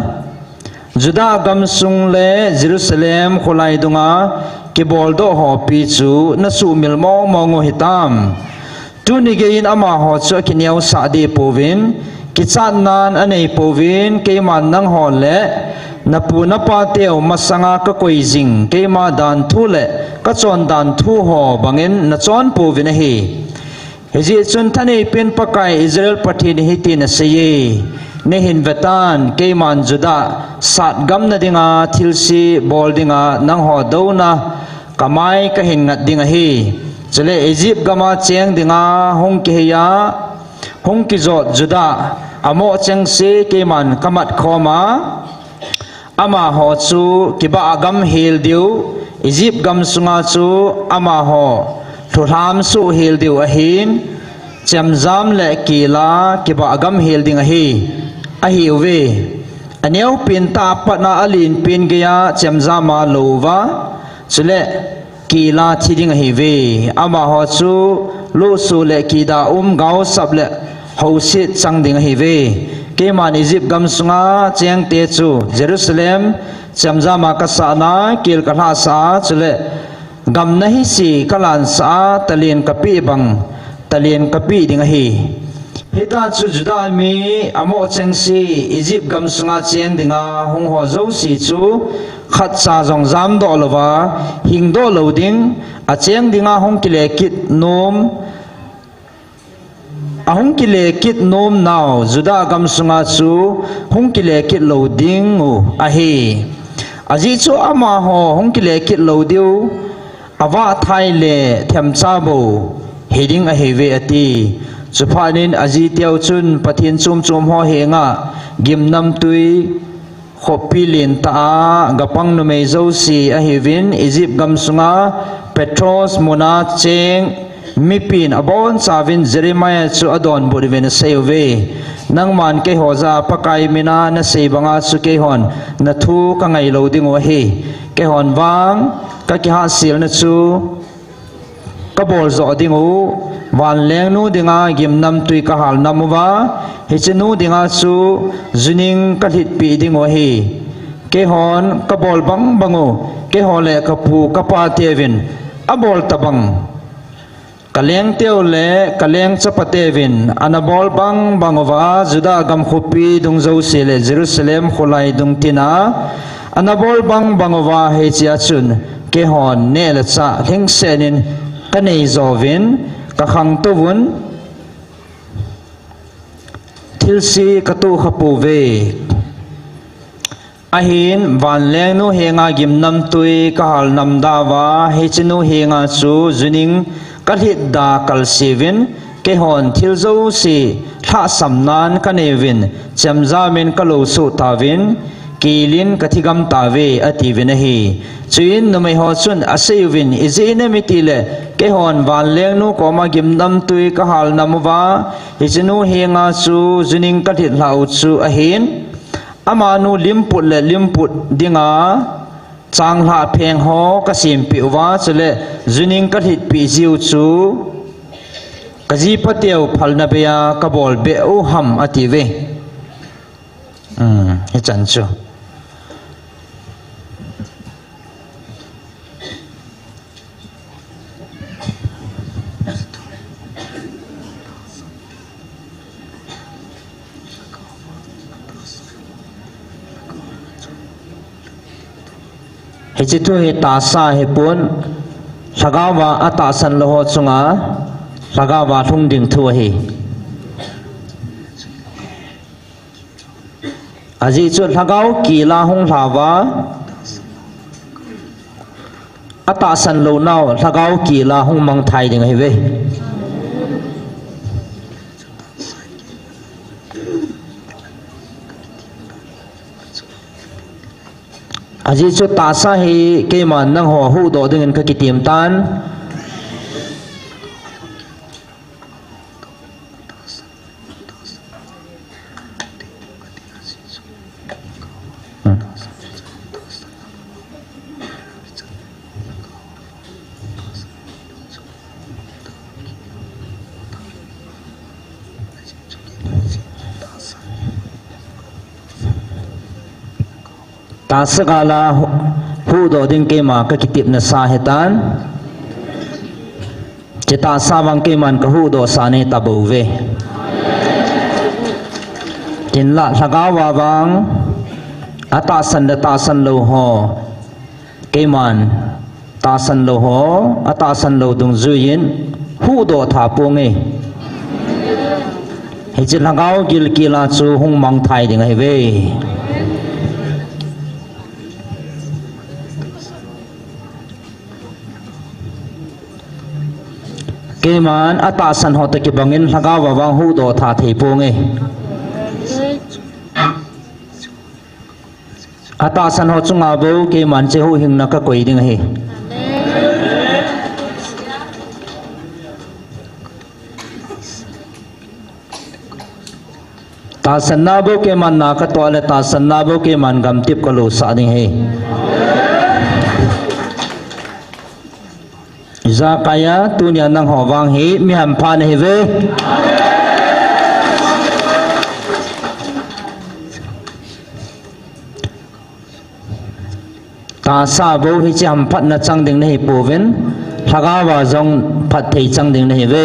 Judah gamsung le Jerusalem kholai dunga kiboldoh hopi chu nasuhmil mongmong u hitam. Tuni geiyin amaho chu akineosah deh pouvin, kichatnan anei pouvin, keiman nangho le napu napateu masanga kakoi jing, keima danthu le kachon danthu ho bangin nachon pouvin ahi. Hijeh chun thaneipen Pakai Israel Pathen in hitin aseiye, Neihin vetan, keiman Judah satgamna dinga thilse bol dinga nangho douna kamai kahin ngat ding ahi. Chule Egypt gama cheng dinga hung kiheiya, hung kijot Judah amoh chengse keiman kamatkhoma, amaho chu kibah gam hel diu, Egypt gamsunga chu amaho lhulham soh hel diu ahin, chemjam le kila kibah gam hel ding ahi, ahiuve. Aneopen tah a patna alenpen geiya chemjama louva, chule kila thi ding ahiuve. Amaho chu lohsoh le kida um, gaosap le houset chang ding ahiuve. Keiman Egypt gamsunga chengte chu Jerusalem chemjama kasahna kel kalhahsah a, chule gamna hise kalansah a, talen kapeh bang talen kapeh ding ahi. Hita chu Judah mi amoh chengse Egypt gamsunga cheng dinga hung ho jouse chu khatcha jong jamdoh louva hingdoh lou ding, acheng dinga hung kile kit nom, ahung kile kit nomnau Judah gamsunga chu hung kile kit lou dingu ahi. Ajeh chu amaho hung kile kit lou diu, avahthai le themcha bou hiding ahiuve ati. Chuphatnin ajiteu chun Pathen chomchom ho henga gimnamtui khopi lentah a gapang numei jouse ahiuvin, Egypt gamsunga Patros muna cheng mipin abonchauvin Jeremiah chu adonbut uvin aseiuve, Nangman keiho jah a Pakai mina nasei banga chu keihon nathu kangai lou dingu ahi. Keihon vang kakihahselna chu kabol joh dingu, vanlengnu dinga gimnamtui kahal nam uva, hichenu dinga chu juning kalhitpeh dingu ahi. Keihon kabol bangbang u, keiho le kapu kapateuvin abol tobang, kalengteu le kaleng chapateuvin anabol bangbang uva, Judah gam khopi dung jouse le Jerusalem kholai dung tina anabol bangbang uva, hichea chun keihon neh le chah lhingsetnin kanei jouvin, kakhangtouvun, thilse katohkha pouve. Ahin, vanlengnu henga gimnamtui kahal namda uva, hichenu henga chu juning kalhitda kalseuvin, keihon thil jouse lhahsamnan kaneiyuvin, chemjamin kalousoh tauvin, kelin kathigam tauve, atiuvin ahi. Chuin numeiho chun aseiyuvin, ijeh inem itile, keihon vanlengnu koma gimnamtui kahal nam uva, hichenu henga chu juning kalhit lhah u chu ahin, amanu limput le limput dinga changlhah pheng ho kasempeh uva, chule juning kalhitpeh jiu chu kajipateu phalna beia kabolbeh u ham, atiuve. Um, hichan chu. Hiche thu hi tahsa ahipon, lhagaova atahsan lou ho chunga lhagaova lhung ding thu ahi. Ajeh chu lhagao kila hung lhauva, atahsan lounau lhagao kila hung mangthai ding ahiuve. Ajeh chu tahsa hi keiman nangho huhdoh dingin kakitem tan. Tahsa gal a hu-, huhdoh ding keima kakitepna sa ahitan. Tahsa vang keiman kahuhdoh sa nei tabou ve. Hinlah lhagao a vang atahsan le tahsan lou ho, keiman tahsan lou ho, atahsan lou dungjuiyin huhdoh tha ponge. Hiche lhagao gilkel a chu hung mangthai ding ahive. Keiman atahsan ho toh kibangin lhagao a vang huhdoh tha thei ponge. Atahsan ho chunga bou keiman hiche huhhingna kakoi ding ahi. Tahsanna bou keiman na katoh le, tahsanna bou keiman gamtep kalosah ding ahi. Ijakai a tunia nangho vang hi mi hampha nahiuve. Tahsa bou hiche hamphatna chang ding nahipouvin, lhagao a jong phatthei chang ding nahiuve.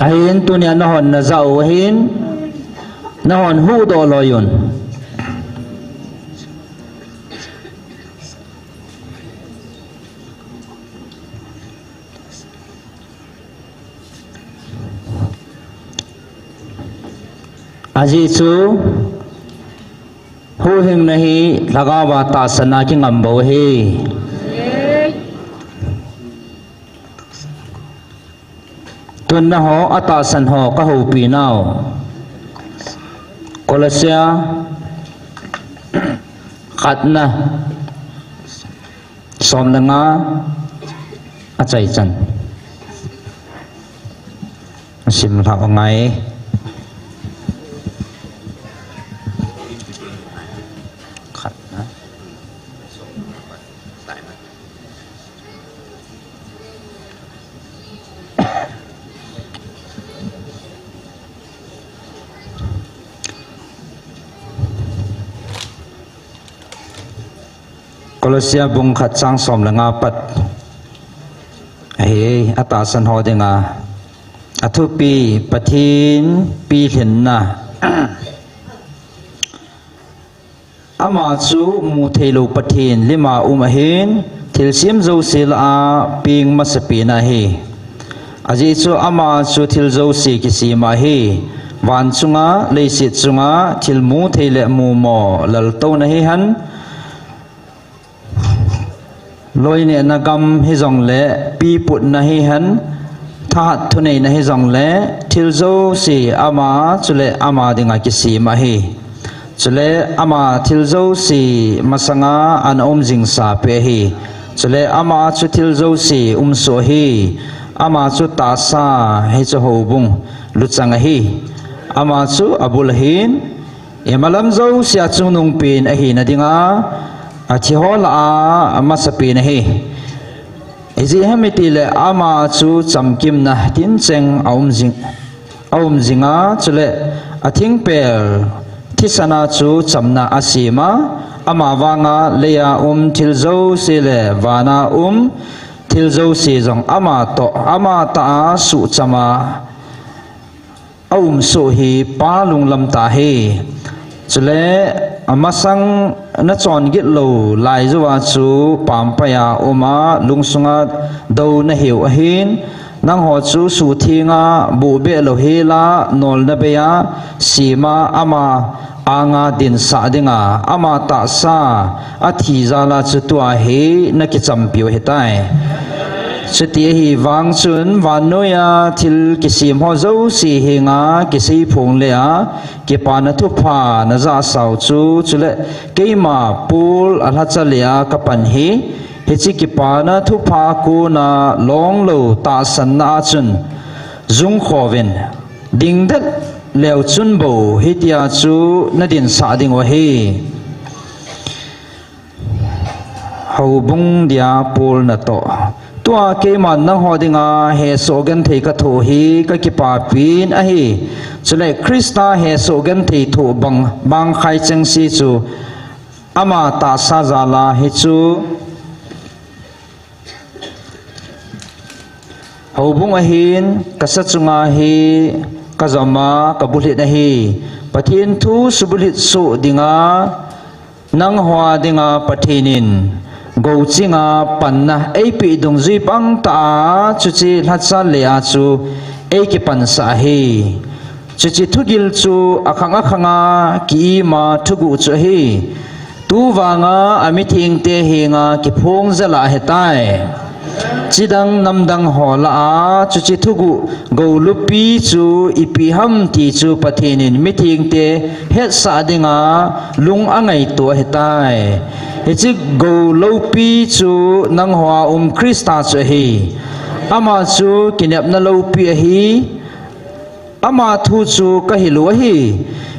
Ahin tunia nahon najah u ahin, nahon huhdoh loi un. Ajeh chu huhhingna hi lhagao a tahsan a kingam bou ahi. Tun nangho atahsan ho kahoupi nau. Kolose khatna, som le nga achaichan. Sim lhah u ngai. Khatna. Kolose bung khat chang som le nga pat. Ahi, atahsan ho dinga athupi, Pathen pilhinna. Ama chu mutheilou Pathen lima um ahin, thilsem jouse lah a peng masapen ahi. Ajeh chu ama chu thil jouse kisem ahi. Van chunga, leiset chunga, thil muthei le mumo, laltouna hihen, loinehna gam hijongle, piputna hihen, thahat thuneina hijongle, thil jouse ama chule ama dinga kisem ahi. Chule ama thil jouse masanga ana um jingsa pen ahi. Chule ama chu thil jouse umsoh ahi. Ama chu tahsa, hichu houbung luchang ahi. Ama chu abul ahin, imalam jousea chungnungpen ahina dinga, athiho lah a amasapen ahi. Ijeh ham itile ama chu chamkimna tincheng aum jing, aum jinga, chule athingpel thisana chu chamna asema, ama vanga leia um thil jouse le vana um thil jouse jong ama toh, ama tah a suhchama aumsoh hi Pa lunglam tah ahi. Chule amasang nachon gitlou lai jouva chu pampai a uma, lungsunga dou nahiu ahin, nangho chu suhtheng a buhbeh louhela nolna beia sema ama anga dinsah dinga, ama tahsa athi jala chu tua hi nakichampiu ahitai. Chuti ahivang chun vannoiya thil kisem ho jouse henga kiseiphong lea kipana thupha najahsau chu, chule keima Paul alhacha lea kapan hi, hiche kipana thupha kona longlou tahsanna a chun jungkhouvin, dingdet leu chun bou hitia chu nadinsah dingu ahi. Houbung dia Paul natoh. Tua keiman nangho dinga hesoh genthei kathoh hi kakipapin ahi. Chule Christa hesoh genthei thoh bang, bangkhai chengse chu ama tahsa jala hichu houbung ahin, kasa chunga hi kajoma kabulhit ahi. Pathen thu subulhit soh dinga, nangho dinga Pathen in gouchinga panna eipeh dungjui bangtah a, chuche lhacha le a chu eikipansah ahi. Chuche thugil chu akhang akhanga ki-ima thuguh chu ahi. Tuvanga amithengte henga kiphong jela ahitai. Chidang namdang ho lah a, chuche thuguh gou loupi chu ipi ham ti chu Pathen in mithengte hetsah dinga lung angaito ahitai. Hiche gou loupi chu nangho a um Christa chu ahi. Ama chu kinepna loupi ahi. Ama thu chu kahil u ahi.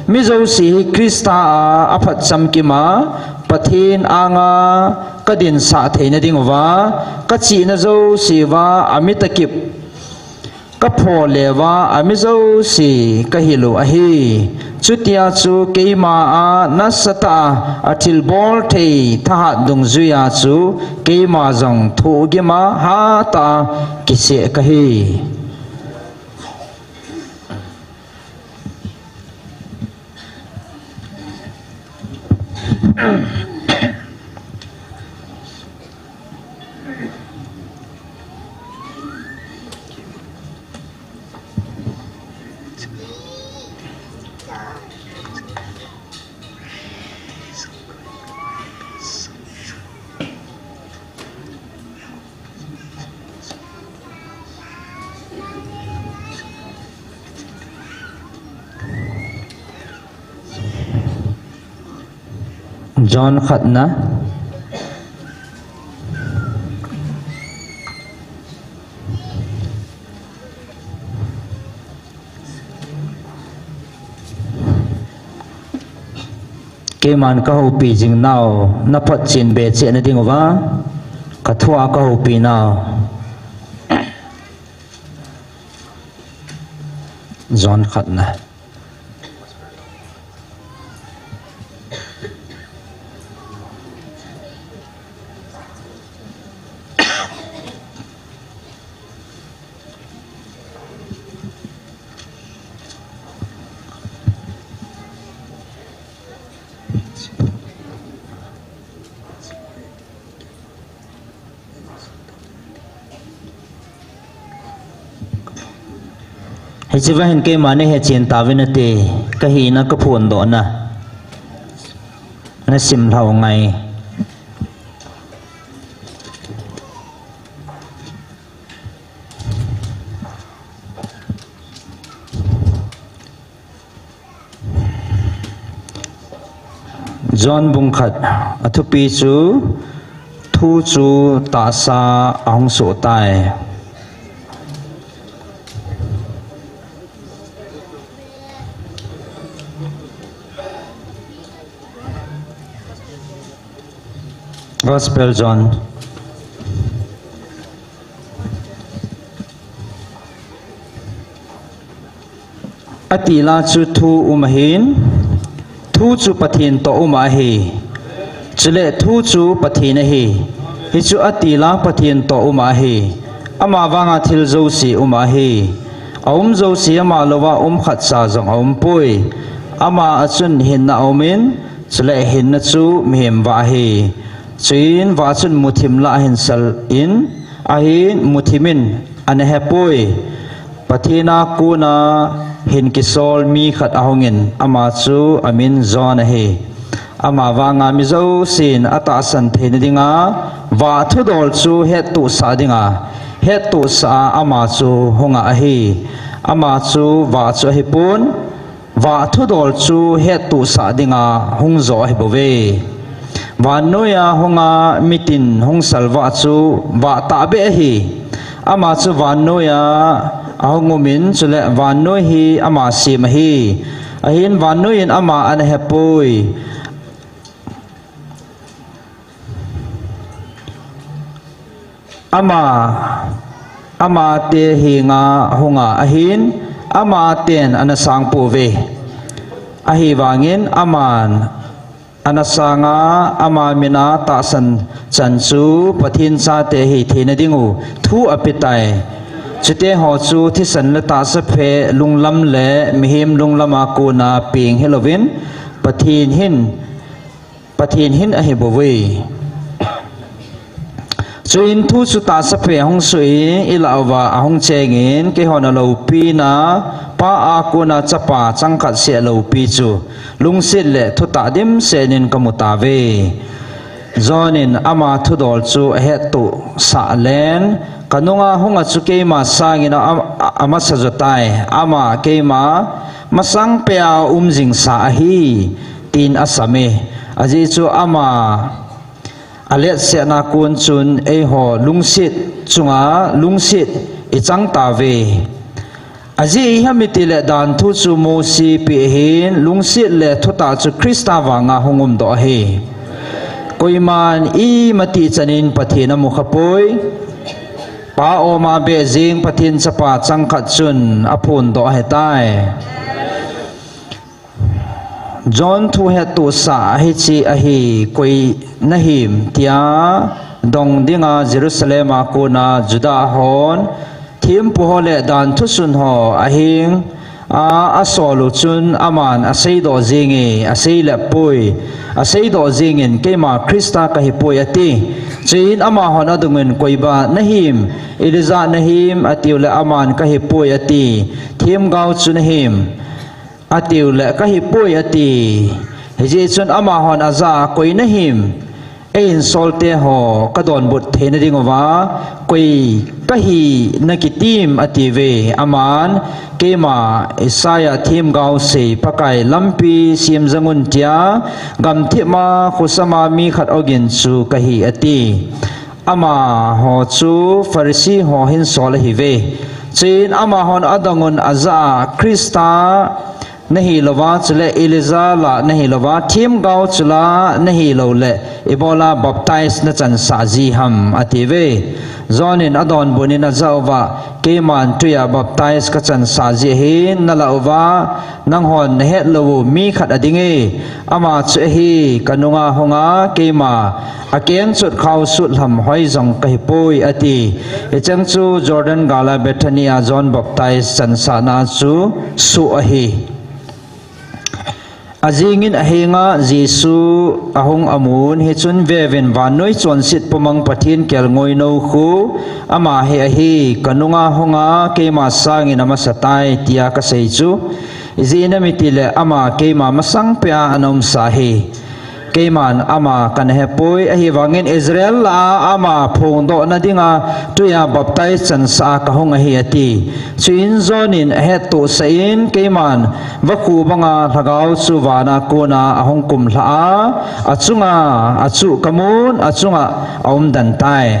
Mi jouse hi Christa a aphat chamkima, Pathen anga kadinsah theina dinguva, kachihna jouse uva amitakip kapho leuva, ami jouse kahil u ahi. Chutia chu keima a nasatah a athilbol thei thahat dungjuia chu keima jong thohgima hatah a kiseh kahi. John khatna. Keiman kahoupi jing nau, naphotchen be cheh na dinguva, kathua kahoupi nau. John khatna. Hiche va hin keima nahechen tauvin nate, kahina kaphondohna. Nasim lhau ngai. John bung khat, athupi chu, thu chu tahsa ahung soh tai. Gospel John. Atil a chu thu um ahin, thu chu Pathen toh um ahi. Chule thu chu Pathen ahi. Hichu atil a Pathen toh um ahi. Ama vanga thil jouse um ahi. Aum jouse ama louva um khatcha jong aumpoi. Ama a chun hinna aumin, chule hinna chu mihem vah ahi. Chuin vah chun muthim lah a hinsel in, ahin muthim in ana hepoi. Pathen a kona hin kisol mi khat ahungin, ama chu amin John ahi. Ama vanga mi jousen atahsan theina dinga, vah thudol chu hettohsah dinga, hettohsah a ama chu hunga ahi. Ama chu vah chu ahipon, vah thudol chu hettohsah dinga hung jo ahibouve. Vannoiya hunga mitin hung salvah chu vah tahbeh ahi. Ama chu vannoiya ahung umin, chule vannoi hi ama sem ahi. Ahin vannoi in ama ana hepoi. Ama, ama te henga hunga ahin, ama ten ana sangpouve. Ahivangin aman ana sanga ama mina tahsan chan chu Pathen chate ahi theina dingu thu apetai. Chute ho chu thisan le tahsa phe lunglam le mihem lunglam a kona peng hilouvin Pathen hin, Pathen hin ahi bouve. Chuin thu chu tahsa phe ahung sui, ilah uva ahung chengin, keihon aloupina, Pa a kona Chapa changkhat seh aloupi chu, lungset le thutah dimset in kamu tauve. John in ama thudol chu ahettohsah len, kanunga hunga chu keima sangin a, a, amasa jotai, ama keima masang pea um jingsa ahi, tin asame. Ajeh chu ama aletsetna kon chun eiho lungset chunga lungset ichang tauve. Ajeh iham itile danthu chu Mose pe ahin, lungset le thutah chu Christa vanga hung umdoh ahi. Koiman imatih chanin Pathen amukhapoi. Pa oma beh jing Pathen Chapa changkhat chun aphondoh ahitai. John thu hettohsah hiche ahi, koi nahim tia dong dinga Jerusalem a kona Juda hon thempu ho le danthu sun ho ahing a, asol u chun aman aseidoh jinge, aseilep poi, aseidoh jingin keima Christa kahipoi ati. Chuin amahon adongin koiba nahim, Elijah nahim atiule aman kahipoi ati. Themgao chu nahim atiule kahipoi ati. Hijeh chun amahon ajah a koi nahim, eihinsolte ho kadonbut theina dinguva koi kahi nakitim atiuve. Aman keima Isaiah themgao sei Pakai lampi semjangun tia gamthip ma khosama mi khat ogin chu kahi ati. Amaho chu Pharisee ho hinsol ahiuve. Chuin amahon adongun ajah a Christa nahilouva chule Elijah la nahilouva themgao chu la nahiloule ibola baptize nachansah ji ham atiuve. John in adonbut in ajah uva, keiman twia baptize kachansah ji ahin, nalah uva nanghon nahet lou u mi khat adinge, ama chu ahi, kanunga hunga keima akengchot khao sutlham hoi jong kahipoi ati. Hicheng chu Jordan gala Bethany a John baptize chansahna chu soh ahi. Ajingin ahenga Jesu ahung amun, hichun veuvin vannoi chonset pumang Pathen kelngoinou khu ama hi ahi, kanunga hunga keima sangin amasatai tia kasei chu. Ijeh inem itile ama keima masang pea ana umsa ahi. Keiman ama kanahepoi, ahivangin Israel lah a ama phongdohna dinga twia baptize chansah a kahung ahi ati. Chuin John in ahettohsah in, keiman vakhu banga lhagao chu vana kona ahung kumlhah a, achunga achuh kamun, achunga aumden tai.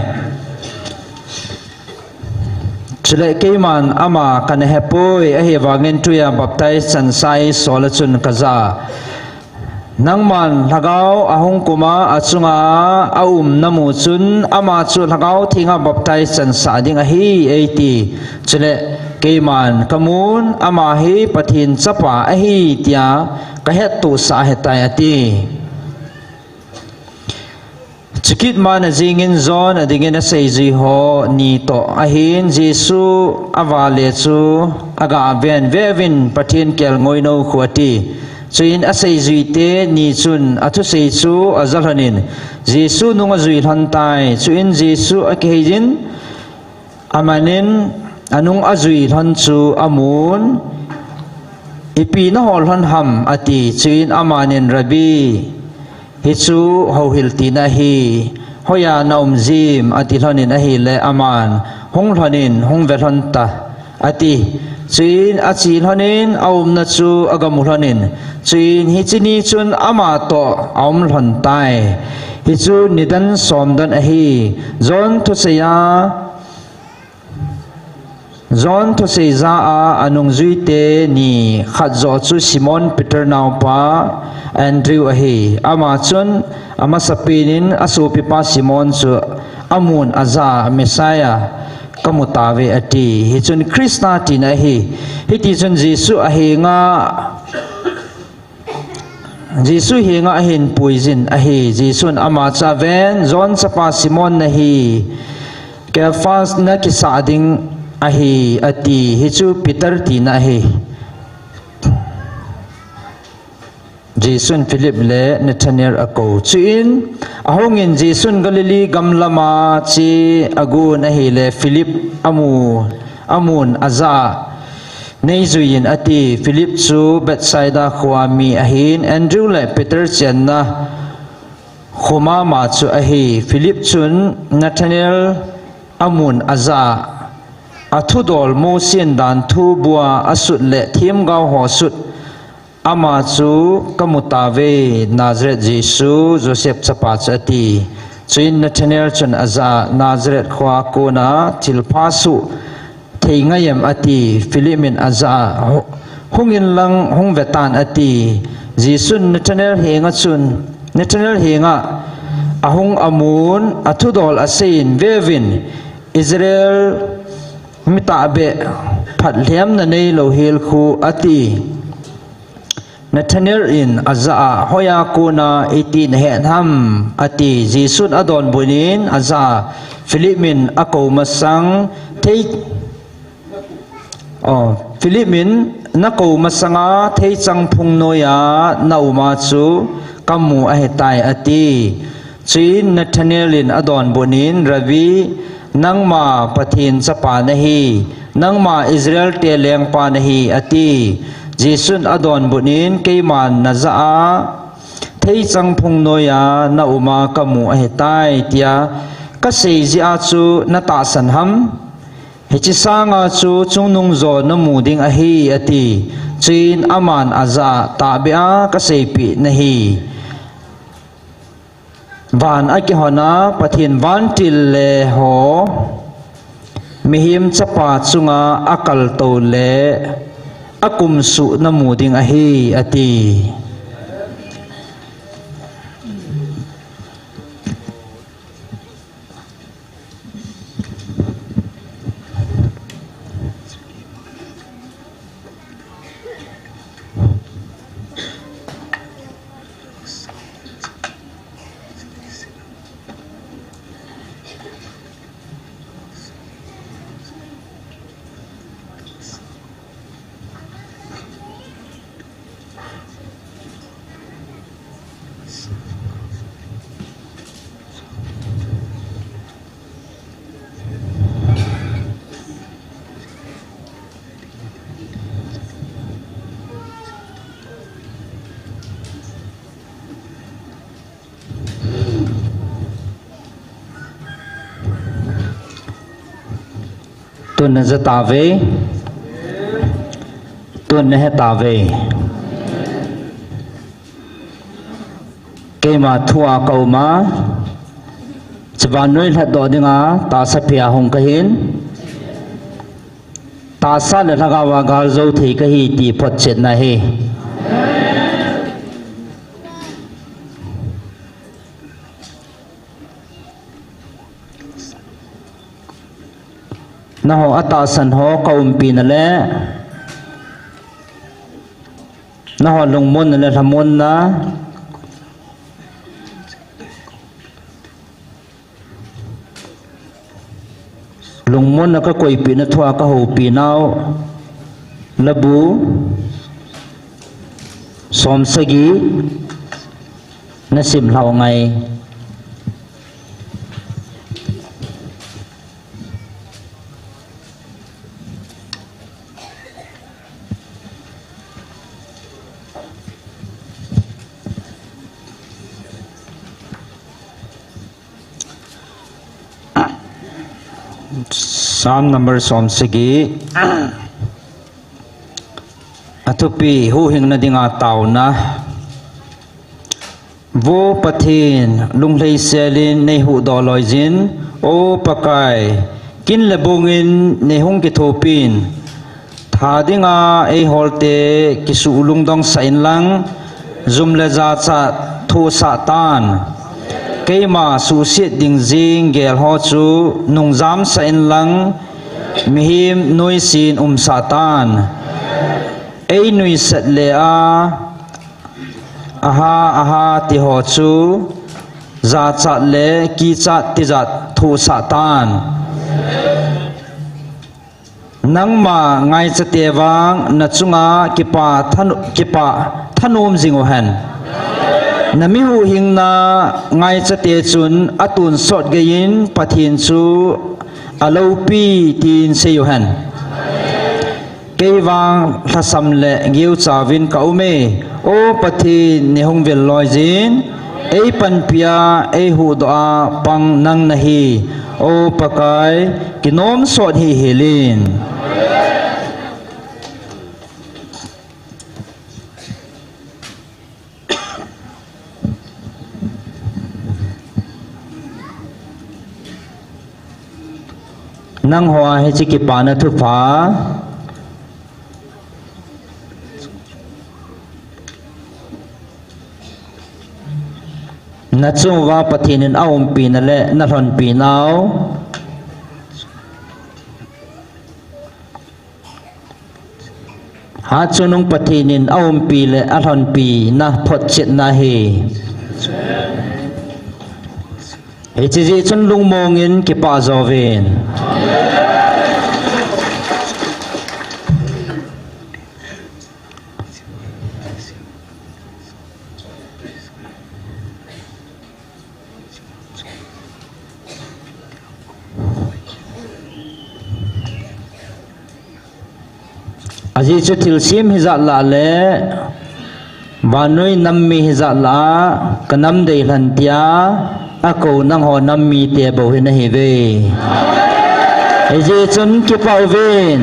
Chule keiman ama kanahepoi, ahivangin twia baptize chansah a eisol a chun kajah a, nangman lhagao ahung kuma achunga aum namu chun ama chu Lhagao Thenga baptize chansah ding ahi eiti. Chule keiman kamun, ama hi Pathen Chapa ahi tia kahettohsah ahitai ati. Chukit man ajingin John adingin aseijui ho ni toh ahin, Jesu avale chu aga ven veuvin Pathen kelngoinou khu ati. Chuin aseijuite ni chun athusei chu ajalhonin Jesu nung ajui lhon tai. Chuin Jesu akiheiyin, amanin anung ajui lhon chu amun, ipi nahol lhon ham ati. Chuin amanin, Rabbi, hichu houhil tina ahi, hoiya naum jim ati lhonin ahile, aman, hung lhonin hung ve lhon ta ati. Chuin ache lhonin aumna chu agamu lhonin, chuin hiche ni chun ama toh aum lhon tai. Hichu nidan somdan ahi. John thuseiya John thusei ja a anungjuite ni khat joh chu Simon Peter naopa Andrew ahi. Ama chun amasapen in asopipa Simon chu amun aja, Messiah kamu tauve ati. Hichun Christa tina ahi. Hitichun Jesu ahenga, Jesu henga ahin puijin ahi. Jesun ama chu aven, John chapa Simon nahi, Kephas nakisah ding ahi, ati. Hichu Peter tina ahi. Jesun Philip le Nathanael akou. Chuin ahungin Jesun Galilee gamlama che agon ahile Philip amu, amun aja, neijuiyin ati. Philip chu Bethsaida khoa mi ahin, Andrew le Peter chenna kho mama chu ahi. Philip chun Nathanael amun aja, athudol, Mosen danthu bua asut le themgao ho sut, ama chu kamu tauve, Nazareth Jesu, Joseph chapa chu ati. Chuin Nathanael chun aja, Nazareth khoa kona thilpha suh thei ngai em ati. Philip in aja, hungin lang hung vetan ati. Jesun Nathanael henga chun, Nathanael henga ahung amun, athudol aseiyin, veuvin, Israel mi tahbeh phatlhemna neilou hel khu ati. Nathanael in aja a, hoiya kona iti nahet ham ati. Jesun adonbut in aja, Philip in akou masang thei, oh, Philip in nakou masanga theichang phung noiya nauma chu kamu ahitai ati. Chuin Nathanael in adonbut in, Rabbi, nangma Pathen chapa nahi, nangma Israel te lengpa nahi, ati. Jesun adonbut in, keiman naja a theichang phung noiya nauma kamu ahitai, tia kasei jeh a chu natahsan ham? Hiche sanga chu chungnung jo namu ding ahi, ati. Chuin aman aja, tahbeh a kaseipeh nahi. Van akihona Pathen vantil le ho, mihem chapa chunga akaltou le akumsuh namu ding ahi, ati. Tun naja tauve. Tun nahe tauve. Keima thua kauma. Chuban noi lhatdoh dinga tahsa pia hung kahin. Tahsa le lhagao a galjou thei kahi ti photchetna ahi. Nangho atahsan ho kaumpi nale, nangho lungmonna le lhamonna, lungmonna kakoipeh na thua kahoupi nau, labu somsagi nasim lhau ngai. Psalm number somsagi. Athupi, huhhingna dinga taona. Vo Pathen, lunglhaiselin neihuhdoh loiyin, O Pakai, kin le bongin neihung kithopin. Tha dinga eiholte kisuh lungdongsah inlang, jum le jachat thohsah tan. Keima suhset ding jing gel ho chu nungjam sah in lang, mihem nuisat in umsah tan. Ei nuisat le a, aha, aha, ti ho chu jachat le kichat tijat thohsah tan. Nangma ngaichate vang na chunga kipah than-, kipah thanom jing u hen. Na mi huhhingna ngaichate chun atonsot geiyin Pathen chu aloupi tin sei u hen. Kei vang lhasam le geuchauvin ka um e, O Pathen, nei hung vil loi jin, ei panpia, ei huhdoh a pang nang nahi, O Pakai, kinom sot hih hel in. Nangho a hiche kipana thupha na chung uva Pathen in aumpi na le na lhonpi nau. Hatchungnung Pathen in aumpi le alhonpi na photchetna hi. Hiche jeh chun lungmong in kipah jouvin. Ajeh chu thilsem hijat lah le vannoi nam mi hijat lah a ka nam deilhen tia akou nangho nam mite bou hi nahiuve. Hijeh chun kipah uvin.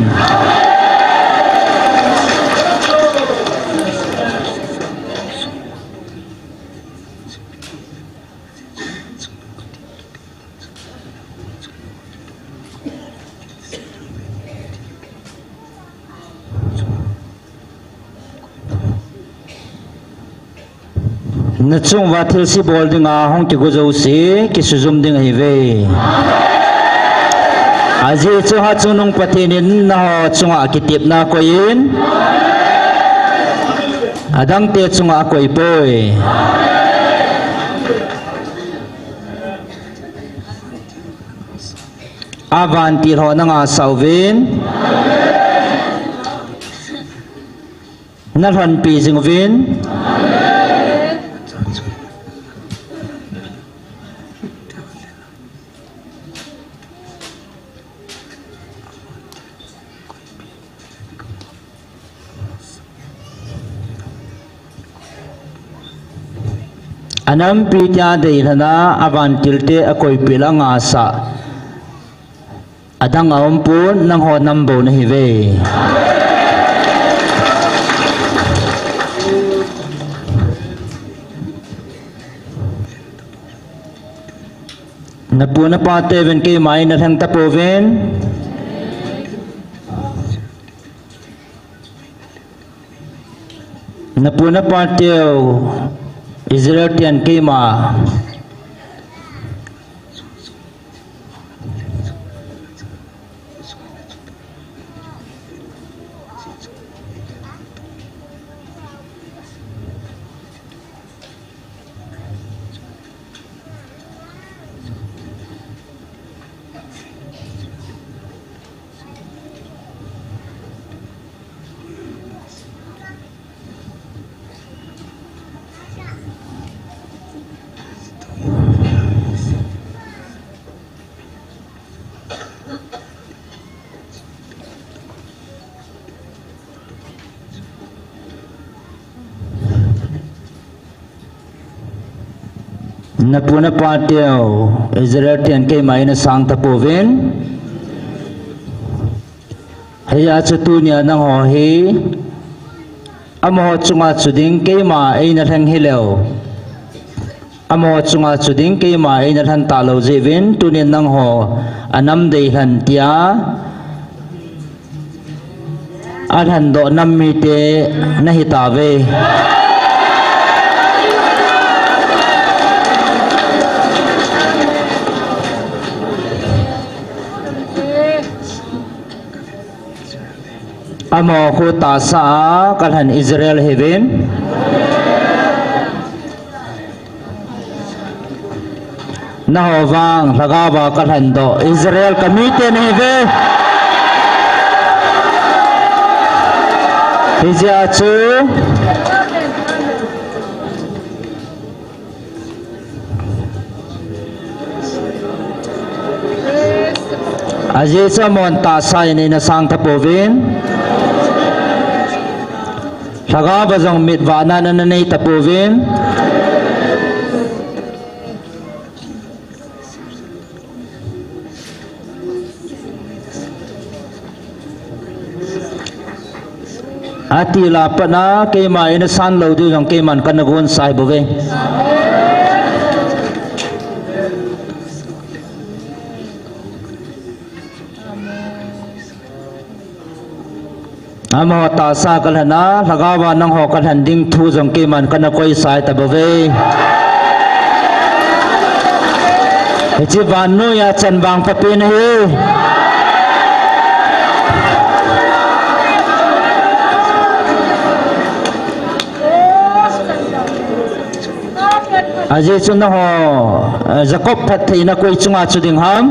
Na chung uva thilse bol dinga hung kigo jouse kisujum ding ahiuve. Ajeh chu hatchungnung Pathen in nangho chunga kitepna akoi in, adangte chunga akoi poi. Avantil ho nanga sauvin. Na lhonpi jing uvin. Anampi tia deilhen a, avantil te akoipel a ngasah. Adang aumpon, nangho nam bou nahiuve. Napu napa teuvin keima eina lheng tapouvin. Napu napa teu Israel ten keima. Napu napa teu Israel ten keima eina sang tapouvin. Hijeh chun tunia nangho hi amaho chunga chu ding keima eina lheng hileu. Amaho chunga chu ding keima eina lhen talou jeh uvin, tunin nangho anam deilhen tia alhendoh nam mite nahitauve. Khu tahsa a kalhen Israel hiuvin. Naho vang lhagao a kalhen doh Israel kamite nahiuve. Hijeh chun ajeh chu amahon tahsa in eina sang tapouvin. Lhagao a jong mitvahna ana nei tapouvin. Ati la patna keima eina san lou diu jong keiman kana gonsa bouve. Amaho tahsa kalhen a, lhagao a nangho kalhen ding thu jong keiman kana koisa tabouve. Hiche vannoi a chanvang phapen ahi. Ajeh chu nangho, eh, Jacob phattheina koi chunga chu ding ham?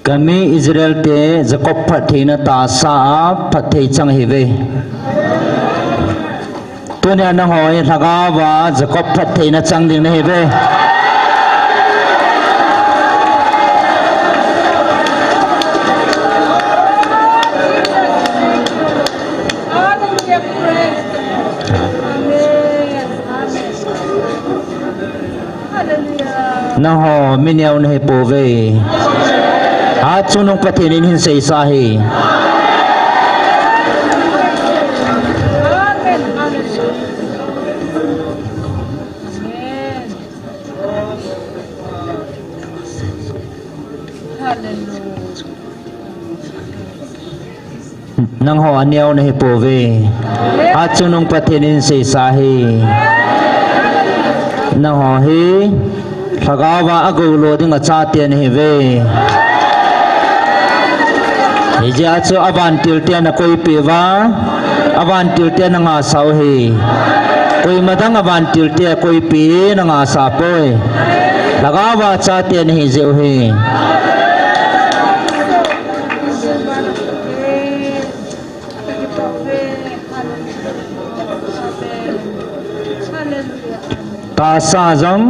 Kami Israel te Jacob phattheina tahsa a phatthei chang ahiuve. Tunia nangho hi lhagao a Jacob phattheina chang ding nahiuve. Nangho mi neo nahipouve. Hatchungnung Pathen in hin seisa ahi. Nangho aneo nahipouve. Hatchungnung Pathen in seisa ahi. Nangho hi lhagao a agoulo ding achate nahiuve. Hijeh chun avantil te nakoipeh uva, avantil te nangahsau ahi. Koima dang avantil te akoipeh nangahsa poi. Lhagao a chate nahi jeh u ahi. Tahsa jong,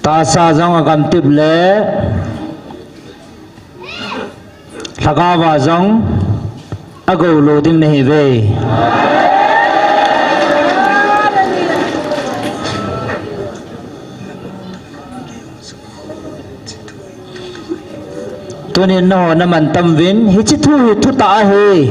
tahsa jong agamtip le lhagao a jong agoulo ding nahiuve. Tunin nangho naman tam uvin, hiche thu hi thutah ahi.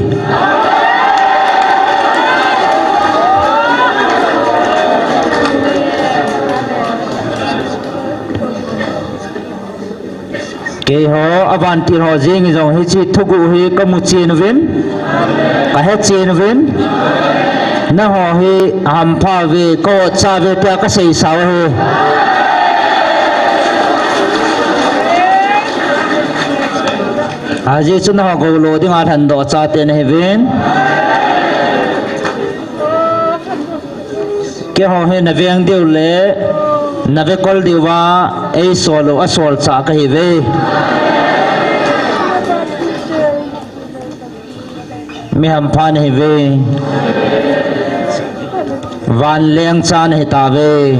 Keiho, avantil ho jeng jong hiche thuguh hi kamu chen uvin, kahe chen uvin, nangho hi ahampha uve, ka-otcha uve tia kaseisau ahi. Ajeh chu nangho goulo dinga lhendoh chate nahiuvin. Keiho hi naveng diu le navekol diuva eisol u asolchah kahiuve. Mi hampha nahiuve. Vanleng cha nahitauve.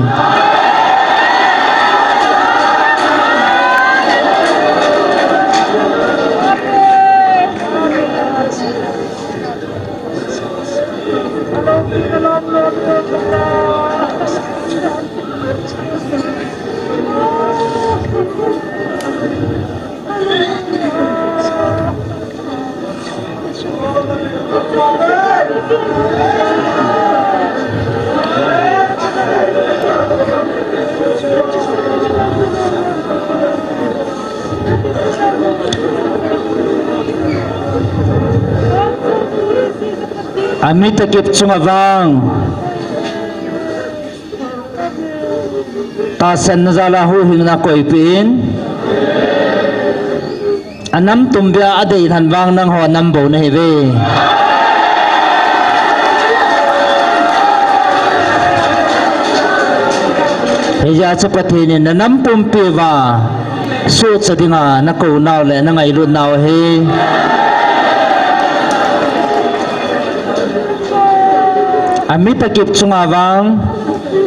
Ami takip chunga vang tahsanna jal a huhhingna koipeh in, anam tumbeh a adeilhen vang nangho nam bou nahiuve. Hijeh chun Pathen in nanam pumpi uva suhcha dinga nakounau le nangailutnau ahi. Ami takip chunga vang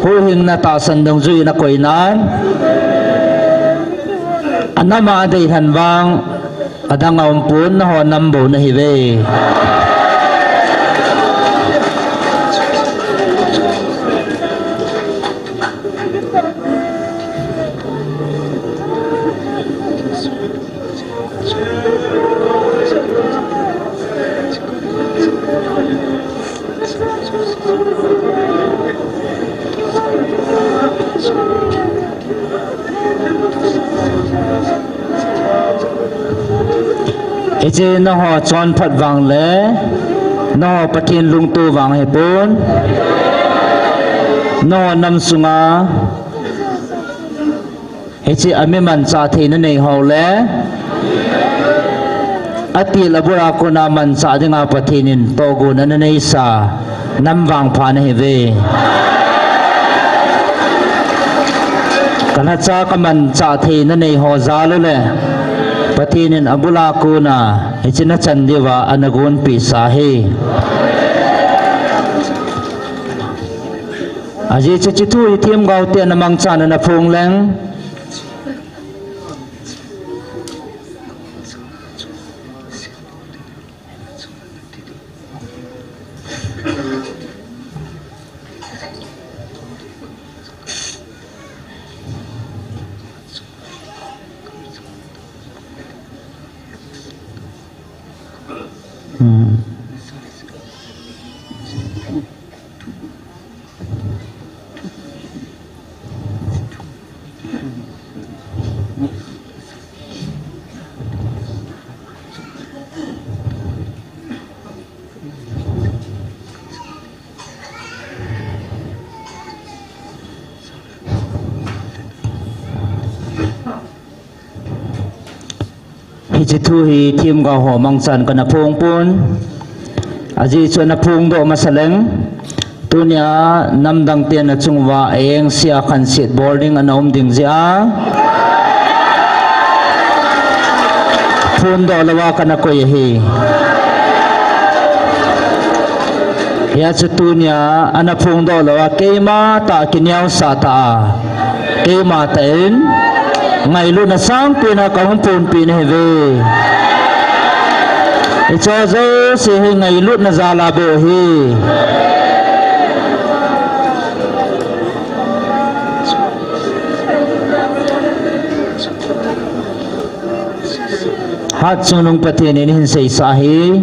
huhhingna tahsan dungjui in akoinan, anam a adeilhen vang adang aumpon, nangho nam bou nahiuve. Hiche nangho chonphat vang le nangho Pathen lungto vang ahipon, nangho nam sunga hiche ami manchah theina neiho le atil abul a kona manchah dinga Pathen in tohgona naneisa nam vangpha nahiuve. Kalhacha kamanchah theina neiho jal u le Pathen in abul a kona hiche nachan diuva anagonpeh sa ahi. Ajeh chu hiche thu hi themgao ten amangchan ana phong leng. Hiche thu hi themgao ho mangchan kana phong pon. Ajeh chu ana phongdoh masa leng, tunia namdang ten achunguva aengse a khanset bol ding ana um ding jeh a phondoh louva kana koi ahi. Hijeh chun tunia ana phongdoh louva keima tah kineosah tah a, keima tah in ngailutna sangpen a kahung ponpeh nahiuve. Hicheho jouse hi ngailutna jal a bou ahi. Hatchungnung Pathen in eihin seisah ahi.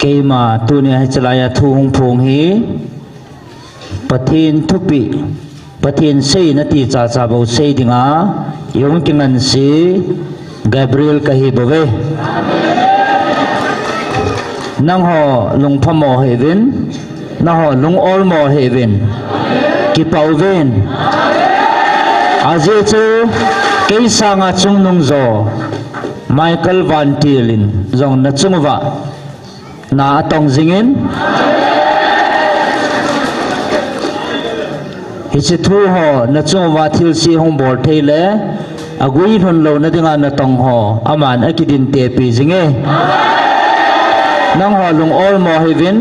Eima tuni a hichelai a thu hung phong hi Pathen thupeh, Pathen seina ti chacha bou sei dinga i hung kinganse Gabriel kahi bouve. Nangho lungphamo hih uvin, nangho lung-olmo hih uvin, kipah uvin. Ajeh chu kei sanga chungnung jo Michael Vantil in jong nachung uva na atong jingin, hiche thu ho nachung uva thilse hung bol thei le agui lhun louna dinga natong ho aman akidin tepi jinge. Nangho lung-olmo hih uvin,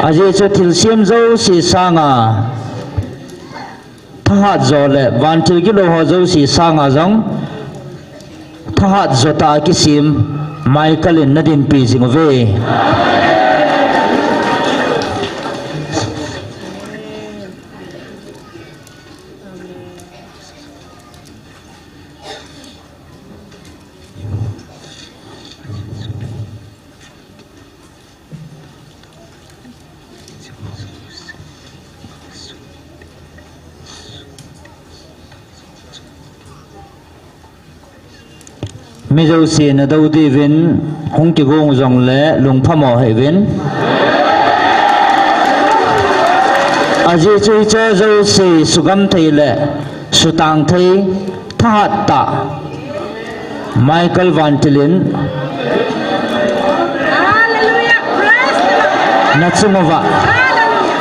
ajeh chu thilsem jouse sanga thahat jo le vantil gilou ho jouse sanga jong thahat jo tah a kisem Michael in nadinpi jing uve. Mi jouse nadou diuvin hung kigong jongle lungphamo hih uvin. Ajeh chu hiche jouse sugam thei le sutang thei thahat tah Michael Vantil in nachung uva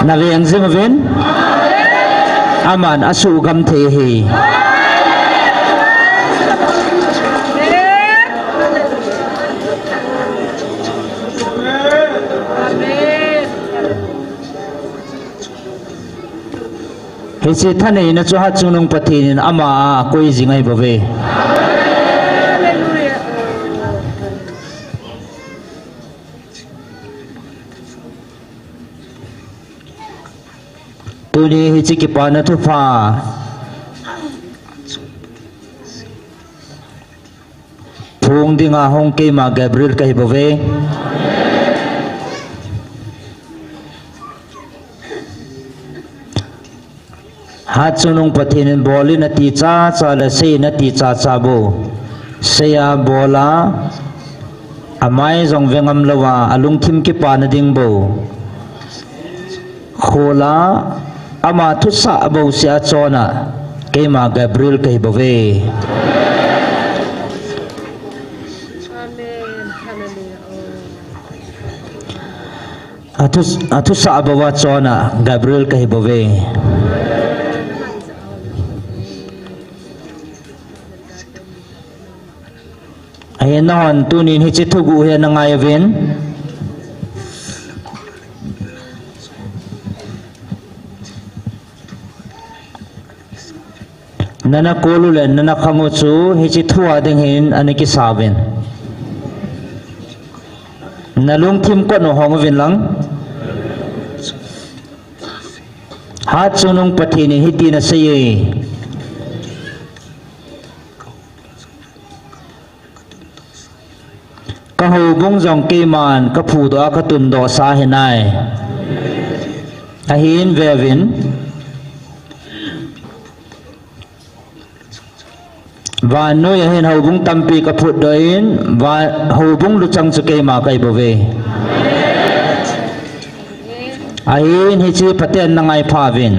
naveng jing uvin, aman asugam thei ahi. Hiche thaneina chu Hatchungnung Pathen in ama a akoi jing ahi bouve. Tuni hiche kipana thupha phong dinga hung keima Gabriel kahi bouve. Hatchungnung Pathen in bol in ati chacha le sei in ati chacha bou, sei a bol a, amai jong ve ngam louva alungthim kipana ding bou, khol a ama thusah bouseh a chon a keima Gabriel kahi bouve. Athu, athusah bou a chon a Gabriel kahi bouve. Ahin nahon tunin hiche thuguh hi nangai uvin. Nana kol u le nana khang u chu hiche thu a ding hin ana kisa uvin. Nalungthim kot u hong uvin lang. Hatchungnung Pathen in hitin asei e. Ka houbung jong keiman kaphudoh a katundoh sa ahi nai. Ahin veuvin. Vannoi a hin houbung tampi kaphutdoh in, va, houbung luchang chu keima kahi bouve. Ahin hiche phaten nangai pha uvin.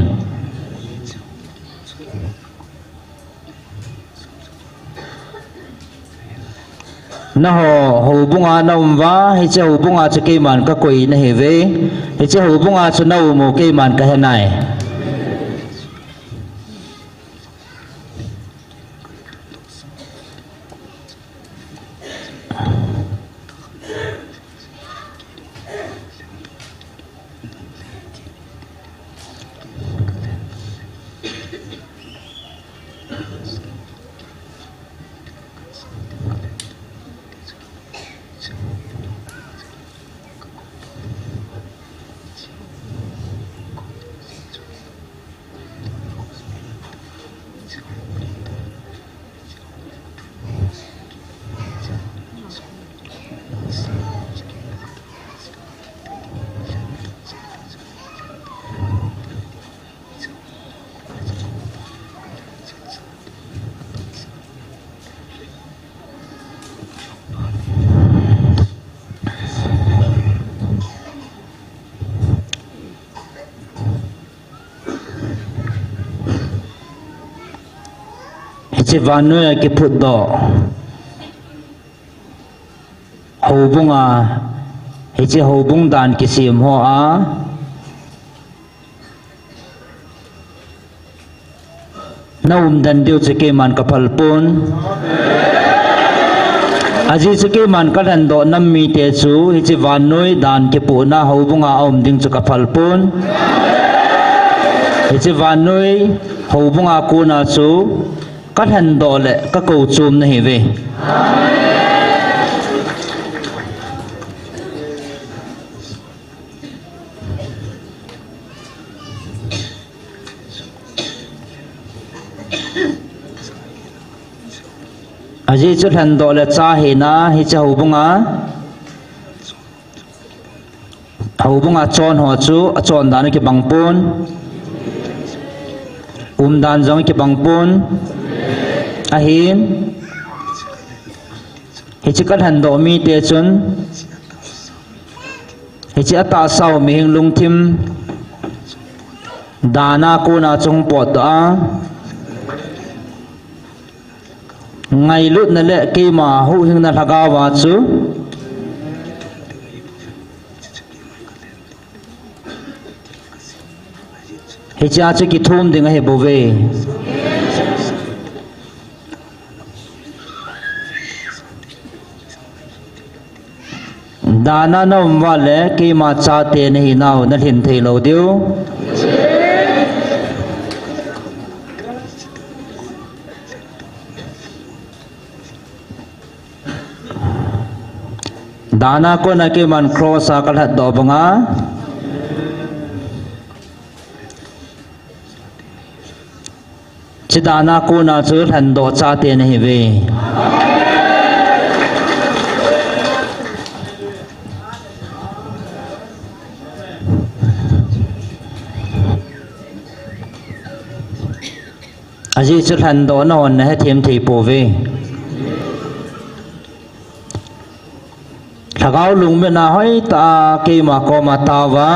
Naho houbung a naum uva, hiche houbung a chu keiman kakoi nahiuve. Hiche houbung a chu naum u keiman kahe nai. Vannoi a kiphutdoh houbung a, hiche houbung dan kisem ho a na umden diu chu keiman kaphal pon. Ajeh chu keiman kalhendoh nam mite chu hiche vannoi dan kipohna houbung a aum ding chu kaphal pon. Hiche vannoi houbung a kona chu kalhendoh le kakou chom nahiuve. Ajeh chu lhendoh le cha hina hiche houbung a, houbung a chon ho chu achon dan akibang pon, umdan jong akibang pon. Ahin, hiche kalhendoh mite chun hiche atahsa u mihing lungthim dan a kona chu hung potdoh a, ngailutna le keima huhhingna lhagao a chu hichea chu kithum ding ahibouve. Dan a na um uva le keima chate nahinau nalhin thei lou diu. Dan a kona keiman cross a kalhatdoh banga, hiche dan a kona chu lhendoh chate nahiuve. Ajeh chu lhendoh nahon nahethem thei pouve. Lhagao lungmonna hoitah a keima koma taova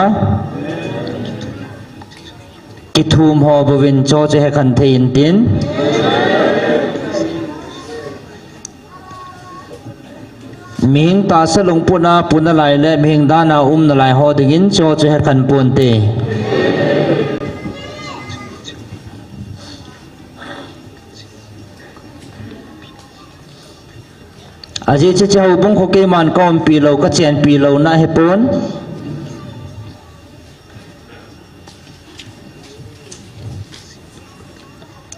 kithum ho bouvin hicheho chu hekhen thei intin. Mihing tahsa lungput a puna lai le mihing dan a umna lai ho dingin hicheho chu hekhen ponte. Ajeh chu hiche houbung khu keiman kaumpi lou, kachenpi louna ahipon.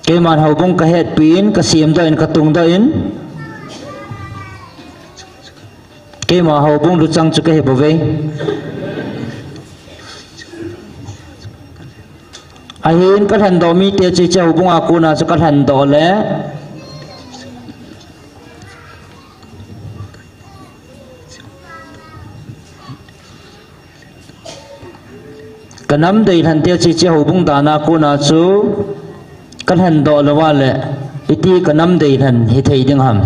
Keiman houbung kahetpi in, kasemdoh in, katungdoh in, keima houbung luchang chu kahibouve. Ahin kalhendoh mite chu hiche houbung a kona chu kalhendoh le kanam deilhen te chu hiche houbung dan a kona chu kalhendoh louva le iti kanam deilhen hithei ding ham.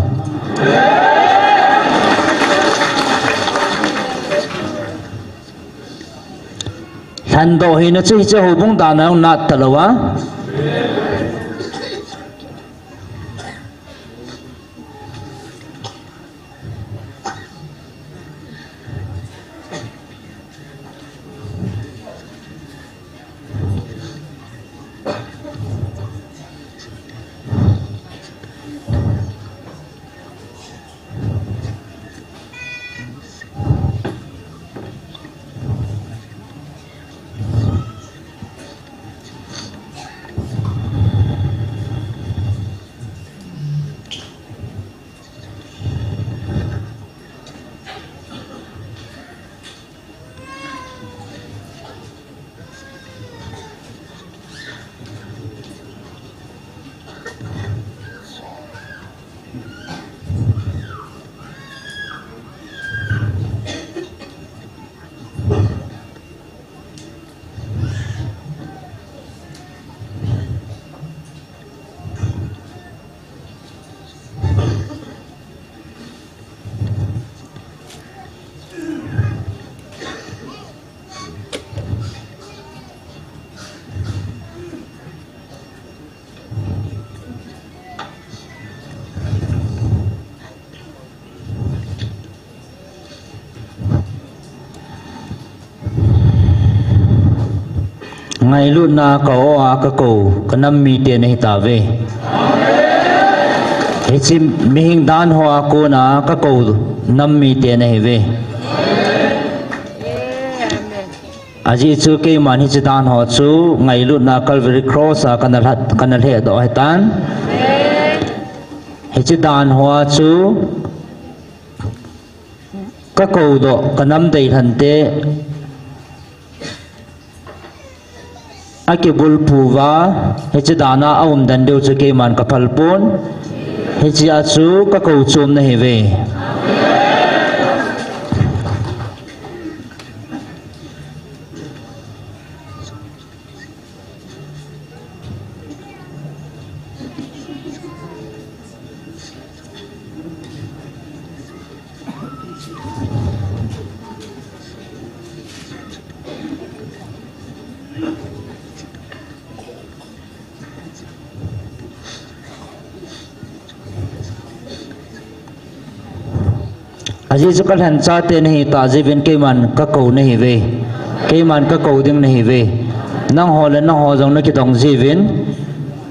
Lhendoh hina chu hiche houbung dan a jong nat talouva, Ngailutna ka o a ka kou, ka nam mite nahi tauve. Hiche mihing dan hoa kona ka kou nam mite nahiuve. Ajeh chu keiman hiche dan ho chu ngailutna Calvary Cross a kana lhat, kana lhehdoh ahitan. Hiche dan hoa chu ka koudoh, ka nam deilhante akibulphu uva, hiche dan a aumden diu chu keiman ka phalpon. Hichea chu ka kou chom nahiuve. Ajeh chu ka lhen chate nahi tah jeh uvin keiman ka kou nahiuve. Keiman ka kou ding nahiuve. Nangho le nangho jong nakidong jeh uvin.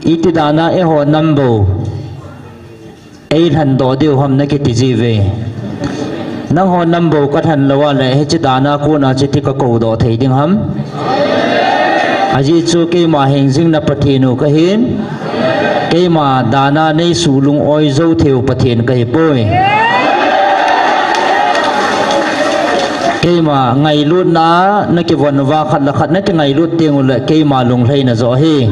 Iti dan a eiho nam bou eilhendoh diu ham nakiti jeh uve. Nangho nam bou ka lhen lou a le hiche dan a kona chuti ka koudoh thei ding ham. Ajeh chu keima hingjingna Pathen u kahin. Keima dan a neisuh lung-oi jou theiu Pathen kahipoi. Keima ngailutna a nakivon uva khat le khat nakingailut teng uleh keima lunglhaina joh ahi.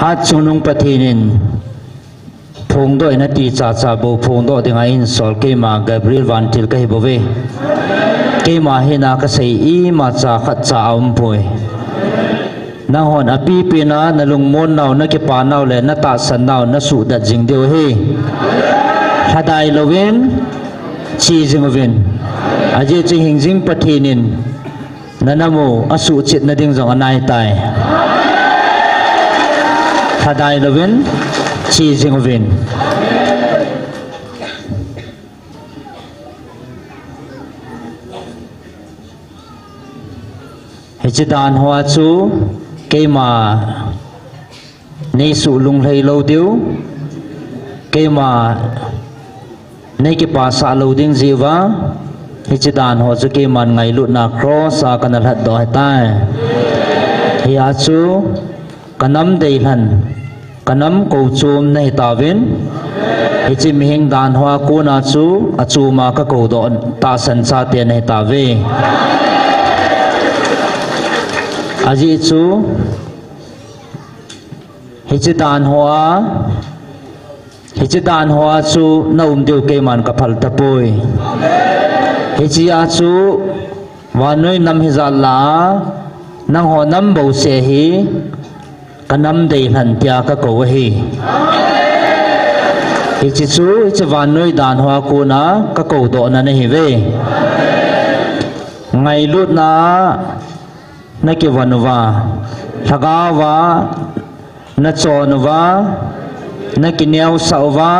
Hatchungnung Pathen in phongdoh in ati chacha bou phongdoh dinga eihin sol keima Gabriel Vantil kahi bouve. Keima hina kasei imacha khatcha aumpoi. Nanghon apipina nalungmonnau, nakipanau le natahsannau nasuhdet jing diu ahi. Lhadai louvin, che jing uvin. Ajeh chu hingjing Pathen in nanam u asuhchetna ding jong anaitai. Lhadai louvin, che jing uvin. Hiche dan hoa chu keima neisuh lunglhai lou diu, keima neikipasah lou ding jeh uva, hiche dan ho chu keiman ngailutna cross a kana lhatdoh ahitai. Hia chu kanam deilhen, kanam kouchom nahitauvin, hiche mihing dan hoa kona chu achoma kakoudoh tahsan chate nahitauve. Ajeh chu hiche dan hoa, hiche dan hoa chu naum diu keiman kaphal tapoi. Hichea chu vannoi nam hijat lah a, nangho nam bouseh hi kanam deilhen tia kakou ahi. Hiche chu hiche vannoi dan hoa kona kakoudohna nahiuve. Ngailutna a nakivon uva, lhagao va nachon uva, nakineosah uva,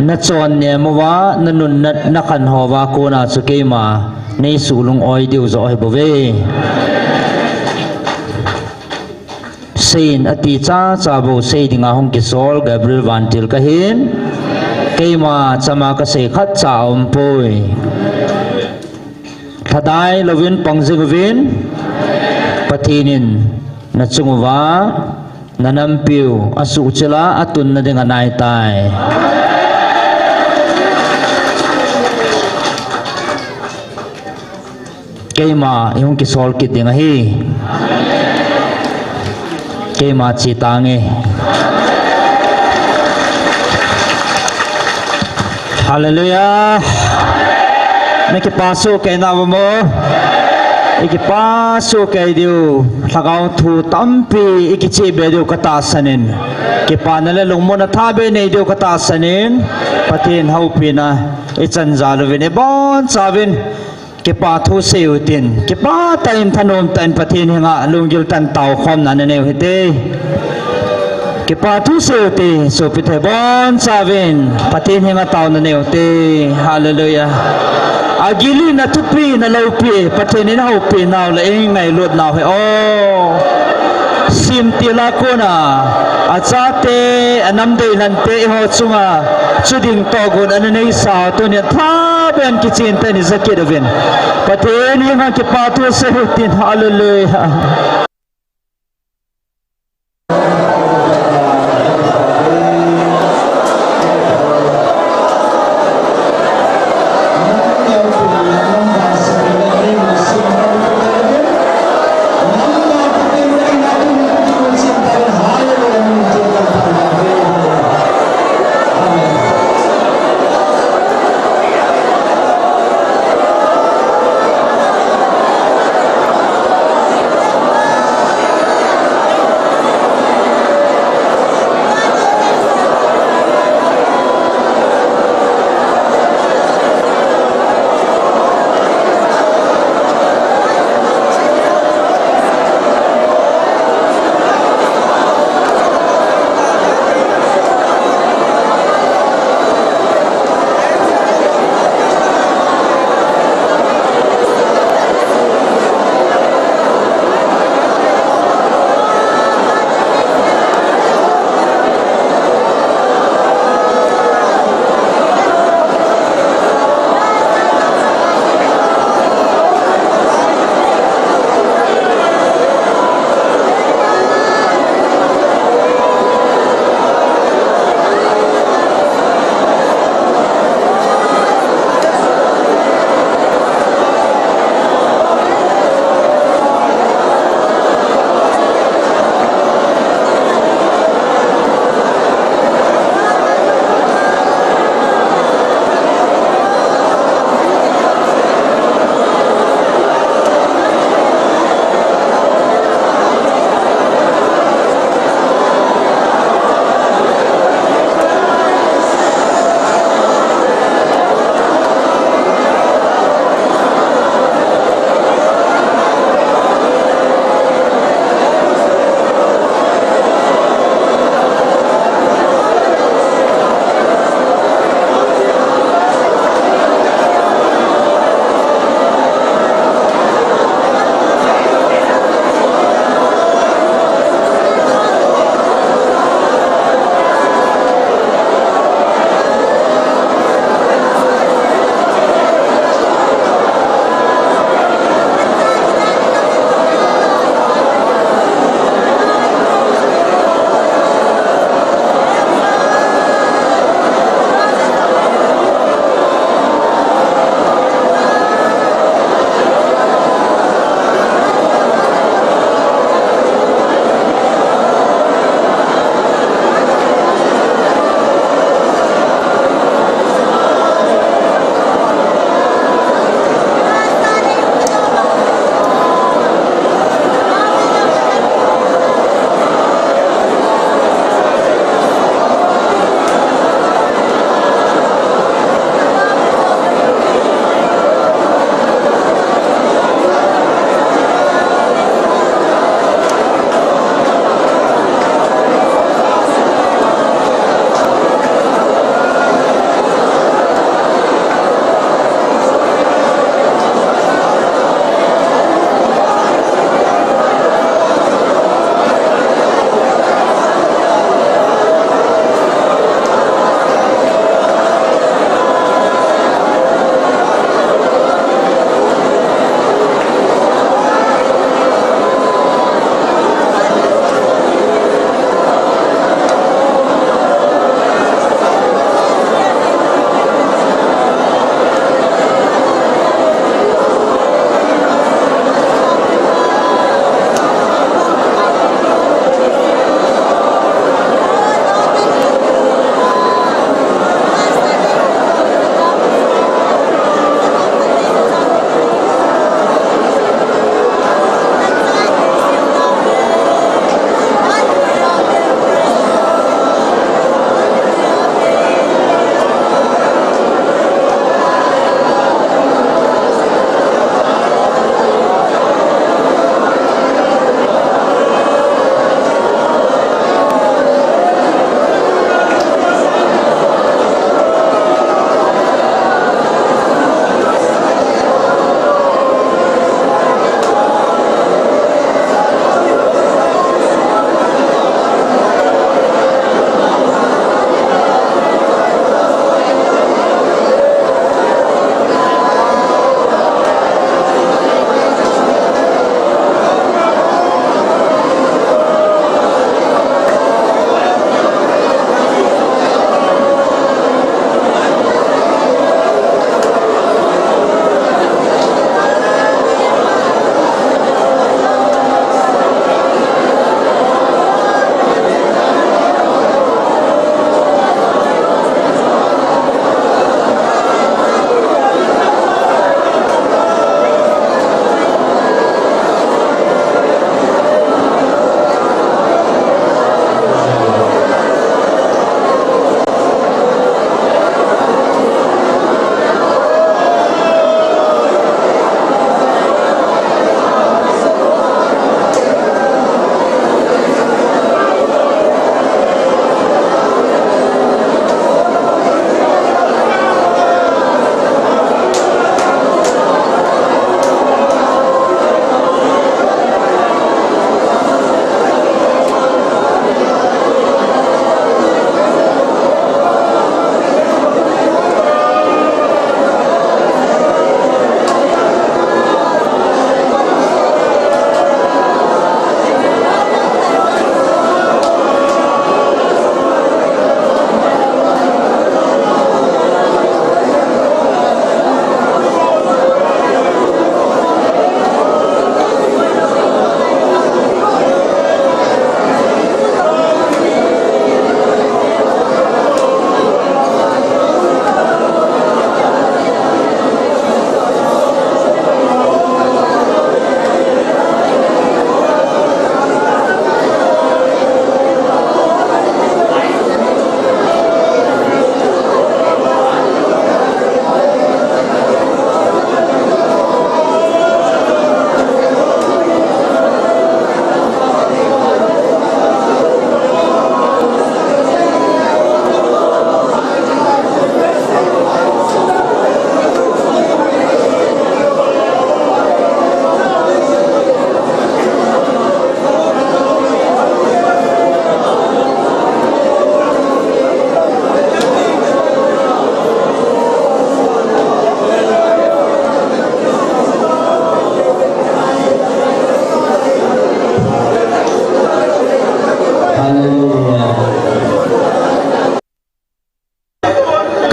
nachon nem uva, nanun na, nakhan houva kona chu keima neisuh lung-oi diu joh ahibouve. Seiyin ati chacha bou sei dinga hung kisol Gabriel Vantil kahin. Keima chama kasei khatcha aumpoi. Lhadai louvin pang jing uvin. Pathen in nachung uva nanampiu asuhchil a atunna ding anaitai. Keima ihung kisol kit ding ahi. Keima che tange. Hallelujah. Nakipa soh kei nauvam? Ikipa soh kei diu, lhagao thu tampi ikicheh be diu katahsan in, kipana le lungmonna thabe nei diu katahsan in, Pathen houpina ichan jal uvin ibonchauvin kipa thu seiyu hitin, kipah tah in thanom tah in Pathen henga lunggil tah in taokhomna nanei u hite. Kipa thu seiyu hite, sopite, ibonchauvin Pathen henga taona neiyu hite. Hallelujah. Agilna thupi naloupi, Pathen in ahoupi nau le eingailut nau hi o. Simtil a kona achate, anamdei lhante eiho chunga chuding tohgon ana neisa, tunin thaben kichen tah in ija kit uvin, Pathen henga kipa thu seiyu hitin. Hallelujah.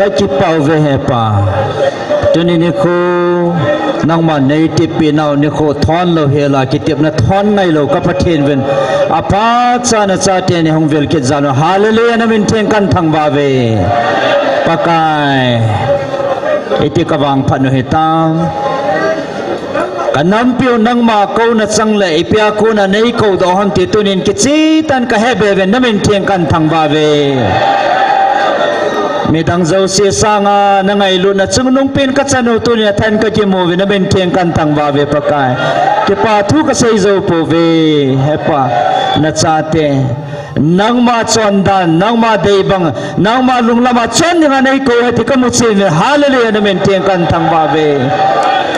Kipah uve he Pa. Tuni nikho nangma neiteppi nau nikho thon lou hela kitepna thon ngailou ka Pathen uvin, aphat cha nachate neihung vil kit jal un. Hallelujah, namin theng kahin thangvah uve. Pakai, iti kavangphat u hitam. Kanampiu nangma kouna chang le ipi a kona neikoudoh ham ti tunin kicheh tah in kahe be uvin, namin theng kahin thangvah uve. Midang jouse sanga nangailutna chungnungpen kachan u tunin athain kakimu uve, namin theng kahin thangvah uve Pakai. Kipa thu kasei jou pouve, he Pa, nachate nangma chondan, nangma deibang, nangma lunglama chon dinga neikou uve ti kamu chen uve. Hallelujah, namin theng kahin thangvah uve.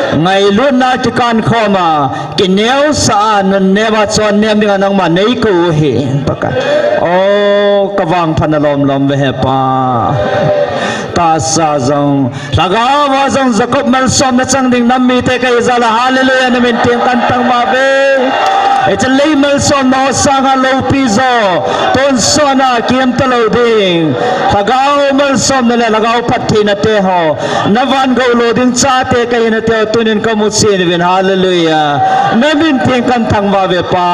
Ngailutna kikan khoma, kineosah a, nunnem a chonnem dinga nangma neikou u ahi, Pakai. O, kavangphatna lomlom uve he Pa. Tahsa jong, lhagao a jong Jacob malsomna chang ding nam mite kahi jal a, hallelujah, namin theng kahin thangvah uve. Hiche lei malsomna ho sanga loupi jo, tonsot a kihem talou ding, lhagao malsomna le lhagao phattheina te ho, navangou lou ding chate kahina te ho tunin kamu chen uvin, hallelujah. Namin theng kahin thangvah uve Pa.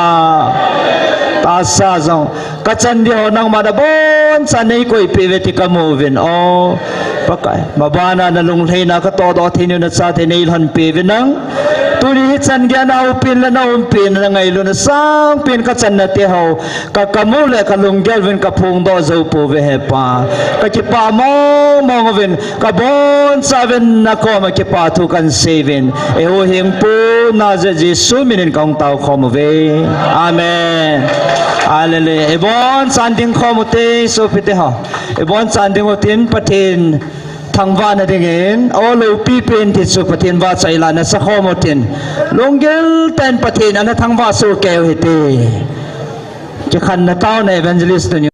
Tahsa jong, kachan ding ho nangman aboncha neikoipeh uve ti kamu uvin. O Pakai, mabana nalunglhaina katohdoh thei nau nachate neilhonpeh uvin lang. Tuni hichan geiya naopen le naumpen, nangailutna sangpen kachanna te ho, ka, kamu le kalunggel uvin kaphongdoh jou pouve he Pa. Kakipah mongmong uvin, kabonchauvin nakoma kipa thu kahin sei uvin. Eihuhhingpu Nazareth Jesu minin kahung taokhom uve. Amen. Hallelujah. Ibonchan dingkhom ute, sopite ho. Ibonchan ding utin Pathen thangvahna dingin, o loupipen ti chu Pathen vahchoi la nasakhom utin, lunggil tah in Pathen ana thangvah soh kei u hite. Kikhenna taona evangelist tuni.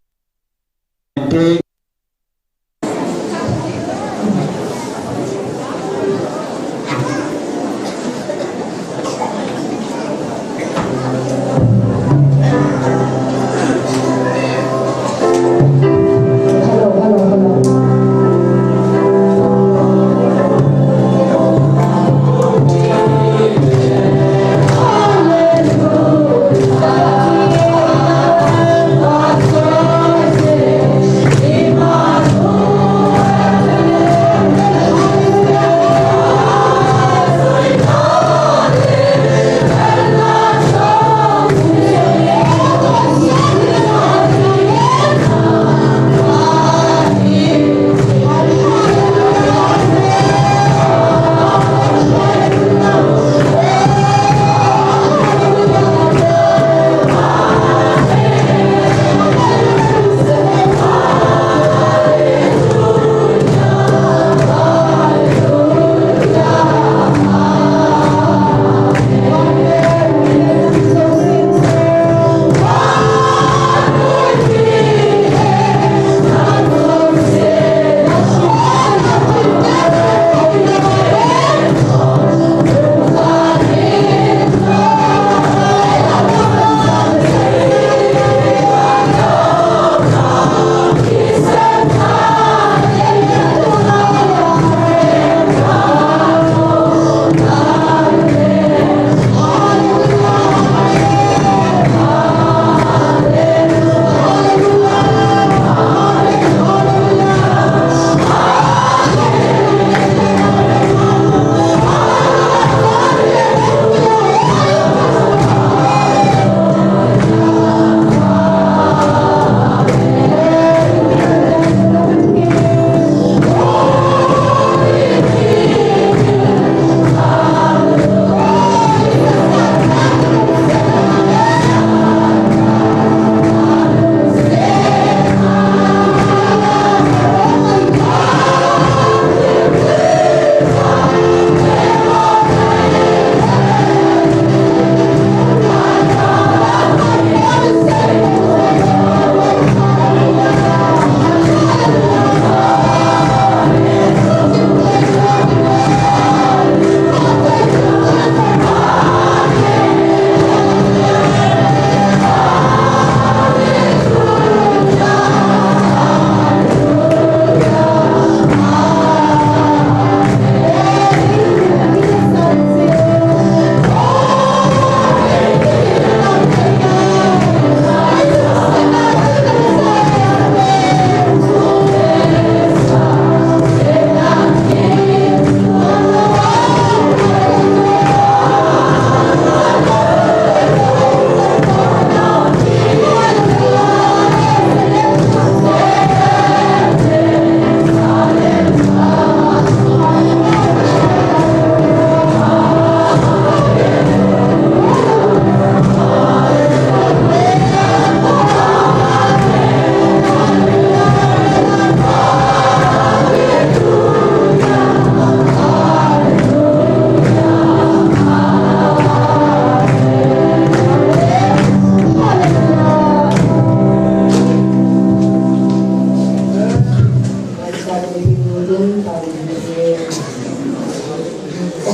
Ka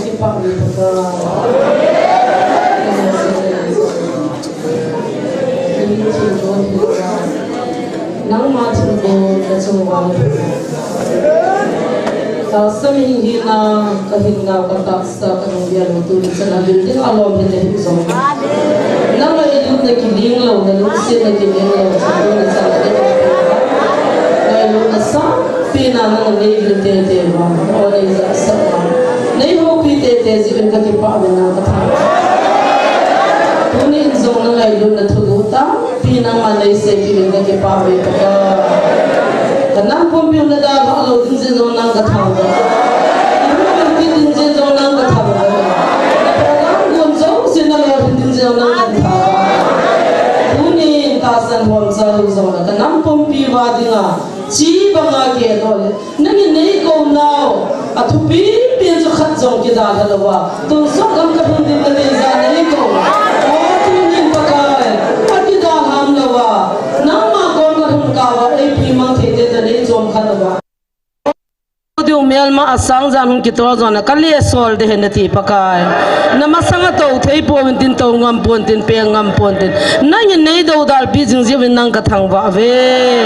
kipah ve, Pakai. Nangma thilbol nachung vang. Tahsa mihem hina kahinau katahsa kanung dia lou tuni chan a bil ding alom hin nahi jong. Nangma idut na kiling lou, nalungset na kiling lou, tuni chan a ding. Ngailutna sangpen a nangma nei vil teitei uva, o nei jahsah uva, nei houpi teitei jeh uvin kakipah uve, nang kathangvah. Tuni in jong na ngailutna thuguh tampi nangma nei sei kit uvin kakipah uve, Pakai. Ka nam pumpi u na dalhah lou ding jeh jong nang kathangvah. Ka nam pumpi ding jeh jong nang kathangvah. Ka program gon jouse na lolhin ding jeh jong nang kathangvah. Tuni in tahsan hom cha lou jong na ka nam pumpi uva dinga chi banga kei dol le, nangin nei kou nau, a thupi pen chu khat jong kidalha louva, tonsot gam ka lhung ding ka nei ja nei kou. O tunin Pakai, a kidalham louva, nangma kom ka lhung kah uva, ei pi mang thei te ta nei chom khan louva. Diu melma a sang jan hung kitol jong na ka le sol de hen nati Pakai. Na masanga tou thei pouvin tin, tou ngam pon tin, peng ngam pon tin. Nangin nei dodalpi jing jeh uvin nang kathangvah uve.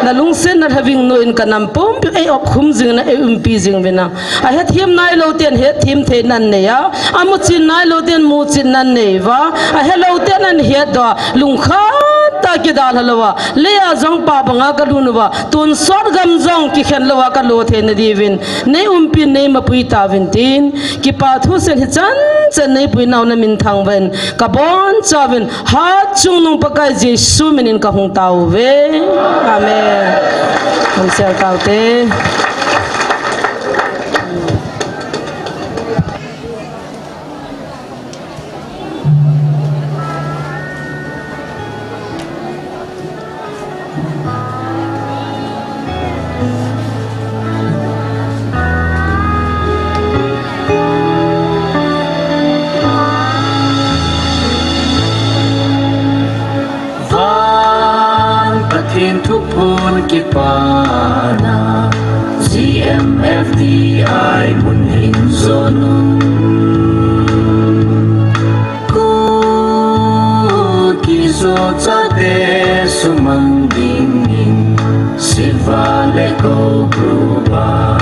Na lungsetna lhaving nu in ka nam pumpi u ei opkhum jing na ei umpi jing uvin nang. A hethem nai lou ten hethem thei nan nei a. A muchin nai lou ten muchin nan nei uva. A he lou ten an het doh a. Lungkhat tah kidalha louva. Lei a jong pa banga ka lhun uva. Tonsot gam jong kikhen louva ka lo thei na diuvin. Nei umpi nei mapui tauvin tin. Kipa thusen hichan chan nei pui nau na min thangvah in. Ka boncha uvin. Hatchungnung Pakai Jesu min in ka hung tao uve. Amen. Hung sel tao te. Van Pathen thuphon kipana, G M F D I mun hin jon un. Kuki jo chate sumang dingin, Shiva le Cobra.